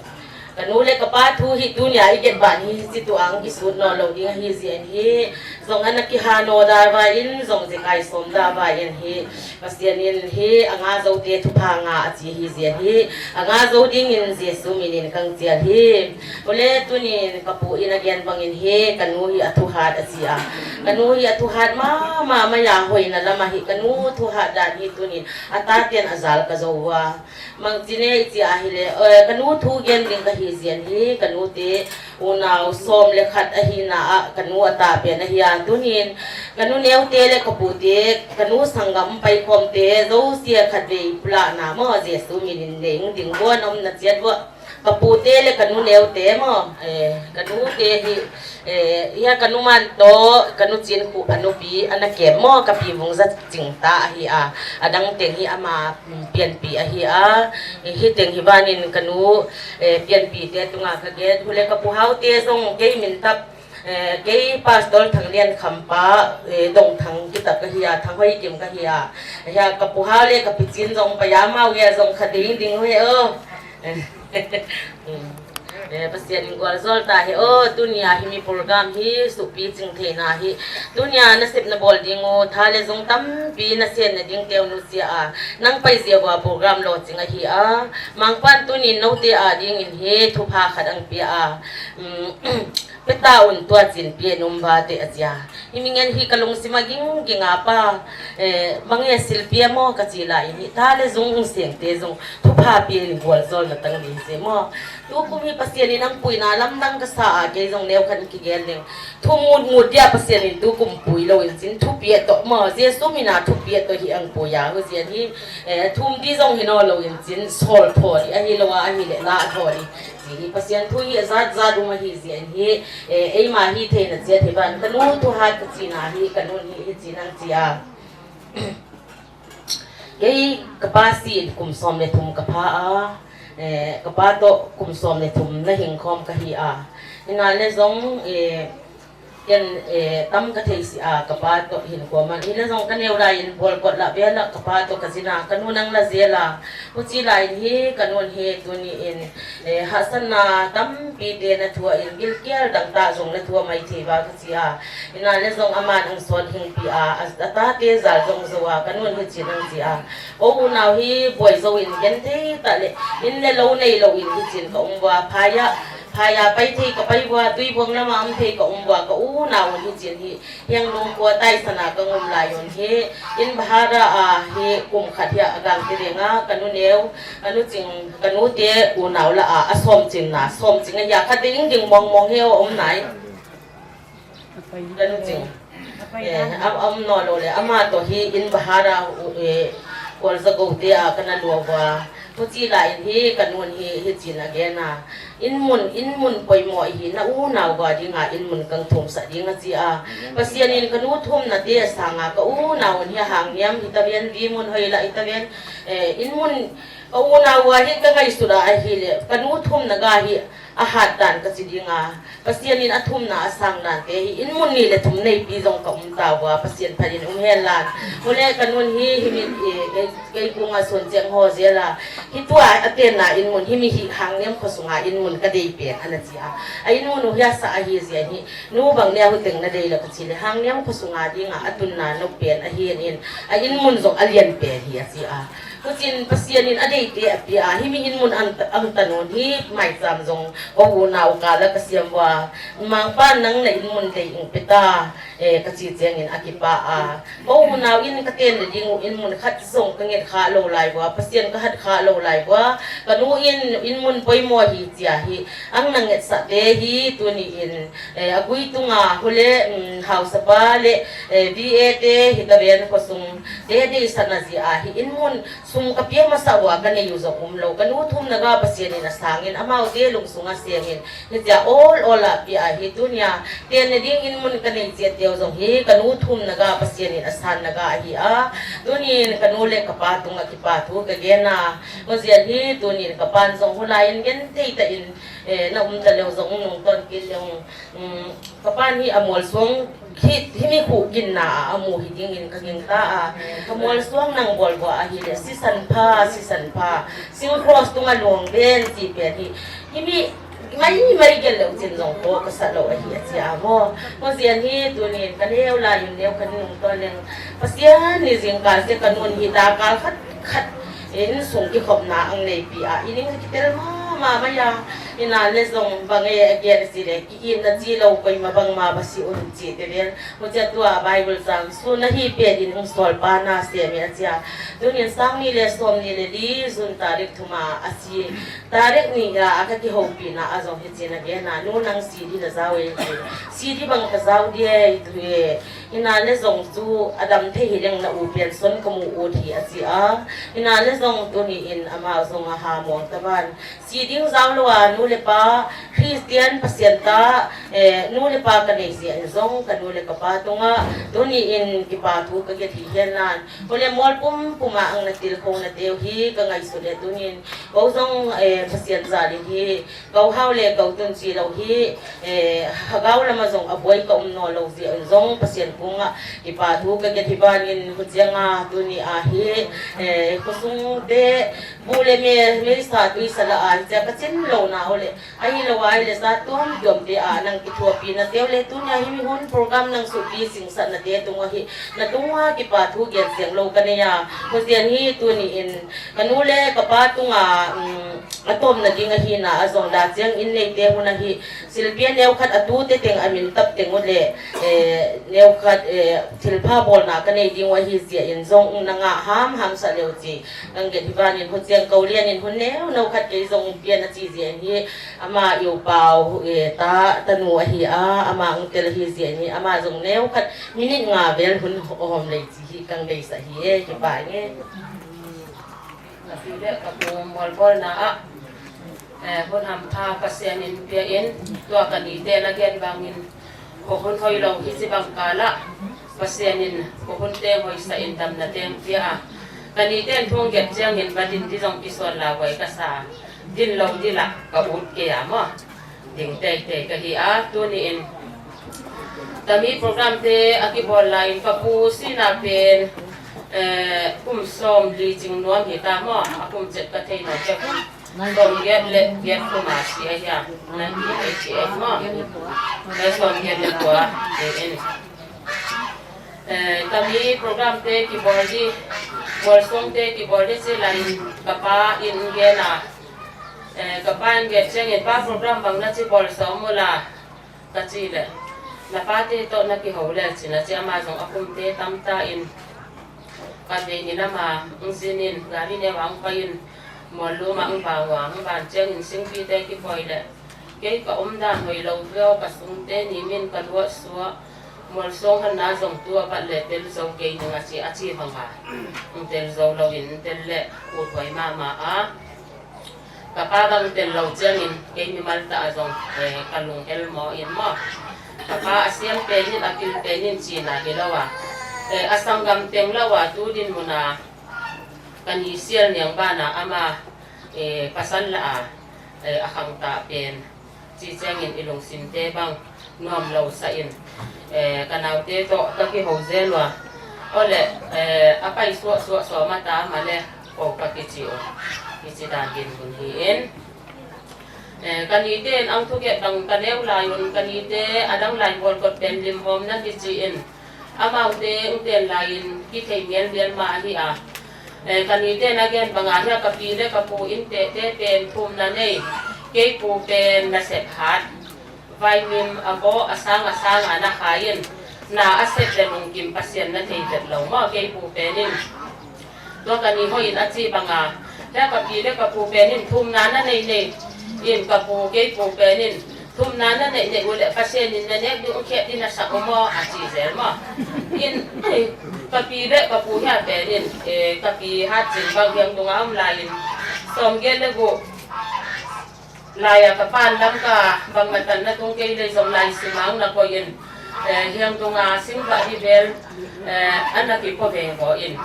Kanu le kapa thu hi tunia iget ban hi, hiche tua kisut no lou ding ahi jeh in hi, jong ana kiha no da va in, jong jekai som da va in hi, Pasian in hi, anga jou te thupha nga achi hi jeh in hi, anga jou dingin Jesu minin kang chial hi. Ole tunin kapu in agen bangin hi, kanu hi athu hat achi a. Kanu hi athu hat mama, maya hoina lama hi, kanu thu hat dan hi tunin, ataten ajal kajou a. Mangchine ichi ahile, eh, kanu thu gen ding kahi jeh in hi, kanu te, unau som le khat ahina a, kanu atah pen ahi a, tunin, kanu neo te le kapu te, kanu sanggam pai khom te, jouse khatvei pulahna mo, Jesu minin nei ding bon um na chiat vo, kapu te le kanu neo te mo, eh, kanu te hi, Eh, hia kanu man to, kanu Chinkhu anupi, ana kem mo, kapi Vungzaching ta ahi a, adang teng hi ama, mm, pianpi ahi a, eh, hiteng hi vanin kanu, eh, pianpi te tunga kaget, hule kapu Hau te jong kei min tap, eh, kei Pastor Thanglian Khampa, eh, Dongthang kitap kahi a, Thanghoi Kim kahi a, hia kapu Hau le kapi Chin jong paya mau hia jong kha ding ding hoi o. Eh, Pasian in gualzol ta hi, o, tunia hi mi program hi, supi ching theina hi. Tunia nasep nabol ding u, tha le jung tampi nasen na ding teu nu sia a. Nang pai jeh uva program lo ching ahi a. Mangpan tunin note a dingin hi, thupha khat ang pia a. Um, Peta un tua chin pia num va te a chia. Hi mi ngen hi kalungsim a ging ging a pa, eh, bang e silpia mo kachi lai hi. Tha le jung ung seng te jung. Thupha pia in gualzol na tang ding se mo. Tukum hi Pasian in ang puina lamdang kasa a, kei jong neo khan kigel ding. Thu mut mut dia Pasian in tukum pui lou in chin thupia to mo. Jesu mina thupia to hi ang puia. Hu jeh in hi, eh, thum di jong hi no lou in chin sol tho di. Ahi lou a, ahi le la tho di. Chi hi Pasian thu hi ajat jat um ahi jeh in hi, eh, eima hi theina chiat hi van, kanu thu hat kachi na hi, kanu hi, hi chi nang chia. Kei kapa si kum som le thum kapha a, eh, kapa to kum som le thum na hing khom kahi a. Hina le jong, eh, Ken, eh, tam kathei si a, kapa to hin koman. Hile jong kaneo lai in bol kot la bela, kapa to kajina, kanu nang la jela. Huchi lai in hi, kanun hi, tuni in, eh, hahsatna tampi te nathua in, gilkel dang ta jong nathua mai thei va kachi a. Hina le jong aman ang son hing pi a, a, ata te jal jong jo a, kanun hi chi nang chi a. Ko unau hi, boi jo in gen thei ta le, in le lo nei lo in hi chin ka um va, phaya, Phaya pai thei ka pai uva, Tuibuong lama um thei ka um uva, ka unau hi chin hi, hiang lungkua taisana ka ngum lai un hi, in bahara a hi kum khat hi a gang ti ding a, ka nu neu, ka nu ching, ka nu te unau la a, a som ching na, som ching a hi a khat ding ding mong mong hi a um nai. Ka nu ching. Eh, am, am no lo le, ama to hi in bahara, eh, kol za go te a kana lua va. Huchi la in hi, ka nun hi, hi chin a gen a. In mun, in mun poimo hi, na unau va ding a, in mun kang thum sa ding a chi a. Pasian in ka nu thum na te a sang a, ka unau hi hang niam, hi ta ven, vi mun hoi la, hi ta ven, eh, in mun, ka unau va hi ka ngai su la a hi le, ka nu thum na ga hi, a hat dan ka chi ding a. Pasian in a thumna a sang dan te hi, in mun ni le thum nei pi jong ka um ta uva, Pasian phat in um hen lan. Hule ka nun hi, hi mi, eh, kei, kei kung a sun cheng ho jela. Hi tua a tenna in mun, hi mi hi hang niam kho sunga in mun ka dei pen, ana chi a. A in mun u hi a sa a hi jia hi. Nu bang ne a hu teng na dei la ka chi le. Hang niam kho sunga ding a, a tunna no pen a hi in. A in mun jong a lian pen hi a chi a. Huchin Pasian in a deite a pia a, hi mi in mun ang, ang ta non hi, maicham jong, ko unau kal a ka siam uva, Mangpa nang na in mun dei ing pe ta, eh, ka chi cheng in a kipa a. Ko unau in ka ten le ding u in mun khat jong ka nget kha lo lai uva, Pasian ka hat kha lo lai uva, ka nu in, in mun poimo hi chi a hi, ang na nget sa te hi, tuni in, Eh, a gui tunga hule, um, hausapa le, eh, V A te, hi ta ven kho sung te, dei sa na ji a hi in mun sum ka pia masa uva ka nei u jong um lo. Ka nu thum na ga Pasian in a sang in, amau te lung sunga siam in, hi jia ol ol a pia a hi tunia, ten le ding in mun ka nei chia teu jong hi, ka nu thum na ga Pasian in a san na ga a hi a, tunin ka nu le ka pa tunga kipa thu ka gen a, mo jia hi tunin ka pan jong hulai in gen thei ta in, eh, na um ta leu jong nung ton kit leu, um, Ka pan hi a mol suang, hi, hi mi khu ginna a, a mu hi dingin ka ging ta a. Ka mol suang nang bol bol a hi le, sisan pha, sisan pha. Sing cross tunga luang ven ti pen hi. Hi mi Mai mai gel leu chin jong ko ka sa lo ahi a chia mo. Mo zian hi tunin ka neu lai in neu ka nung to leng. Pasian ni jingkah se ka nun hi ta kal khat khat in sung kikhopna ang nei pi a. Ining kitel mama mai a. Ina le jong bang e a gen si le ki in na chi lo koi ma bang ma ba si un chi te vel. Mo chia tua Bible chang su na hi pe din ung sol pa na se mi a chia. Tunin sang ni le som ni le li June tarik thuma a si. Tarik ni a, a ka kihopina a jong hichi na gena, nu nang C D na jao e ti. C D bang ka jao di e, tu e. Ina le jong chu a dam thei hi leng na u pension ka mu u thi a chi a. Ina le jong tuni in ama jong a ha mong ta ban. C D jao lo a nu le pa, Christian Pasian ta, eh, nu le pa ka nei si a in jong ka nu le ka pa tunga, tuni in kipa thu ka get hi hen nan. Ko le mol pum puma ang na til khong na teu hi, ka ngai su le tunin. Ko jong, eh, Pasian jal in hi, ko hao le ko tun chi lo hi, eh, hagao lama jong a buai ka um no lo ji an jong Pasian kunga kipa thu ka get hi ban in hu chiang a tuni a hi, eh, khosung te bu le me, me sa tui sa la a hi chia ka chin lo na ho le, ahi lo a hi le sa tuam tuam te a nang kithuapi na teu le tuni a hi mi hun program nang su pi sing sa na te tung a hi, na tung a kipa thu gen siang lo ka nei a, hu chiang hi tuni in ka nu le ka pa tunga, um, a tomna ding ahi na a jong da chiang in nei te hun ahi silpia neu khat a tu te teng a min tap teng u le, eh, neu khat, eh, thil pha bol na ka nei ding u ahi zia in jong ung na nga ham ham sa leu chi. Kan get hi ban in hu chiang ko lian in hun neu neu khat kei jong ung pian a chi zia in hi ama iu pau, eh, ta, ta nu ahi a, ama ung tel ahi zia in hi ama jong neu khat minute nga vel hun hom lei chi hi kan dei sa hi e, ki pa nge. Ka pi le ka pu molbolna a, eh, hun hampha Pasian in pia in, tua ka nite na gen bangin, ko hun hoi lo hi chi bang kala, Pasian in ko hun teng hoi sa in damna teng pia a. Ka nite in thung get chiang in ba din di jong kisol la wai ka sa, din lo di la ka ut ke a mo. Ding tei tei ka hi a, tuni in. Tami program te a kibol lai in ka pu sina pen, eh, kum som li ching nuam hi ta mo, a kum chet ka thei no che kum. Som get le get kum a si a hia, nineteen eighty-eight mo. Eh, som get le kua, eh, in. Eh, tami program te kibol di, bol song te kibol di si lai in ka pa in gen a, Eh, ka pa in get chiang in pa program bang na chi bol sa um u la, ka chi le. Na pa te to na kiho le chi na chi ama jong a kum te tam ta in. Ka te ni lama, ung sin in, gari ne wang pa in, mol lu ma ung ba wang, ung ban chiang in sing pi te kipoi le. Kei ka um dan hoi lo veo ka sung te ni min ka luat sua, mol song han na jong tu a bat le tel zo kei ning a chi, a chi bang a. Ung tel zo lo in tel le, u thoi mama a. Ka pa bang tel lo chiang in, kei mimal ta a jong, eh, ka lung hel mo in mo. Ka pa a siam pen in, a pil pen in chi na hi lo a. Eh, a sanggam teng lo a, tu din mun a, ka ni sial niang ban a, ama, eh, pasal la a, eh, a khang ta pen. Chi chiang in i lungsim te bang, nuam lo sa in, eh, ka nau te to, ka kiho zel ua. Ole, eh, a pai suah suah suah ma ta ma le, ko ka kichi u. Kichi dan din hun hi in. Eh, ka ni te in ang thu get dang ka neu lai un, ka ni te a dang lai bol kot pen lim hom na kichi in. Amau te ung ten lai in, kithei mial mial ma ahi a. Eh, ka ni te na gen bang a hia ka pi le ka pu in te te pen thum na nei. Kei pu pen na sep hat. Vainim a bo a sang a sang a na khai in, na a sep le lungkim Pasian na thei vet lo mo, kei pu pen in. Tua ka ni ho in a chi bang a, hia ka pi le ka pu pen in thum na na nei nei. In ka pu, kei pu pen in, thum na na nei nei u le Pasian in na nek ding u khet din a sak u mo, a chi zel mo. In, ka pi le ka pu hia pen in, eh, ka pi hat chin bang hiang dung a um lai in, som gel le gu. Lai a ka pan lam ka bang matan na tung kei le zong lai simang na koi in, eh, hiang tung a sing ba hi bel, eh, an na ki ko ve ko in.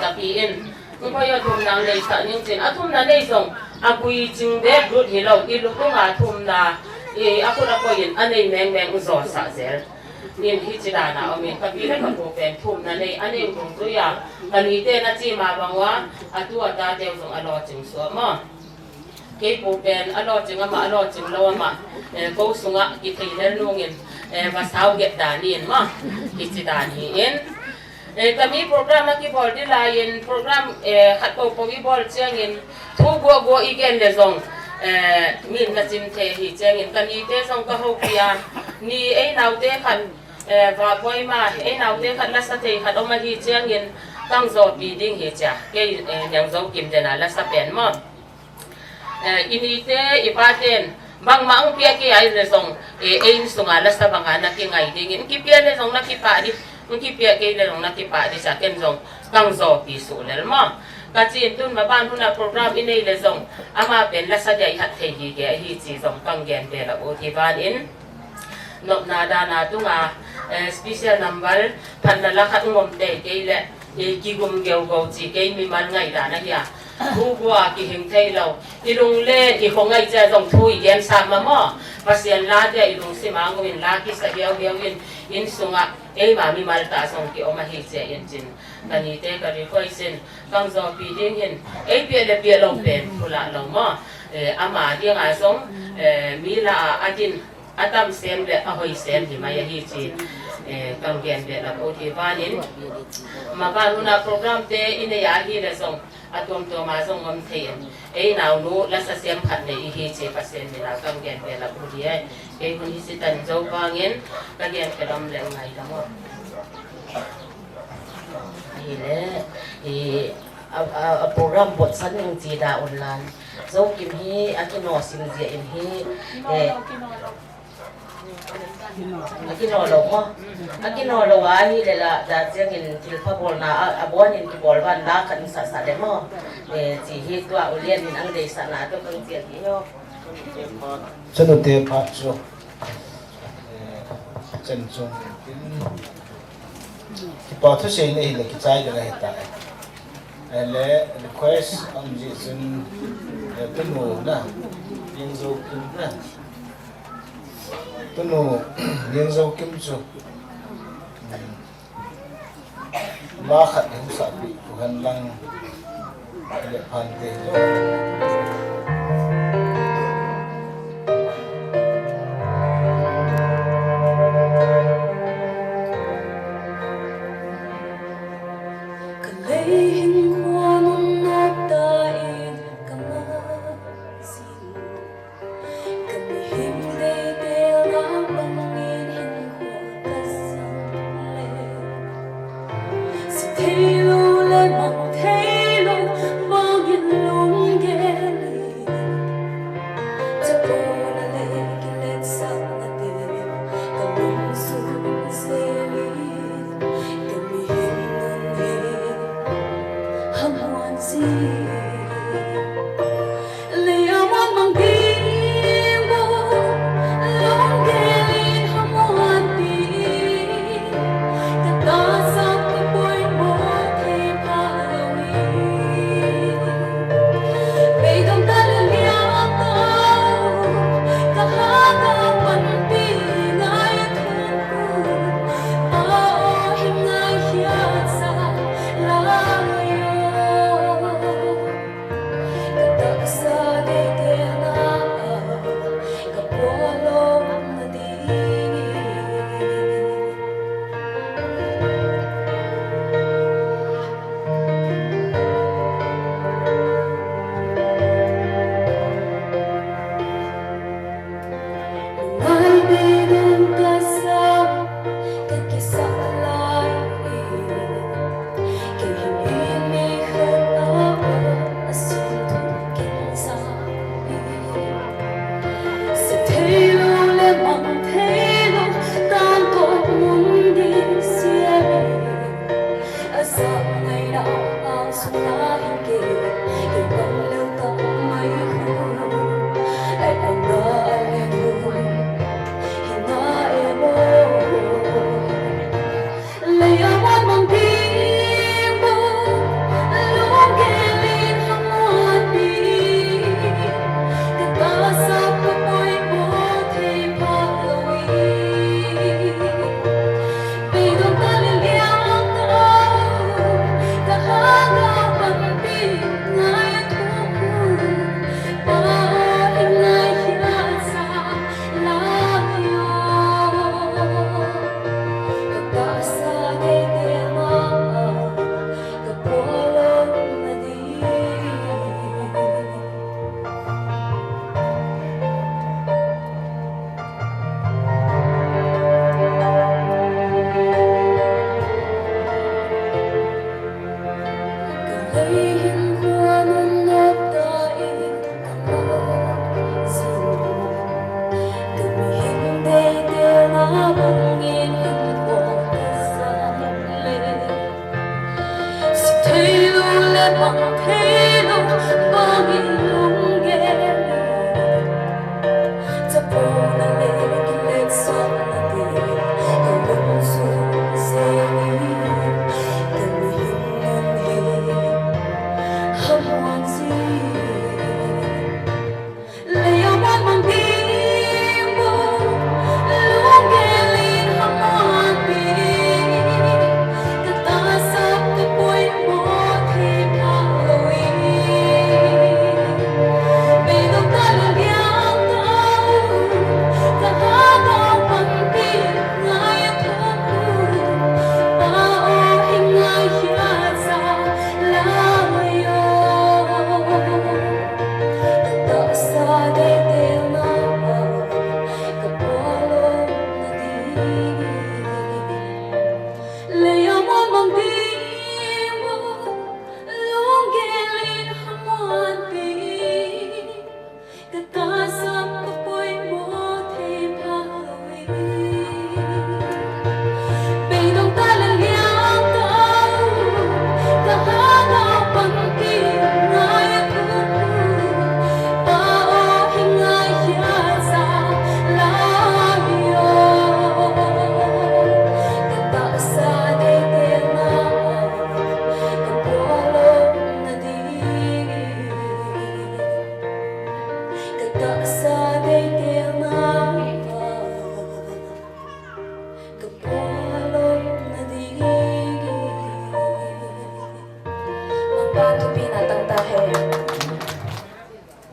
Ka pi in, ko yo thum nang nei sa ning chin, a thum na nei zong, a gui ching de lut hi lo, i lu tung a thum na, i a kut a koi in, a nei meng meng u zo sa zel. In hi chi da na om in, ka pi le ka pu pen thum na nei, a nei u tung zui a, ka ni te na chi ma bang wa, a tu a ta te u zong a lo ching suak mo. Kei pu pen alo ching ama, alo ching lou ama, eh, ko sunga kithei lel nungin, eh, va sao get dan in ma, kichi dan hi in. Eh, kami program a kibol di lai in, program, eh, khat po po i bol chiang in, thu go go i gen le jong, eh, min na chim thei hi chiang in, kani te jong ka ho pia, ni ei nau te khat, eh, va poi ma, ei nau te khat la sa thei khat om a hi chiang in, kang jo pi ding hi chia, kei, eh, nang jo kim den a la sa pen mo. Eh, i ni te, i pa ten, bangma ang pia kei ai le jong, eh, ei insunga la sa banga na kingai ding in, kipia le jong na kipa di, kipia kei le jong na kipa di sa ken jong, kang jo pi su lel mo. Ka chin tun ma ban huna program i nei le jong, ama pen la sa dia i hat thei hi ke, hi chi jong kang gen be la u ti ban in. Nopna dana tunga, eh, special number, phatna la khat ngom te kei le, eh, kigum geu go chi kei mimal ngai dana hi a. Thu bua kihing thei lou. I lung le, i khongai che jong thu i gen sa ma mo. Pasian la dia i lung sima ngum in la kisa geu geu in, insunga, ei ma mimal ta jong ki om a hi che in chin. Kani te ka request in, kang jo pi ding hin, ei pia le pia lou pen, pula lou mo. Eh, ama dinga jong, eh, mi la a, a din, a tam sem le a hoi sem hi mai a hi chi, eh, kang gen be la ko ti ban in. Ma ban huna program te i nei a hi le jong, a tuam tuam a jong ngom thei in. Ei nau nu la sa sem khat nei i hi chi Pasian min a kang gen be la ko di ai. Kei hun hi si tan jo bang in, ka gen ke lom le ngai da mo. Hi le, i, a, a, a program bot san ning chi da un lan. Zo Kim hi a kino sim zia in hi, eh, a kino lou mo. A kino lou a hi le la, da chiang in thil pha bol na, a, a bon in ki bol ban la kan sa sa le mo. Eh, chi hi tua u lian in ang dei sa na to kang chiang hi ho. Chanu te pa chu. Eh, chen chung in. Kipa thu sei nei le kichai de la hita. Eh, le request ang ji chun, eh, tunu na, Liangzo Kim na. Tunu, Liangzo Kim chu. Hmm. La khat hung sa pi, tu han lang.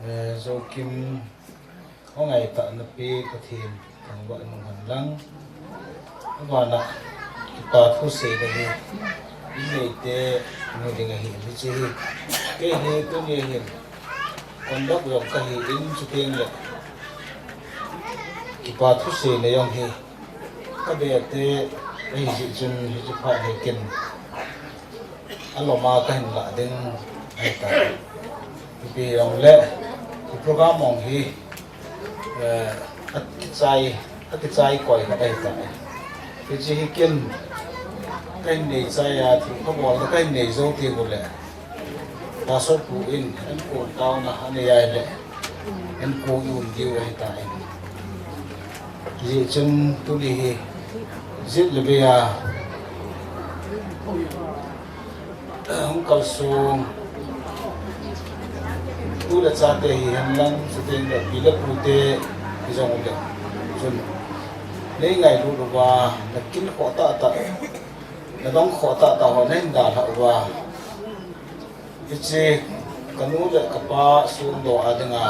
Eh, Zokim, hung ngaitah na pe Pathen thangvah in um hen lang. Abana, kipa thu seina hi, i neite mu ding ahi, hiche hi. Kei hi tuni hin, conduct jong kahi in chuteng le, kipa thu seina jong hi, ka bete, ahi jeh chun hiche phat hi ken aloma kahin lah ding ahitai. Ipi jong le, i program jong hi, eh, akichai, akichai koi khat ahitai. Hiche hi ken kahin nei chai a, thilpha bolna kahin nei jou teng ule, Pastor pu in, enkol taona anei a ahile, enkol i um diu ahitai. Hijeh chun tuni hi, jet le bei a hung kalsong u le chate hihen lang, chuteng le pi le pute hijong ule chun, nei ngailut uva, na kin khoh tahtah, na dong khoh tahtah ho nahin dalhah uva, hiche kanu le kapa sondoh a dinga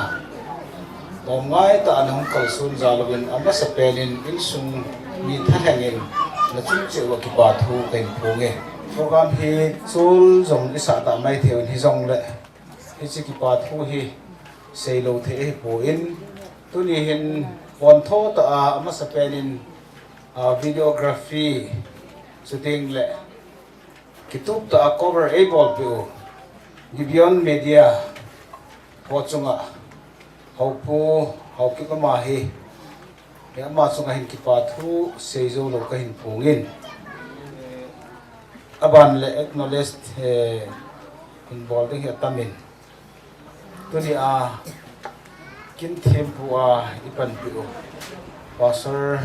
lom ngaitah a nahung kalson jal uvin, amasapen in insung mi thalheng in nachung cheh uva kipa thu kahin phonge. Program hi chol jong isah tah maithei un, hijongle hiche kipa thu hi seilou thei ahipon, tuni hin pontho tah a amasapen in, ah, videography, shooting le kitup tah a cover eibolpeh u Gibeon Media ho chunga Haopu Haokip ama hi, ama chunga hin kipa thu seijou lou kahin phongin, aban le acknowledge, eh, hin bol ding hi atamin, tunia kin thempu a ipanpi u Pastor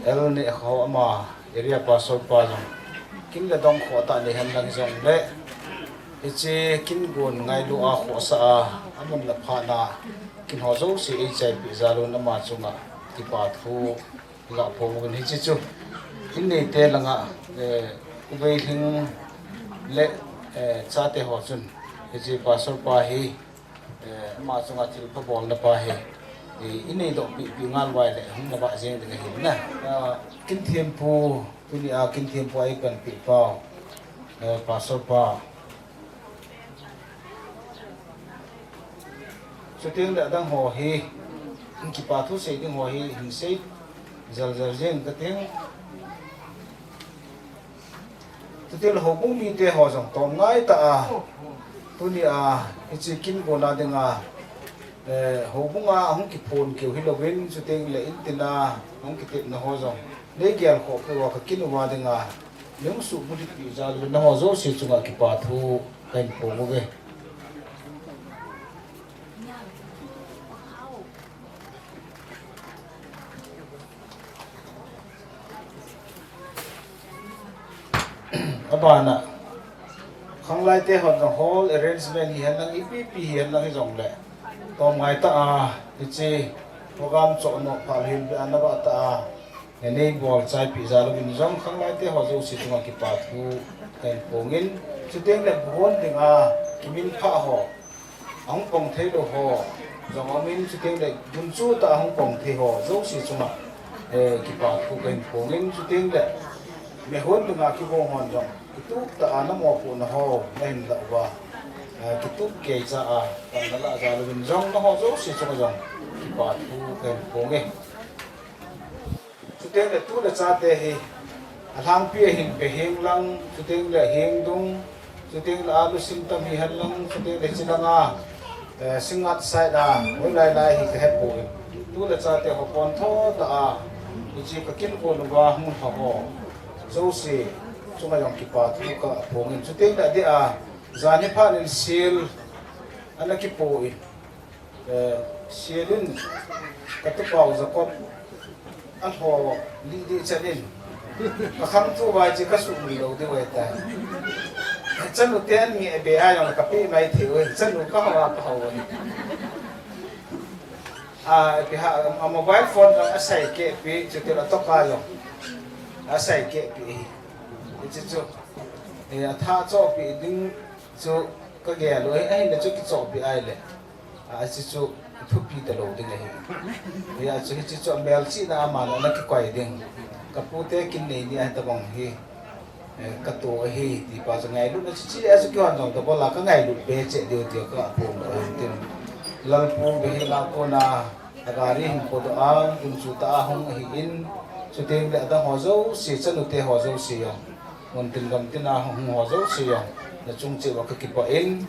L Nehkhao ama, area pastor pa jong, kin le dong khoh tah neihen lang jongle, hiche kin gon ngailu a khohsah a, amun le phatna kin ho jouse eichaipeh jal un, ama chunga kipa thu iga phong uvin, hiche chu in neite langa, eh, U Veilhing le, eh, chate ho chun hiche pastor pa hi, eh, ama chunga thilpha bolna pa hi, eh, inei doh pehpeh ngal uva ahile hung navah jeng ding ahin na. Ah, kin thempu, tunia kin thempu a ipanpeh pau, eh, pastor pa, chuteng le adang ho hi, kipa thu sei ding ho hi hin sei jal jal jeng kating. Chuti le houbung mite ho jong tom ngai ta a, tuni a hiche kin gona dinga, eh, houbung a hung kiphon keu hilouvin, chuteng le intin a hung kitepna ho jong nei gel khoh peh uva ka kin uva dinga nei hung suhbulhit peh jal uvin, nangho jouse chunga kipa thu kahin phong uve. Abana, khanglai te hon jong hall arrangement hihen lang, ipi pi hihen lang hijongle, tom ngai ta a, hiche program chohnoh phalhil be a nabah ta a, nei bol chai peh jal uvin jong khanglai te ho jouse chunga kipa thu kahin phong in, chuteng le buhon dinga kiminphah ho, ahung pang thei lou ho jong aum in, chuteng le gunchu tah a hung pang thei ho jouse chunga, eh, kipa thu kahin phong in, chuteng le mehon dinga kigong hon jong kitup tah a namopohna ho nahin lah uva, eh, kitup keicha a pan nalah jal uvin jong nangho jouse chunga jong kipa thu kahin phong e. Chuteng le tu le cha te hi alhangpi a hin be heng lang, chuteng le heng dung, chuteng le alu sim tam hihen lang, chuteng le hiche langa, eh, Singngat side a, hoilai lai hi kahepoi. Tu le cha te ho pontho tah a hiche ka kin kon uva hung lha ho jouse chunga jong kipa thu kaphong in, chuteng le adeh a, jan hi phat in sel ana kipo in, eh, sel in ka tupau Jacob alho lih ding chan in, ka khangtou uva hiche ka suhmil lou diu ahitai. Chanu te an ngeh be a jong ka pe mai thei uve, chanu ka ho a ka ho uve. A, ipi ham, a mobile phone jong asei keh peh, chuteng le atoka jong asei keh peh hi. Hiche chu, eh, atha chohpeh ding chu ka gel u ahi, ahinla chu kichohpeh ahile, a, hiche chu thupi talou ding ahi. Hijeh chun hiche chu amelchihna a aman ana kikoi ding. Ka pu te kin nei ni ahi tabang hi, eh, ka to ahi, ti pa chu ngailutna chu, hiche a chu kihon jong tabang la ka ngailut be cheh diu tia ka phong u ahi tin. Lalpu Behin a kona, a gari hin podoh a, gunchu tah a hung ahin, chuteng le adang ho jouse, chanu te ho jouse jong, mun tin gam tin a hung ho jouse jong, nachung cheh uva ka kipah in.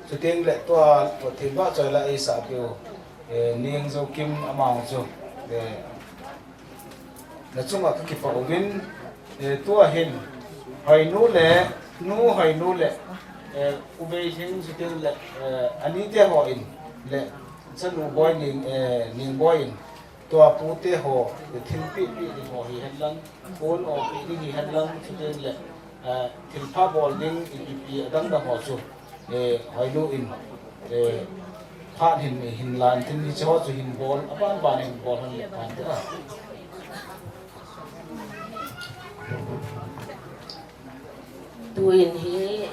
Chuteng le tua, tua Pathen vahchoi la eisah peh u, eh, Neng Jokim ama jong chu, eh, nachunga ka kipah uvin, eh, tua hin, Hoinu le, Nu Hoinu le, eh, U Veihing chuteng le, eh, ani te hon le, chanu Boi Neng, eh, Neng Boi in, tua pu te ho, eh, thil pehpeh ding ho hihen lang, pon o peh ding hihen lang, chuteng le, eh, thilpha bol ding, ipi ipi adang dang ho chu, eh, Hoinu in, eh, phat hin, hin lan tin hiche ho chu hin bol, aban ban hin bol hon le phan te a. Tuin hi,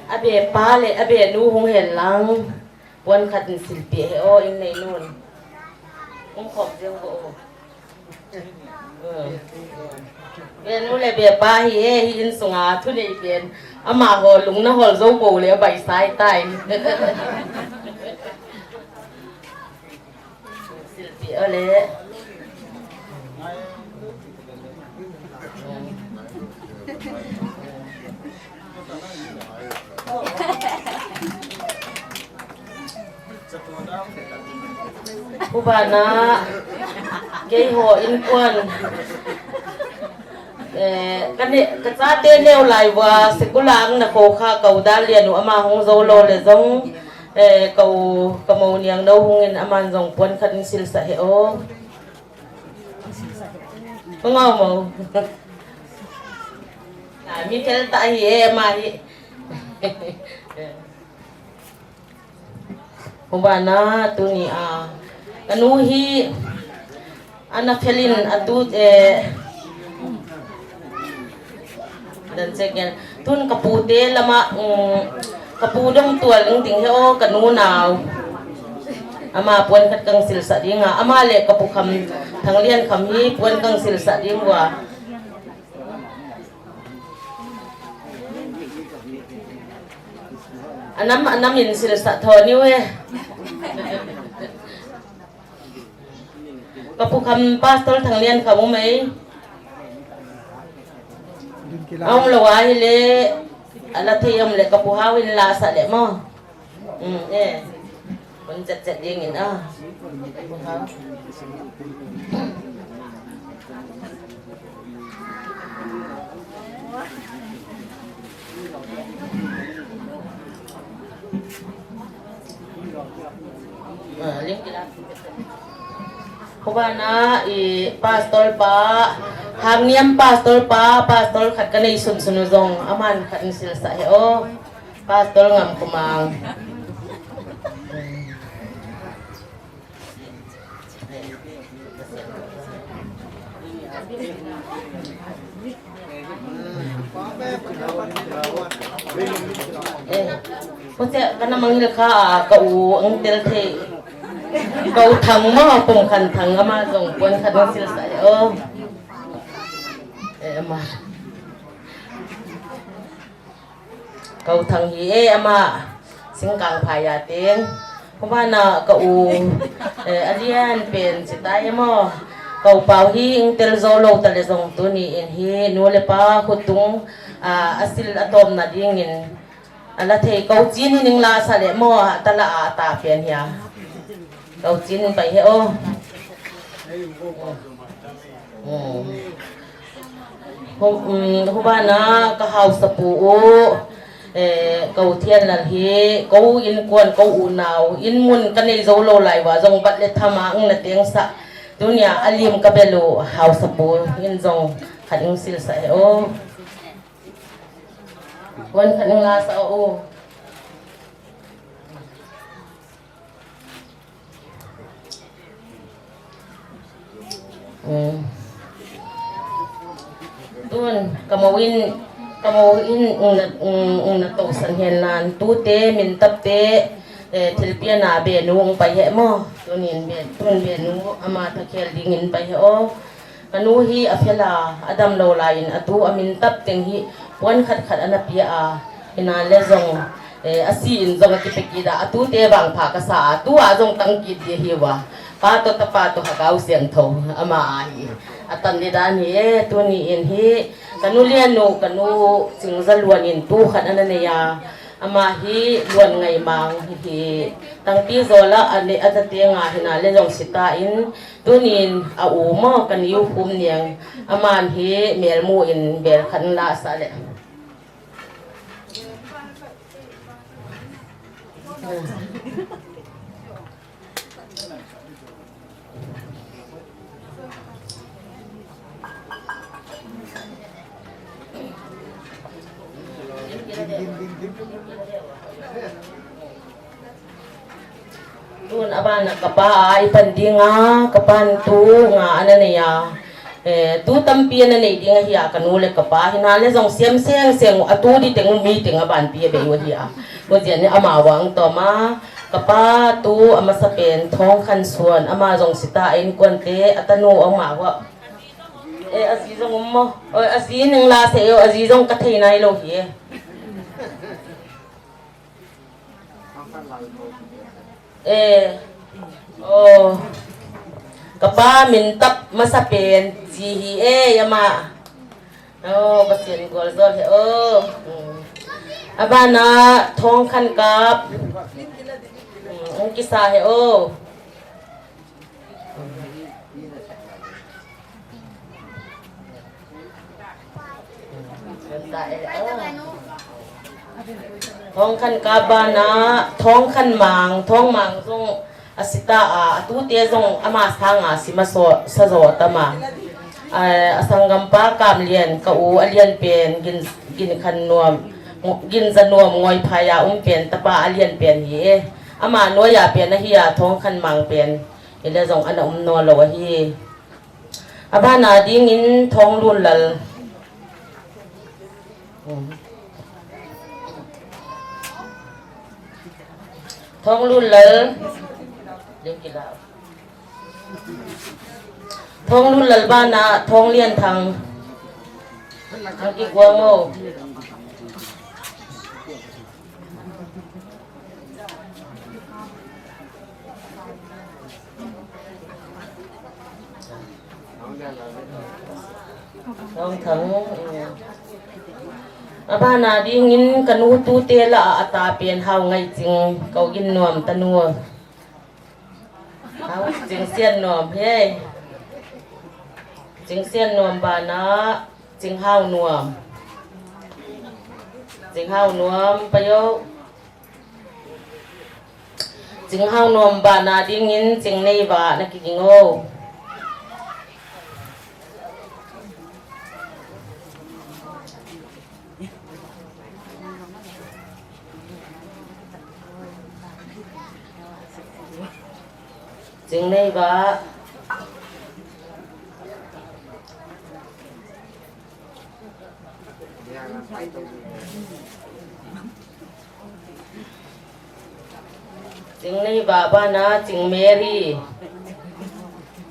abe pa le, abe nu hung hen lang, pon khat in silpeh hih o, in nei nun. Hung khom jeng vo o. Be nu le be pa hi e, hi insunga thunei pen. Amaho lung na hol jou bou le abaisai tai. Silpeh o le. Ubana, keiho inkuan, eh, kane, kachate neo lai uva, sikula ang na ko kha, ka u Dalian u ama hung jou lou le jong, eh, ka u, ka mou Niangnou hung in aman jong pon khat in silsah hih o. Ka ngau mou. Ah, mi thil tah hi e, ama hi. Hubana tuni a, ka nu hi ana fel in atu, eh, dan che ken. Tun ka pu te lama, um, ka pu dong tual ding ding he o ka nu nau. Ama pon khat kang silsah ding a, ama le ka pu Kham, Thanglian Kham hi pon kang silsah ding uva. Anam, anam in silsah tho niu e. Ka pu Kham, Pastor Thanglian Kham um e. Aum lou ahile, ala thei aum le ka pu hao in la sa le mo. Um, eh. Kon chet chet ding in a. Pu hao. Hubana i pastor pa, Hangniam pastor pa, pastor khat kanei sun sun u jong, aman khat in silsa he o. Pastor Ngamkhomang. Eh, koche kana mangil kha a, ka u ang tel thei. Ka u Thang ma, Pumkhanthang ama jong pon khat in silsa e o. Eh, ama. Ka u Thang hi e ama, Singkangphai a teng. Hubana ka u, eh, alian pen chitai mo. Ka u Pau hi ingtel jou lou tale jong tuni in hi nu le pa khutung, ah, asil atomna dingin. Ala thei ka u Chin hi ning la sa le mo, tala a ta pen hi a. Ka u Chin pai he o. Hmm. Hu-, um, hubana ka haosapu u, eh, ka u Thianlal hi, ka u inkuan, ka u unau, in mun kanei jou lou lai uva jong bat le tham a, um, na teng sa. Tunia alim ka bel u haosapu in jong khat in silsa e o. Kuan khat in la sa o. Um. Tun, ka mou in, ka mou in, um, na, um, um, na tohsan hen nan, tute, min tapte, eh, thilpia na benu, um, pai he mo. Tunin be, tun benu, ama thakhel dingin pai he o. Ka nu hi a fel a, a dam lou lai in, a tu a min tap teng hi, puan khat khat ana pia a, hina le jong, eh, a si in jong a kipe kit a, a tute vang pha ka sa a, tu a jong tang kit di hi uva. Pa to tapa to Lhagao Siangthou, ama a hi. A tan ni dan hi e, tuni in hi, ka nu Lianu, ka nu Chingzaluan in tu khat ana nei a, ama hi Luanngaimang hi, tangpi jola a ne a ta tenga hina le jong sita in, tunin a u mo ka niu Khumniang, aman hi melmu in bel khat la sa le. Tun abana ka pa a i pan dinga, ka pan tu nga ana nei a. Eh, tu tampi ana nei ding ahi a, ka nu le ka pa hina le jong siam seng seng a tu di teng u mi teng a banpi a bei u ahi a. Ko jia ni ama vang to ma, ka pa tu a masa pen Thongkhansuan, ama jong sita a inkuan te, a tanu ama hua. Eh, a ji jong um mo. Oi, a ji ning la se yo, a ji jong ka thei nai lou hi e. Eh. Oh. Ka pa min tap masa pen ji hi e, ama. Oh, Pathen gol jol he o. Hmm. Abana Thongkhankap. Hmm, ung kisa he o. Thongkhankap bana, Thongkhanmang, Thongmang jong a sita a, a tute jong ama sanga sima so, sa jo tama. A, a sanggampa Kamlian, ka u a lian pen, Gin, Ginkhannuam, Ginzanuam Ngoiphai a um pen, tapa a lian pen hi e. Ama noiya pen ahi a, Thongkhanmang pen. Hile jong ana um no lou ahi. Abana dingin Thonglunlal. Thonglunlal. Thonglunlal bana Thonglianthang. Ang kiguang o. Thongthang, eh, Abana dingin kanu tute lah a atapen Haongaichin, Kaugin Nuam tanu. Hao, Chingsian Nuam, he. Chingsian Nuam bana, Chinghao Nuam. Chinghao Nuam, payo. Chinghao Nuam bana dingin Chingneiva nakiging o. Chingneiva. Chingneiva bana Chingmary.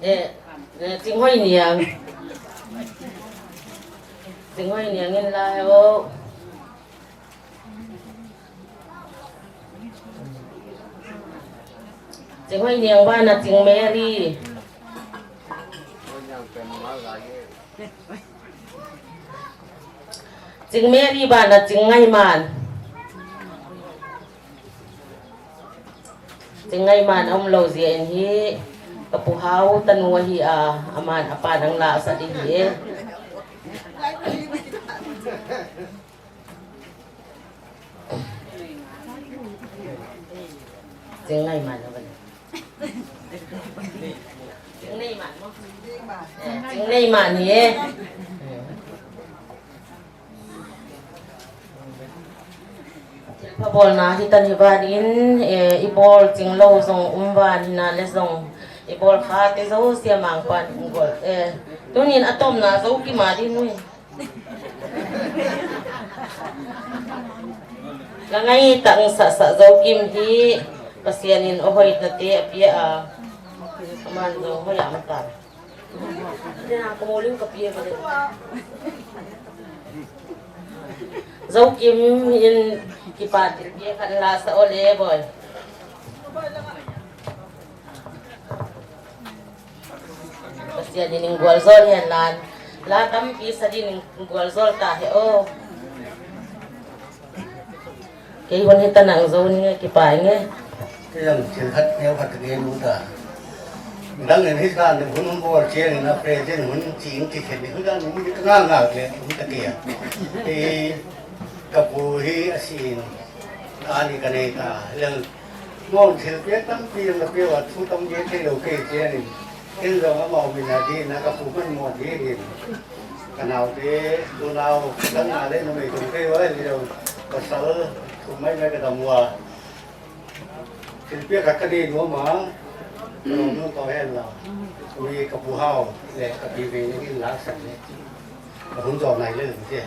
Eh, eh, Chinghoiniang. Chinghoiniang in la ho. Chinghoiniang bana Chingmary. Chingmary bana Chingngaiman. Chingngaiman aumlou jeh in hi, kapu Hao tanu ahi a, aman apa nang la asat ding hi e. Chingngaiman, Chingngaiman. Eh, Chingngaiman hi e. Thilpha bolna hitan hi vanin, eh, ibol chinglou jong um van hina le jong, ibol khate jouse Mangpan gol, eh, tunin atomna Zokim a ding ui. Langai tang sasa Zokim hi Pasian in ahoina te apia a, aman jong hoi a um tan. Zokim in kipa thilpha khat la sa o le boi. Pasian in gualjol hen lan. La tampi sa ding gualjol ta he o. Kei hun hi tanang jo ni nge kipai nge. Kei jong thil khat neo khat kei nu ta. Dang in hi kan hun hun bol chiang in a present hun ching ki khen ni hun dang ni ka nga nga le hun ta kia. Kei kapu hi asin. Ani kanei ta. Leng mong thil pia tampi jong la pia va thu tam je thei lou kei chiang in. Ken jong amau min a ding na kapu man mo ding in. Ka naote, tunao, ka nale numei tung kei uva, ni dau, pasal, thum mai mai ka dam uva. Thilpia khat ka nei nom a, ka nom nom kau hen la. Ui ka pu Hao, le ka pi Vei in la sak le. Ka hun jo nai le le.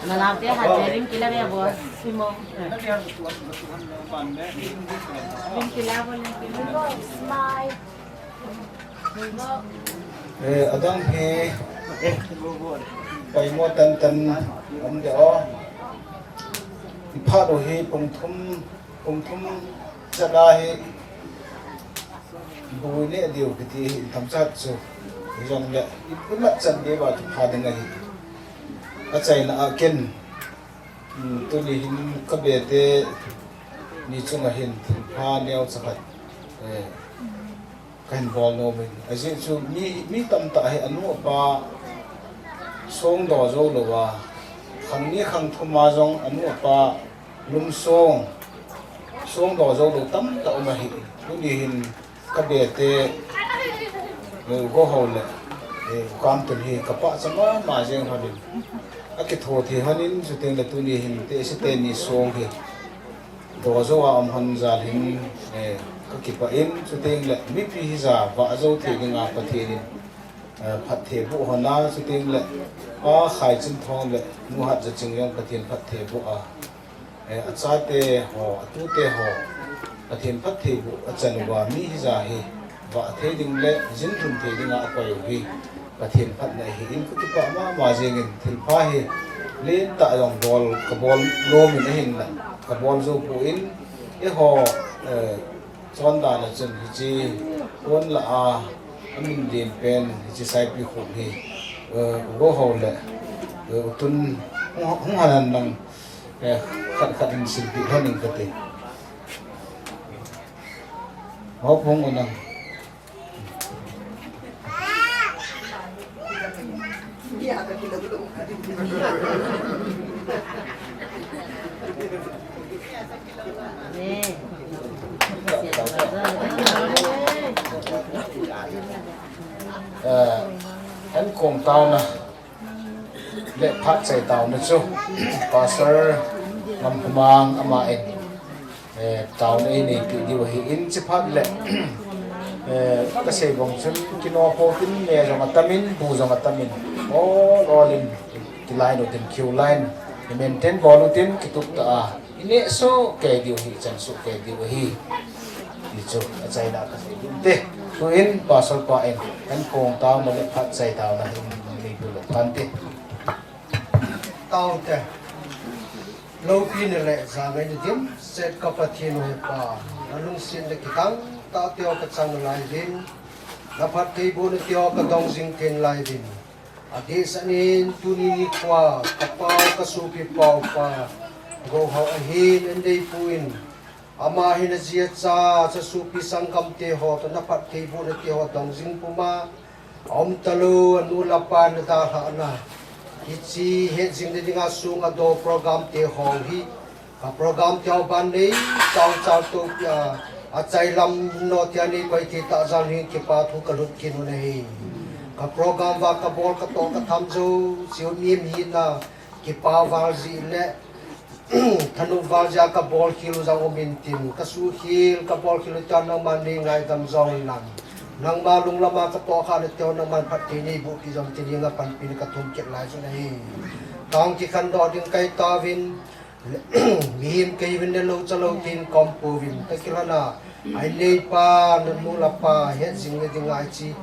Nanaote ha che lim kila ve bo. Lim kila bo, lim kila. Eh, adang hi paimo tan tan um de o. Ipha lo hi pung thum, pung thum chala hi. Bui neh diu kiti hi in themcha chu. Hijongle, i, imat chan diu va thupha ding ahi. Achaina a ken, um, tuni hin ka bete ni chunga hin thilpha neocha khat, eh, kahin bol nom in. Ajeh chu mi, mi tamtah hi anu apa songdoh jou louva, khang ni khang thum a jong anu apa lum song, songdoh jou lou tamtah um ahi. Tuni hin ka bete, eh, go ho le, eh, u Kamtun hi ka pachat mama jeng hon in. Akitho thei hon in, chuteng le tuni hin te si teni song hi. Doh jou a um hon jal hin, eh, ka kipah in, chuteng le mipi hija vah jou thei dinga Pathen in, eh, phatthei boh hon a, chuteng le Pa Khaichinthong le Nu Hatjaching jong Pathen phatthei boh a. Eh, achate ho, atute ho, Pathen phatthei boh achan uva mi hija hi, vah thei ding le, jin lhun thei dinga akoi u hi, Pathen phatna ahi in ka kipah mama jeng in thilpha hi, lentah jong bol, ka bol nom in ahin la, ka bol jou poi in, eiho, eh, Chondan a chun hiche kon la a, amin din pen hiche Saipi Khum hi, eh, u Gohou le, eh, u Tun hung, hung hanan lang, eh, khat khat in silpeh lhon ing kate. Hou pung u nang. Eh, an kong tauna le phat chai tauna chu Pastor Ngamkhomang ama in, eh, tauna ei neipi diu ahi in chi phat le, eh, ka sei bang chun kino pho tin ne jong atamin, bu jong atamin, ol ol in kilain utin, queue line i maintain bol utin kitup ta a. I neh soh kei diu hi, chan soh kei diu hi. Ti chu achaina ka sei ding te. Tuin Pastor pa in, an kong tauna le phat chai tauna hin mi bu le pan te. Taute. Loupina le jangaina dimset ka Pathen u Hepa, na lungsetna kidang tah teu ka chang nalai uvin, na phattheibohna teu ka dong jing theina lai uvin. Adehset in tuni nikho a ka pau ka sopi pau pa Gohou ahin, an neipu in, ama hin aji acha, achasopi sanggamte ho toh na phattheibohna teu ho dong jing puma, aum talou, anu le apa na dalhahna, hiche hetjing na dinga song adoh program te ho hi, ka program teu ban nei, chao chao to pia, achai lam no tia nei pai thei tah jal hin kipa thu ka lhut kit u ahi. Ka program va ka bol ka toh ka tham jouse u mihem hina, kipa val jeh le, thanop val jeh a ka bol khel u jong um in tin, ka suhkhel, ka bol khel u tia nangman nei ngaidam jong in lang. Nangma lunglam a ka tohkhah na teu nangman phatthei nei boh pi jong tin, hinga panpina ka thum kit lai chu ahi. Tang kikhen doh ding ka hi tauvin, mihem ka hi uvin le lou cha lou tin ka um pouvin, ka kilhon a, a inneipa, nanu le apa, hetjing na dinga hiche,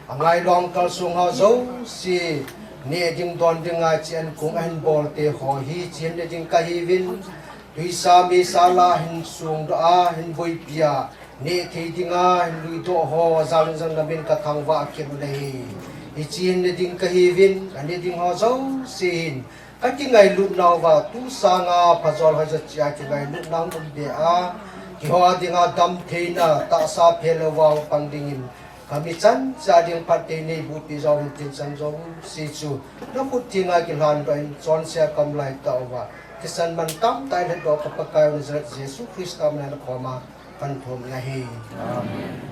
angai long kalsong ho jouse, neh ding don dinga hiche an kong ahin bol te ho hi, hiche hin ne ding ka hi uvin, tuisa meisa la hin songdoh a, hin boipi a, neh thei dinga hin luidoh ho, jal in jong namin ka thangvah kit u ahi. Hiche hin ne ding ka hi uvin, a ne ding ho jouse hin, ka kingailut nauva, tu sanga phajol hoijo cheh a kingailut nau um be a, keiho a dinga damtheina, tahsa phe le vang pang dingin, ka mi chan cheh a ding phatthei nei boh pi jong in tin, chan jouse chu na khut thenga kilhan doh in, chonse a ka um lai tah uva, thisan mantam tah in lhatdoh ka Pakai u Nazareth Jesu Christa min a na koma kahin thum ahi. Amen.